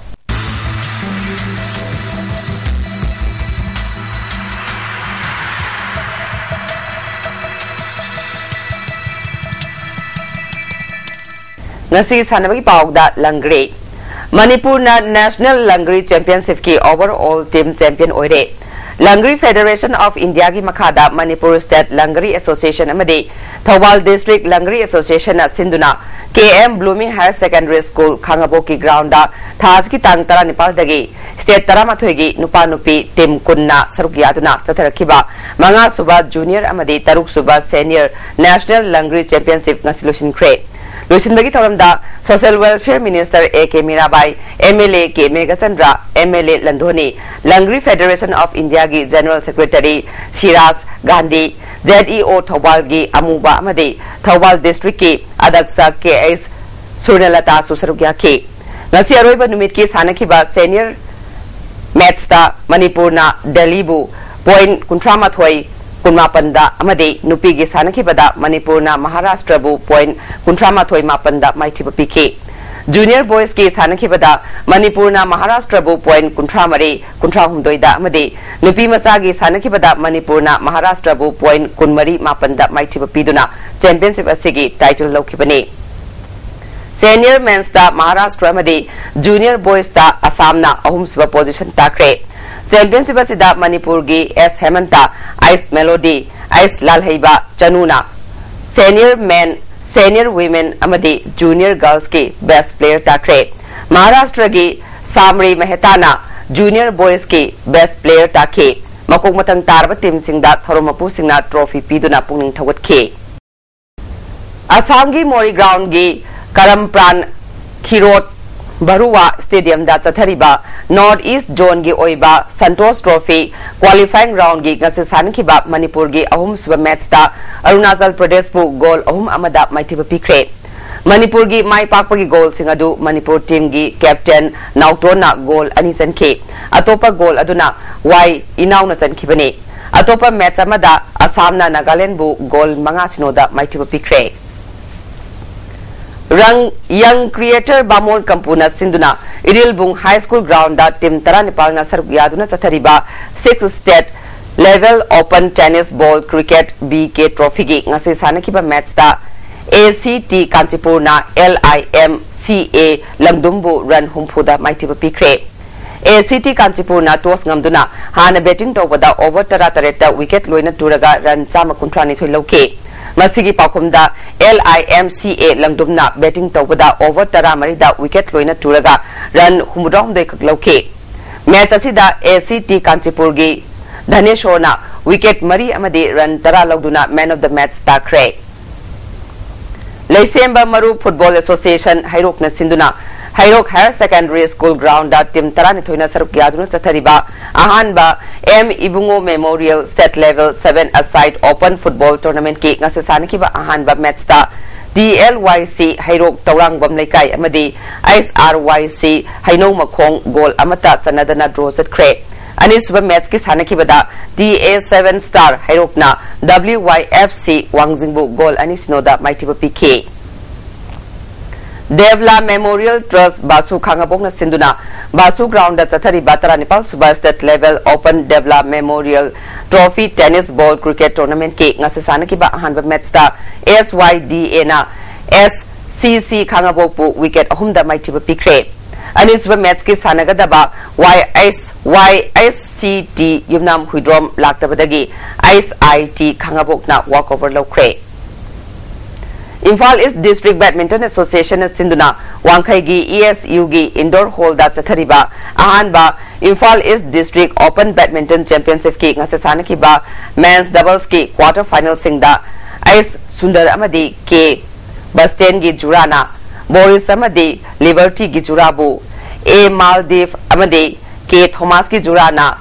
ꯉꯁꯤ ꯁꯥꯟꯅꯕꯒꯤ ꯄꯥꯎꯗ ꯂꯪꯒ꯭ꯔꯤ꯫ ꯃꯅꯤꯄꯨꯔꯅ National Langri Championship ꯀꯤ overall team champion ꯑꯣꯏꯔꯦ꯫ Langri Federation of India ꯒꯤ ꯃꯈꯥꯗ Manipur State Langri Association ꯑꯃꯗꯤ ꯊꯧꯕꯥꯜ District Langri Association ꯅ ꯁꯤꯟꯗꯨꯅ K M Blooming Higher Secondary School ꯈꯥꯉꯕꯣꯛꯀꯤ ground ꯊꯥ ꯑꯁꯤꯒꯤ ꯇꯥꯡ ꯇꯔꯥꯅꯤꯄꯥꯜꯗꯒꯤ state ꯇꯔꯥꯃꯥꯊꯣꯏꯒꯤ ꯅꯨꯄꯥ ꯅꯨꯄꯤ team ꯀꯨꯟꯅ ꯁꯔꯨꯛ ꯌꯥꯗꯨꯅ ꯆꯠꯊꯔꯛꯈꯤꯕ ꯃꯉꯥ ꯁꯨꯕ junior ꯑꯃꯗꯤ ꯇꯔꯨꯛ ꯁꯨꯕ senior National Langri Championship ꯉꯁꯤ ꯂꯣꯏꯁꯤꯟꯈ꯭ꯔꯦ꯫ ꯂꯣꯏꯁꯤꯟꯕꯒꯤ ꯊꯧꯔꯝꯗ Social Welfare Minister A K Mirabai, M L A K Meghachandra, M L A ꯂꯟꯗꯣꯅꯤ, Langri Federation of India ꯒꯤ General Secretary Siraj Gandhi, Z E O ꯊꯧꯕꯥꯜꯒꯤ ꯑꯃꯨꯕ ꯑꯃꯗꯤ ꯊꯧꯕꯥꯜ District ꯀꯤ ꯑꯗꯛꯁ K H ꯁꯨꯔꯅꯂꯇꯥꯁꯨ ꯁꯔꯨꯛ ꯌꯥꯈꯤ꯫ ꯉꯁꯤ ꯑꯔꯣꯏꯕ ꯅꯨꯃꯤꯠꯀꯤ ꯁꯥꯟꯅꯈꯤꯕ senior match ꯇ ꯃꯅꯤꯄꯨꯔꯅ ꯗꯦꯜꯂꯤꯕꯨ point ꯀꯨꯟꯊ꯭ꯔꯥ ꯃꯥꯊꯣꯏ ꯀꯨꯟꯃꯥꯄꯟꯗ ꯑꯃꯗꯤ ꯅꯨꯄꯤꯒꯤ ꯁꯥꯟꯅꯈꯤꯕꯗ ꯃꯅꯤꯄꯨꯔꯅ ꯃꯍꯥꯔꯥꯁꯇ꯭ꯔꯕꯨ point ꯀꯨꯟꯊ꯭ꯔꯥ ꯃꯥꯊꯣꯏ ꯃꯥꯄꯟꯗ ꯃꯥꯏꯊꯤꯕ ꯄꯤꯈꯤ꯫ Junior boys ꯀꯤ ꯁꯥꯟꯅꯈꯤꯕꯗ ꯃꯅꯤꯄꯨꯔꯅ ꯃꯍꯥꯔꯥꯁꯇ꯭ꯔꯕꯨ point ꯀꯨꯟꯊ꯭ꯔꯥ ꯃꯔꯤ ꯀꯨꯟꯊ꯭ꯔꯥ ꯍꯨꯝꯗꯣꯏꯗ ꯑꯃꯗꯤ ꯅꯨꯄꯤ ꯃꯆꯥꯒꯤ ꯁꯥꯟꯅꯈꯤꯕꯗ ꯃꯅꯤꯄꯨꯔꯅ ꯃꯍꯥꯔꯥꯁꯇ꯭ꯔꯕꯨ point ꯀꯨꯟꯃꯔꯤ ꯃꯥꯄꯟꯗ ꯃꯥꯏꯊꯤꯕ ꯄꯤꯗꯨꯅ championship ꯑꯁꯤꯒꯤ title ꯂꯧꯈꯤꯕꯅꯤ꯫ Senior men's ꯇ ꯃꯍꯥꯔꯥꯁꯇ꯭ꯔ ꯑꯃꯗꯤ junior boys ꯇ ꯑꯁꯥꯝꯅ ꯑꯍꯨꯝꯁꯨꯕ position ꯇꯥꯈ꯭ꯔꯦ꯫ Championship ꯑꯁꯤꯗ ꯃꯅꯤꯄꯨꯔꯒꯤ S ꯍꯦꯃꯟꯇ, ꯑꯩꯁ ꯃꯦꯂꯣꯗꯤ, ꯑꯩꯁ ꯂꯥꯜꯍꯩꯕ ꯆꯅꯨꯅ senior men, senior women ꯑꯃꯗꯤ junior girls ꯀꯤ best player ꯇꯥꯈ꯭ꯔꯦ꯫ ꯃꯍꯥꯔꯥꯁꯇ꯭ꯔꯒꯤ ꯁꯥꯝꯔꯤ ꯃꯦꯍꯇꯥꯅ junior boys ꯀꯤ best player ꯇꯥꯈꯤ꯫ ꯃꯀꯣꯛ ꯃꯊꯪ ꯇꯥꯔꯕ team ꯁꯤꯡꯗ ꯊꯧꯔꯝ ꯃꯄꯨꯁꯤꯡꯅ trophy ꯄꯤꯗꯨꯅ ꯄꯨꯛꯅꯤꯡ ꯊꯧꯒꯠꯈꯤ꯫ ꯑꯁꯥꯝꯒꯤ ꯃꯣꯔꯤꯒ꯭ꯔꯥꯎꯟꯒꯤ ꯀꯔꯝꯄ꯭ꯔꯥꯟ ꯈꯤꯔꯣꯠ ꯕꯔꯨꯋꯥ stadium ꯗ ꯆꯠꯊꯔꯤꯕ North East Zone ꯒꯤ ꯑꯣꯏꯕ Santosh Trophy qualifying round ꯒꯤ ꯉꯁꯤ ꯁꯥꯟꯅꯈꯤꯕ ꯃꯅꯤꯄꯨꯔꯒꯤ ꯑꯍꯨꯝꯁꯨꯕ match ꯇ ꯑꯔꯨꯅꯥꯆꯜ ꯄ꯭ꯔꯗꯦꯁꯄꯨ goal ꯑꯍꯨꯝ ꯑꯃꯗ ꯃꯥꯏꯊꯤꯕ ꯄꯤꯈ꯭ꯔꯦ꯫ ꯃꯅꯤꯄꯨꯔꯒꯤ ꯃꯥꯏ ꯄꯥꯛꯄꯒꯤ goal ꯁꯤꯡ ꯑꯗꯨ ꯃꯅꯤꯄꯨꯔ team ꯒꯤ captain ꯅꯥꯎꯇꯣꯟꯅ goal ꯑꯅꯤ ꯆꯟꯈꯤ꯫ ꯑꯇꯣꯞꯄ goal ꯑꯗꯨꯅ ꯋꯥꯏ ꯏꯅꯥꯎꯅ ꯆꯟꯈꯤꯕꯅꯤ꯫ ꯑꯇꯣꯞꯄ ꯃꯦꯆ ꯑꯃꯗ ꯑꯁꯥꯝꯅ ꯅꯥꯒꯥꯂꯦꯟꯕꯨ ꯒꯣꯜ ꯃꯉꯥ ꯁꯤꯅꯣꯗ ꯃꯥꯏꯊꯤꯕ ꯄꯤꯈ꯭ꯔꯦ꯫ ꯔꯪ ꯌꯪ ꯀ꯭ꯔꯤꯌꯦꯇꯔ ꯕꯥꯃꯣꯟ ꯀꯝꯄꯨꯅ ꯁꯤꯟꯗꯨꯅ Irilbung high school ground team ꯇꯔꯥꯅꯤꯄꯥꯜꯅ ꯁꯔꯨꯛ ꯌꯥꯗꯨꯅ ꯆꯠꯊꯔꯤꯕ six state level open tennis ball cricket B K ꯇ꯭ꯔꯣꯐꯤꯒꯤ ꯉꯁꯤ ꯁꯥꯟꯅꯈꯤꯕ ꯃꯦꯆꯇ ꯑꯦ ꯁꯤ ꯇꯤ ꯀꯥꯟꯆꯤꯄꯨꯔꯅ L I M C A ꯂꯪꯗꯨꯝꯕꯨ run ꯍꯨꯝꯐꯨꯗ ꯃꯥꯏꯊꯤꯕ ꯄꯤꯈ꯭ꯔꯦ꯫ ꯑꯦ ꯁꯤ ꯇꯤ ꯀꯥꯟꯆꯤꯄꯨꯔꯅ ꯇꯣꯁ ꯉꯝꯗꯨꯅ ꯍꯥꯟꯅ ꯕꯦꯇꯤꯡ ꯇꯧꯕꯗ ꯑꯣꯚꯔ ꯇꯔꯥꯇꯔꯦꯠꯇ ꯋꯤꯀꯦꯠ ꯂꯣꯏꯅ ꯇꯨꯔꯒ ꯔꯟ ꯆꯥꯝꯃ ꯀꯨꯟꯊ꯭ꯔꯥꯅꯤꯊꯣꯏ ꯂꯧꯈꯤ꯫ ꯃꯁꯤꯒꯤ ꯄꯥꯎꯈꯨꯝꯗ L I M C A ꯂꯪꯗꯨꯝꯅ betting ꯇꯧꯕꯗ ꯑꯣꯚꯔ ꯇꯔꯥꯃꯔꯤꯗ ꯋꯤꯀꯦꯠ ꯂꯣꯏꯅ ꯇꯨꯔꯒ ꯔꯟ ꯍꯨꯝꯐꯨꯇꯔꯥꯍꯨꯝꯗꯣꯏ ꯈꯛ ꯂꯧꯈꯤ꯫ ꯃꯦꯆ ꯑꯁꯤꯗ ꯑꯦ ꯁꯤ ꯇꯤ ꯀꯥꯟꯆꯤꯄꯨꯔꯒꯤ ꯙꯅꯦꯁꯣꯔꯅ ꯋꯤꯀꯦꯠ ꯃꯔꯤ ꯑꯃꯗꯤ ꯔꯟ ꯇꯔꯥ ꯂꯧꯗꯨꯅ ꯃꯦꯟ ꯑꯣꯐ ꯗ ꯃꯦꯆ ꯇꯥꯈ꯭ꯔꯦ꯫ ꯂꯩꯁꯦꯝꯕ ꯃꯔꯨ ꯐꯨꯠꯕꯣꯜ ꯑꯦꯁꯣꯁꯤꯌꯦꯁꯟ ꯍꯩꯔꯣꯛꯅ ꯁꯤꯟꯗꯨꯅ ꯍꯩꯔꯣꯛ higher secondary school ground team ꯇꯔꯥꯅꯤꯊꯣꯏꯅ ꯁꯔꯨꯛ ꯌꯥꯗꯨꯅ ꯆꯠꯊꯔꯤꯕ ꯑꯍꯥꯟꯕ M Ibungo memorial state level seven a side open football ꯇꯣꯔꯅꯥꯃꯦꯟꯠꯀꯤ ꯉꯁꯤ ꯁꯥꯟꯅꯈꯤꯕ ꯑꯍꯥꯟꯕ ꯃꯦꯆꯇ ꯇꯤ ꯑꯦꯜ ꯋꯥꯏ ꯁꯤ ꯍꯩꯔꯣꯛ ꯇꯧꯔꯥꯡꯕꯝ ꯂꯩꯀꯥꯏ ꯑꯃꯗꯤ ꯑꯩꯁ ꯑꯥꯔ ꯋꯥꯏ ꯁꯤ ꯍꯩꯅꯧ ꯃꯈꯣꯡ ꯒꯣꯜ ꯑꯃꯠꯇ ꯆꯟꯅꯗꯅ ꯗ꯭ꯔꯣ ꯆꯠꯈ꯭ꯔꯦ꯫ ꯑꯅꯤꯁꯨꯕ ꯃꯦꯆꯀꯤ ꯁꯥꯟꯅꯈꯤꯕꯗ ꯇꯤ ꯑꯦ ꯁꯚꯦꯟ ꯁ꯭ꯇꯥꯔ ꯍꯩꯔꯣꯛꯅ ꯗꯕ꯭ꯂꯤꯎ ꯋꯥꯏ ꯑꯦꯐ ꯁꯤ ꯋꯥꯡꯖꯤꯡꯕꯨ ꯒꯣꯜ ꯑꯅꯤ ꯁꯤꯅꯣꯗ ꯃꯥꯏꯊꯤꯕ ꯄꯤꯈꯤ꯫ ꯗꯦꯕꯂꯥ ꯃꯦꯃꯣꯔꯤꯌꯦꯜ ꯇ꯭ꯔꯁ ꯕꯥꯁꯨ ꯈꯥꯉꯕꯣꯛꯅ ꯁꯤꯟꯗꯨꯅ ꯕꯥꯁꯨ ꯒ꯭ꯔꯥꯎꯟꯗ ꯆꯠꯊꯔꯤꯕ ꯇꯔꯥꯅꯤꯄꯥꯜ ꯁꯨꯕ state level open Debala memorial trophy tennis ball cricket ꯇꯣꯔꯅꯥꯃꯦꯟꯠꯀꯤ ꯉꯁꯤ ꯁꯥꯟꯅꯈꯤꯕ ꯑꯍꯥꯟꯕ ꯃꯦꯆꯇ ꯑꯦꯁ ꯋꯥꯏ ꯗꯤ ꯑꯦꯅ ꯑꯦꯁ ꯁꯤ ꯁꯤ ꯈꯥꯉꯕꯣꯛꯄꯨ ꯋꯤꯀꯦꯠ ꯑꯍꯨꯝꯗ ꯃꯥꯏꯊꯤꯕ ꯄꯤꯈ꯭ꯔꯦ꯫ ꯑꯅꯤꯁꯨꯕ ꯃꯦꯆꯀꯤ ꯁꯥꯟꯅꯒꯗꯕ ꯋꯥꯏ ꯑꯩꯁ ꯋꯥꯏ ꯑꯩꯁ ꯁꯤ ꯇꯤ ꯌꯨꯝꯅꯥꯝ ꯍꯨꯏꯗ꯭ꯔꯣꯝ ꯂꯥꯛꯇꯕꯗꯒꯤ ꯑꯩꯁ ꯑꯥꯏ ꯇꯤ ꯈꯥꯉꯕꯣꯛꯅ ꯋꯥꯛꯑꯣꯚꯔ ꯂꯧꯈ꯭ꯔꯦ꯫ ꯏꯝꯐꯥꯜ ꯏꯁ ꯗꯤꯁꯇ꯭ꯔꯤꯛ ꯕꯦꯗꯃꯤꯟꯇꯟ ꯑꯦꯁꯣꯁꯤꯌꯦꯁꯟꯅ ꯁꯤꯟꯗꯨꯅ ꯋꯥꯡꯈꯩꯒꯤ ꯏ ꯑꯦꯁ ꯌꯨꯒꯤ ꯏꯟꯗꯣꯔ ꯍꯣꯜꯗ ꯆꯠꯊꯔꯤꯕ ꯑꯍꯥꯟꯕ ꯏꯝꯐꯥꯜ ꯏꯁ ꯗꯤꯁꯇ꯭ꯔꯤꯛ ꯑꯣꯄꯟ ꯕꯦꯗꯃꯤꯟꯇꯟ ꯆꯦꯝꯄꯤꯌꯟꯁꯤꯞꯀꯤ ꯉꯁꯤ ꯁꯥꯟꯅꯈꯤꯕ ꯃꯦꯟꯁ ꯗꯕꯜꯁꯀꯤ ꯀ꯭ꯋꯥꯔꯇꯔ ꯐꯥꯏꯅꯦꯜꯁꯤꯡꯗ ꯑꯩꯁ ꯁꯨꯟꯗꯔ ꯑꯃꯗꯤ ꯀꯦ ꯕꯁꯇꯦꯟꯒꯤ ꯖꯨꯔꯥꯅ ꯕꯣꯔꯤꯁ ꯑꯃꯗꯤ ꯂꯤꯕꯔꯇꯤꯒꯤ ꯖꯨꯔꯥꯕꯨ, ꯑꯦ ꯃꯥꯜꯗꯤꯞ ꯑꯃꯗꯤ ꯀꯦ ꯊꯣꯃꯥꯁꯀꯤ ꯖꯨꯔꯥꯅ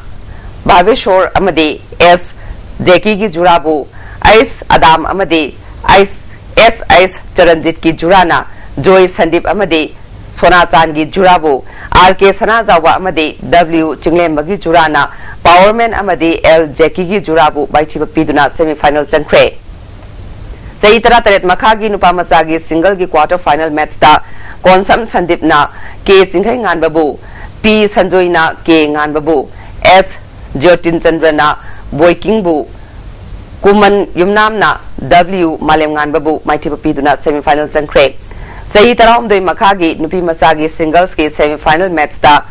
ꯚꯥꯕꯦꯁꯣꯔ ꯑꯃꯗꯤ ꯑꯦꯁ ꯖꯦꯀꯤꯒꯤ ꯖꯨꯔꯥꯕꯨ, ꯑꯩꯁ ꯑꯗꯥꯝ ꯑꯃꯗꯤ ꯑꯩꯁ ꯑꯦꯁ ꯑꯩꯁ ꯆꯔꯟꯖꯤꯠꯀꯤ ꯖꯨꯔꯥꯅ ꯖꯣꯏ ꯁꯟꯗꯤꯞ ꯑꯃꯗꯤ ꯁꯣꯅꯥꯆꯥꯟꯒꯤ ꯖꯨꯔꯥꯕꯨ ꯑꯥꯔ ꯀꯦ ꯁꯅꯥꯖꯥꯎꯕ ꯑꯃꯗꯤ ꯗꯕ꯭ꯂꯤꯌꯨ ꯆꯤꯡꯂꯦꯝꯕꯒꯤ ꯖꯨꯔꯥꯅ ꯄꯥꯋꯔꯃꯦꯟ ꯑꯃꯗꯤ ꯑꯦꯜ ꯖꯦꯀꯤꯒꯤ ꯖꯨꯔꯥꯕꯨ ꯃꯥꯏꯊꯤꯕ ꯄꯤꯗꯨꯅ semi final ꯆꯪꯈ꯭ꯔꯦ꯫ ꯆꯍꯤ ꯇꯔꯥꯇꯔꯦꯠ ꯃꯈꯥꯒꯤ ꯅꯨꯄꯥ ꯃꯆꯥꯒꯤ singleꯒꯤ quarter final matchꯇ ꯀꯣꯟꯁꯝ ꯁꯟꯗꯤꯞꯅ ꯀꯦ ꯆꯤꯡꯈꯩ ꯉꯥꯟꯕꯕꯨ, ꯄꯤ ꯁꯟꯖꯣꯏꯅ ꯀꯦ ꯉꯥꯟꯕꯕꯨ, ꯑꯦꯁ ꯖ꯭ꯌꯣꯇꯤꯟ ꯆꯟꯗ꯭ꯔꯅ ꯕꯣꯏꯀꯤꯡꯕꯨ, ꯀꯨꯃꯟ ꯌꯨꯝꯅꯥꯝꯅ ꯗꯕ꯭ꯂꯤꯌꯨ ꯃꯥꯂꯦꯝꯉꯥꯟꯕꯕꯨ ꯃꯥꯏꯊꯤꯕ ꯄꯤꯗꯨꯅ semi final ꯆꯪꯈ꯭ꯔꯦ꯫ ꯆꯍꯤ ꯇꯔꯥꯍꯨꯝꯗꯣꯏ ꯃꯈꯥꯒꯤ ꯅꯨꯄꯤ ꯃꯆꯥꯒꯤ singlesꯀꯤ semi final matchꯇ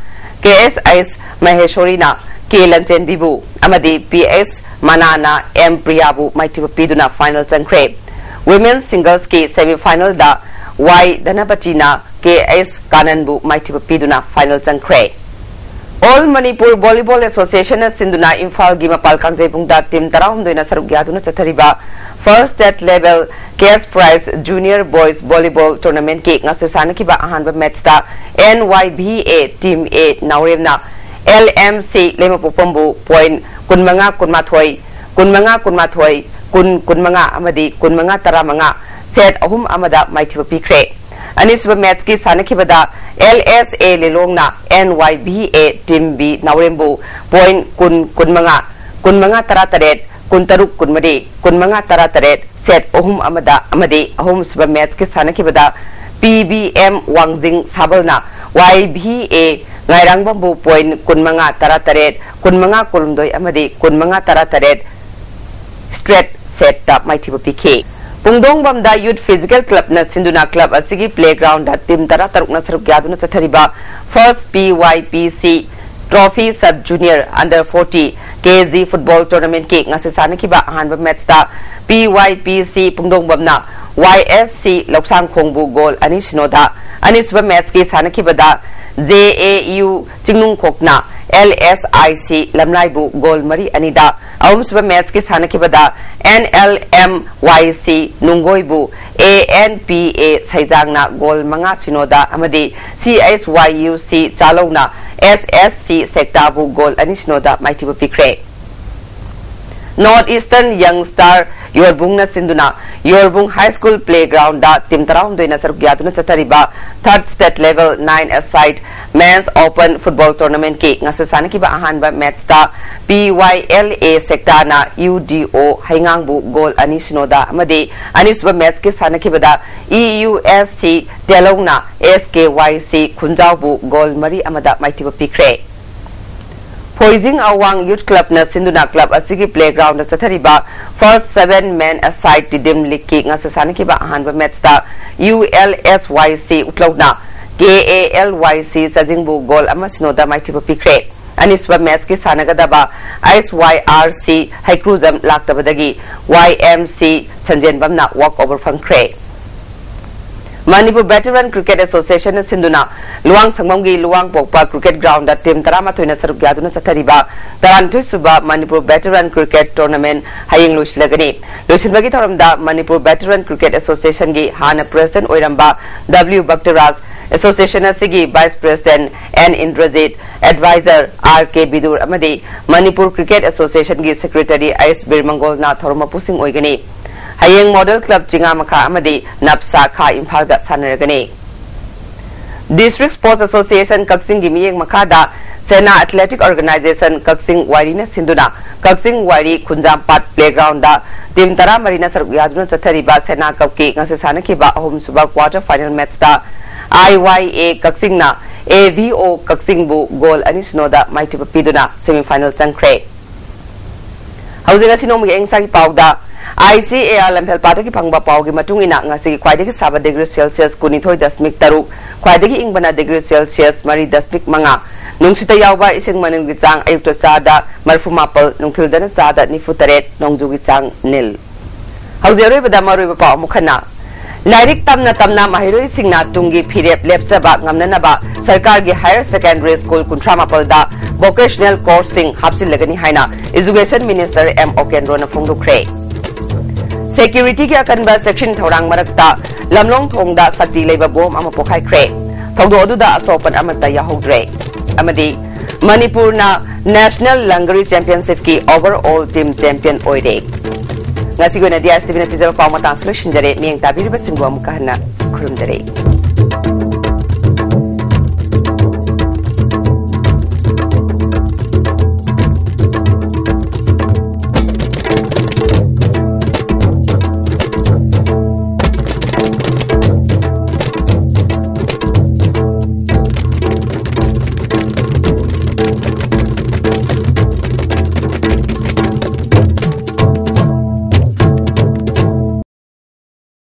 ꯀꯦ ꯑꯦꯁ ꯑꯩꯁ ꯃꯍꯦꯁꯣꯔꯤꯅ ꯀꯦ ꯂꯟꯆꯦꯟꯕꯤꯕꯨ ꯑꯃꯗꯤ ꯄꯤ ꯑꯦꯁ ꯃꯅꯥꯅ ꯑꯦꯝ ꯄ꯭ꯔꯤꯌꯥꯕꯨ ꯃꯥꯏꯊꯤꯕ ꯄꯤꯗꯨꯅ final ꯆꯪꯈ꯭ꯔꯦ꯫ Women's singlesꯀꯤ semi finalꯗ ꯋꯥꯏ ꯙꯅꯄꯇꯤꯅ ꯀꯦ ꯑꯦꯁ ꯀꯥꯅꯟꯕꯨ ꯃꯥꯏꯊꯤꯕ ꯄꯤꯗꯨꯅ final ꯆꯪꯈ꯭ꯔꯦ꯫ All Manipur Volleyball Associationꯅ ꯁꯤꯟꯗꯨꯅ ꯏꯝꯐꯥꯜꯒꯤ ꯃꯄꯥꯜ ꯀꯥꯡꯖꯩꯕꯨꯡꯗ team ꯇꯔꯥꯍꯨꯝꯗꯣꯏꯅ ꯁꯔꯨꯛ ꯌꯥꯗꯨꯅ ꯆꯠꯊꯔꯤꯕ First State Level Cash Prize Junior Boys Volleyball Tournamentꯀꯤ ꯉꯁꯤ ꯁꯥꯟꯅꯈꯤꯕ ꯑꯍꯥꯟꯕ matchꯇ N Y B A Team A ꯅꯥꯎꯔꯦꯝꯅ L M C ꯂꯩꯃꯄꯣꯛꯄꯝꯕꯨ point ꯀꯨꯟꯃꯉꯥ ꯀꯨꯟꯃꯥꯊꯣꯏ, ꯀꯨꯟꯃꯉꯥ ꯀꯨꯟꯃꯥꯊꯣꯏ, ꯀꯨꯟ ꯀꯨꯟꯃꯉꯥ ꯑꯃꯗꯤ ꯀꯨꯟꯃꯉꯥ ꯇꯔꯥꯃꯉꯥ set ꯑꯍꯨꯝ ꯑꯃꯗ ꯃꯥꯏꯊꯤꯕ ꯄꯤꯈ꯭ꯔꯦ꯫ ꯑꯅꯤꯁꯨꯕ matchꯀꯤ ꯁꯥꯟꯅꯈꯤꯕꯗ L S A ꯂꯤꯂꯣꯡꯅ N Y B A Team B ꯅꯥꯎꯔꯦꯝꯕꯨ point ꯀꯨꯟ ꯀꯨꯟꯃꯉꯥ, ꯀꯨꯟꯃꯉꯥ ꯇꯔꯥꯇꯔꯦꯠ, ꯀꯨꯟꯇꯔꯨꯛ ꯀꯨꯟꯃꯔꯤ, ꯀꯨꯟꯃꯉꯥ ꯇꯔꯥꯇꯔꯦꯠ set ꯑꯍꯨꯝ ꯑꯃꯗ ꯑꯃꯗꯤ ꯑꯍꯨꯝꯁꯨꯕ matchꯀꯤ ꯁꯥꯟꯅꯈꯤꯕꯗ P B M ꯋꯥꯡꯖꯤꯡ ꯁꯥꯕꯜꯅ Y B A ꯉꯥꯏꯔꯥꯡꯕꯝꯕꯨ point ꯀꯨꯟꯃꯉꯥ ꯇꯔꯥꯇꯔꯦꯠ, ꯀꯨꯟꯃꯉꯥ ꯀꯨꯟꯍꯨꯝꯗꯣꯏ ꯑꯃꯗꯤ ꯀꯨꯟꯃꯉꯥ ꯇꯔꯥꯇꯔꯦꯠ straight setꯇ ꯃꯥꯏꯊꯤꯕ ꯄꯤꯈꯤ꯫ ꯄꯨꯡꯗꯣꯡꯕꯝꯗ Youth Physical Clubꯅ ꯁꯤꯟꯗꯨꯅ club ꯑꯁꯤꯒꯤ playgroundꯗ team ꯇꯔꯥꯇꯔꯨꯛꯅ ꯁꯔꯨꯛ ꯌꯥꯗꯨꯅ ꯆꯠꯊꯔꯤꯕ First P Y P C Trophy Sub Junior Under forty K G Football Tournamentꯀꯤ ꯉꯁꯤ ꯁꯥꯟꯅꯈꯤꯕ ꯑꯍꯥꯟꯕ matchꯇ P Y P C ꯄꯨꯡꯗꯣꯡꯕꯝꯅ Y S C ꯂꯧꯁꯥꯡꯈꯣꯡꯕꯨ goal ꯑꯅꯤ ꯁꯤꯅꯣꯗ, ꯑꯅꯤꯁꯨꯕ matchꯀꯤ ꯁꯥꯟꯅꯈꯤꯕꯗ J A U ꯆꯤꯡꯅꯨꯡꯈꯣꯛꯅ L S I C ꯂꯝꯂꯥꯏꯕꯨ goal ꯃꯔꯤ ꯑꯅꯤꯗ, ꯑꯍꯨꯝꯁꯨꯕ matchꯀꯤ ꯁꯥꯟꯅꯈꯤꯕꯗ N L M Y C ꯅꯨꯡꯒꯣꯏꯕꯨ A N P A ꯁꯩꯖꯥꯡꯅ goal ꯃꯉꯥ ꯁꯤꯅꯣꯗ ꯑꯃꯗꯤ C H Y U C ꯆꯥꯂꯧꯅ S S C ꯁꯦꯛꯇꯥꯕꯨ goal ꯑꯅꯤ ꯁꯤꯅꯣꯗ ꯃꯥꯏꯊꯤꯕ ꯄꯤꯈ꯭ꯔꯦ꯫ North Eastern Young Star ꯌꯣꯔꯕꯨꯡꯅ ꯁꯤꯟꯗꯨꯅ ꯌꯣꯔꯕꯨꯡ High School playground ꯗ team ꯇꯔꯥꯍꯨꯝꯗꯣꯏꯅ ꯁꯔꯨꯛ ꯌꯥꯗꯨꯅ ꯆꯠꯊꯔꯤꯕ third state level nine a side men's open football tournament ꯀꯤ ꯉꯁꯤ ꯁꯥꯟꯅꯈꯤꯕ ꯑꯍꯥꯟꯕ match ꯇ P Y L A ꯁꯦꯛꯇꯥꯅ U D O ꯍꯩꯉꯥꯡꯕꯨ goal ꯑꯅꯤ ꯁꯤꯅꯣꯗ ꯑꯃꯗꯤ ꯑꯅꯤꯁꯨꯕ match ꯀꯤ ꯁꯥꯟꯅꯈꯤꯕꯗ E U S C ꯇꯦꯂꯧꯅ S K Y C ꯈꯨꯟꯖꯥꯎꯕꯨ goal ꯃꯔꯤ ꯑꯃꯗ ꯃꯥꯏꯊꯤꯕ ꯄꯤꯈ꯭ꯔꯦ꯫ ꯐꯣꯏꯖꯤꯡ ꯑꯋꯥꯡ Youth Club ꯅ ꯁꯤꯟꯗꯨꯅ club ꯑꯁꯤꯒꯤ playground ꯗ ꯆꯠꯊꯔꯤꯕ first seven man a side Tidim League ꯀꯤ ꯉꯁꯤ ꯁꯥꯟꯅꯈꯤꯕ ꯑꯍꯥꯟꯕ match ꯇ U L S Y C ꯎꯠꯂꯧꯅ K A L Y C ꯆꯥꯖꯤꯡꯕꯨ goal ꯑꯃ ꯁꯤꯅꯣꯗ ꯃꯥꯏꯊꯤꯕ ꯄꯤꯈ꯭ꯔꯦ꯫ ꯑꯅꯤꯁꯨꯕ match ꯀꯤ ꯁꯥꯟꯅꯒꯗꯕ S Y R C ꯍꯩꯀ꯭ꯔꯨꯖꯝ ꯂꯥꯛꯇꯕꯗꯒꯤ Y M C ꯁꯟꯖꯦꯟꯕꯝꯅ walk over ꯐꯪꯈ꯭ꯔꯦ꯫ Manipur Veteran Cricket Association ꯅ ꯁꯤꯟꯗꯨꯅ ꯂꯨꯋꯥꯡ ꯁꯪꯕꯝꯒꯤ ꯂꯨꯋꯥꯡ ꯄꯣꯛꯄ cricket ground ꯗ team ꯇꯔꯥꯃꯥꯊꯣꯏꯅ ꯁꯔꯨꯛ ꯌꯥꯗꯨꯅ ꯆꯠꯊꯔꯤꯕ ꯇꯔꯥꯅꯤꯊꯣꯏ ꯁꯨꯕ Manipur Veteran Cricket Tournament ꯍꯌꯦꯡ ꯂꯣꯏꯁꯤꯜꯂꯒꯅꯤ꯫ ꯂꯣꯏꯁꯤꯟꯕꯒꯤ ꯊꯧꯔꯝꯗ Manipur Veteran Cricket Association ꯒꯤ ꯍꯥꯟꯅ president ꯑꯣꯏꯔꯝꯕ W ꯚꯛꯇꯔꯥꯖ, association ꯑꯁꯤꯒꯤ vice president N Indrajit, advisor R K ꯕꯤꯗꯨꯔ ꯑꯃꯗꯤ Manipur Cricket Association ꯒꯤ secretary S ꯕꯤꯔꯃꯪꯒꯣꯜꯅ ꯊꯧꯔꯝ ꯃꯄꯨꯁꯤꯡ ꯑꯣꯏꯒꯅꯤ꯫ ꯍꯌꯦꯡ Model Club ꯆꯤꯉꯥꯃꯈꯥ ꯑꯃꯗꯤ ꯅꯞꯁꯥ ꯈꯥ ꯏꯝꯐꯥꯜꯒ ꯁꯥꯟꯅꯔꯒꯅꯤ꯫ District Sports Association ꯀꯛꯆꯤꯡꯒꯤ ꯃꯤꯠꯌꯦꯡ ꯃꯈꯥꯗ ꯁꯦꯅꯥ Athletic Organization ꯀꯛꯆꯤꯡ ꯋꯥꯏꯔꯤꯅ ꯁꯤꯟꯗꯨꯅ ꯀꯛꯆꯤꯡ ꯋꯥꯏꯔꯤ ꯈꯨꯟꯖꯥꯝꯄꯥꯠ playground ꯗ team ꯇꯔꯥꯃꯔꯤꯅ ꯁꯔꯨꯛ ꯌꯥꯗꯨꯅ ꯆꯠꯊꯔꯤꯕ ꯁꯦꯅꯥ cupꯀꯤ ꯉꯁꯤ ꯁꯥꯟꯅꯈꯤꯕ ꯑꯍꯨꯝꯁꯨꯕ quarter final match ꯇ I Y A ꯀꯛꯆꯤꯡꯅ A V O ꯀꯛꯆꯤꯡꯕꯨ goal ꯑꯅꯤ ꯁꯤꯅꯣꯗ ꯃꯥꯏꯊꯤꯕ ꯄꯤꯗꯨꯅ semi final ꯆꯪꯈ꯭ꯔꯦ꯫ ꯍꯧꯖꯤꯛ ꯉꯁꯤ ꯅꯣꯡꯃꯒꯤ ꯑꯏꯪ ꯑꯁꯥꯒꯤ ꯄꯥꯎꯗ I C A R ꯂꯝꯐꯦꯜꯄꯥꯠꯇꯒꯤ ꯐꯪꯕ ꯄꯥꯎꯒꯤ ꯃꯇꯨꯡ ꯏꯟꯅ ꯉꯁꯤꯒꯤ ꯈ꯭ꯋꯥꯏꯗꯒꯤ ꯁꯥꯕ degree Celsius ꯀꯨꯟꯅꯤꯊꯣꯏ ꯗꯁꯃꯤꯛ ꯇꯔꯨꯛ, ꯈ꯭ꯋꯥꯏꯗꯒꯤ ꯏꯪꯕꯅ degree Celsius ꯃꯔꯤ ꯗꯁꯃꯤꯛ ꯃꯉꯥ, ꯅꯨꯡꯁꯤꯠꯇ ꯌꯥꯎꯕ ꯏꯁꯤꯡ ꯃꯅꯤꯜꯒꯤ ꯆꯥꯡ ꯑꯌꯨꯛꯇ ꯆꯥꯗ ꯃꯔꯤꯐꯨ ꯃꯥꯄꯜ, ꯅꯨꯡꯊꯤꯜꯗꯅ ꯆꯥꯗ ꯅꯤꯐꯨ ꯇꯔꯦꯠ, ꯅꯣꯡꯖꯨꯒꯤ ꯆꯥꯡ nil꯫ ꯍꯧꯖꯤꯛ ꯑꯔꯣꯏꯕꯗ ꯃꯔꯨꯑꯣꯏꯕ ꯄꯥꯎ ꯑꯃꯨꯛ ꯍꯟꯅ꯫ ꯂꯥꯏꯔꯤꯛ ꯇꯝꯅ ꯇꯝꯅ ꯃꯍꯩꯔꯣꯏꯁꯤꯡꯅ ꯇꯨꯡꯒꯤ ꯐꯤꯔꯦꯞ ꯂꯦꯞꯆꯕ ꯉꯝꯅꯅꯕ ꯁꯔꯀꯥꯔꯒꯤ higher secondary school ꯀꯨꯟꯊ꯭ꯔꯥ ꯃꯥꯄꯜꯗ vocational courseꯁꯤꯡ ꯍꯥꯞꯆꯤꯜꯂꯒꯅꯤ ꯍꯥꯏꯅ Education Minister M ꯑꯣꯀꯦꯟꯗ꯭ꯔꯣꯅ ꯐꯣꯡꯗꯣꯛꯈ꯭ꯔꯦ꯫ Securityꯒꯤ ꯑꯀꯟꯕ ꯆꯦꯛꯁꯤꯟ ꯊꯧꯔꯥꯡ ꯃꯔꯛꯇ ꯂꯝꯂꯣꯡ ꯊꯣꯡꯗ ꯁꯛꯇꯤ ꯂꯩꯕ bomb ꯑꯃ ꯄꯣꯈꯥꯏꯈ꯭ꯔꯦ꯫ ꯊꯧꯗꯣꯛ ꯑꯗꯨꯗ ꯑꯁꯣꯛ ꯑꯄꯟ ꯑꯃꯠꯇ ꯌꯥꯎꯍꯧꯗ꯭ꯔꯦ꯫ ꯑꯃꯗꯤ ꯃꯅꯤꯄꯨꯔꯅ National Langari Championshipꯀꯤ overall team champion ꯑꯣꯏꯔꯦ꯫ ꯉꯁꯤꯒꯤ ꯑꯣꯏꯅꯗꯤ ꯑꯦꯁ ꯇꯤ ꯚꯤꯅ ꯄꯤꯖꯕ ꯄꯥꯎ ꯃꯇꯥꯡꯁꯨ ꯂꯣꯏꯁꯤꯟꯖꯔꯦ꯫ ꯃꯤꯠꯌꯦꯡ ꯇꯥꯕꯤꯔꯤꯕꯁꯤꯡꯕꯨ ꯑꯃꯨꯛꯀ ꯍꯟꯅ ꯈꯨꯔꯨꯝꯖꯔꯤ꯫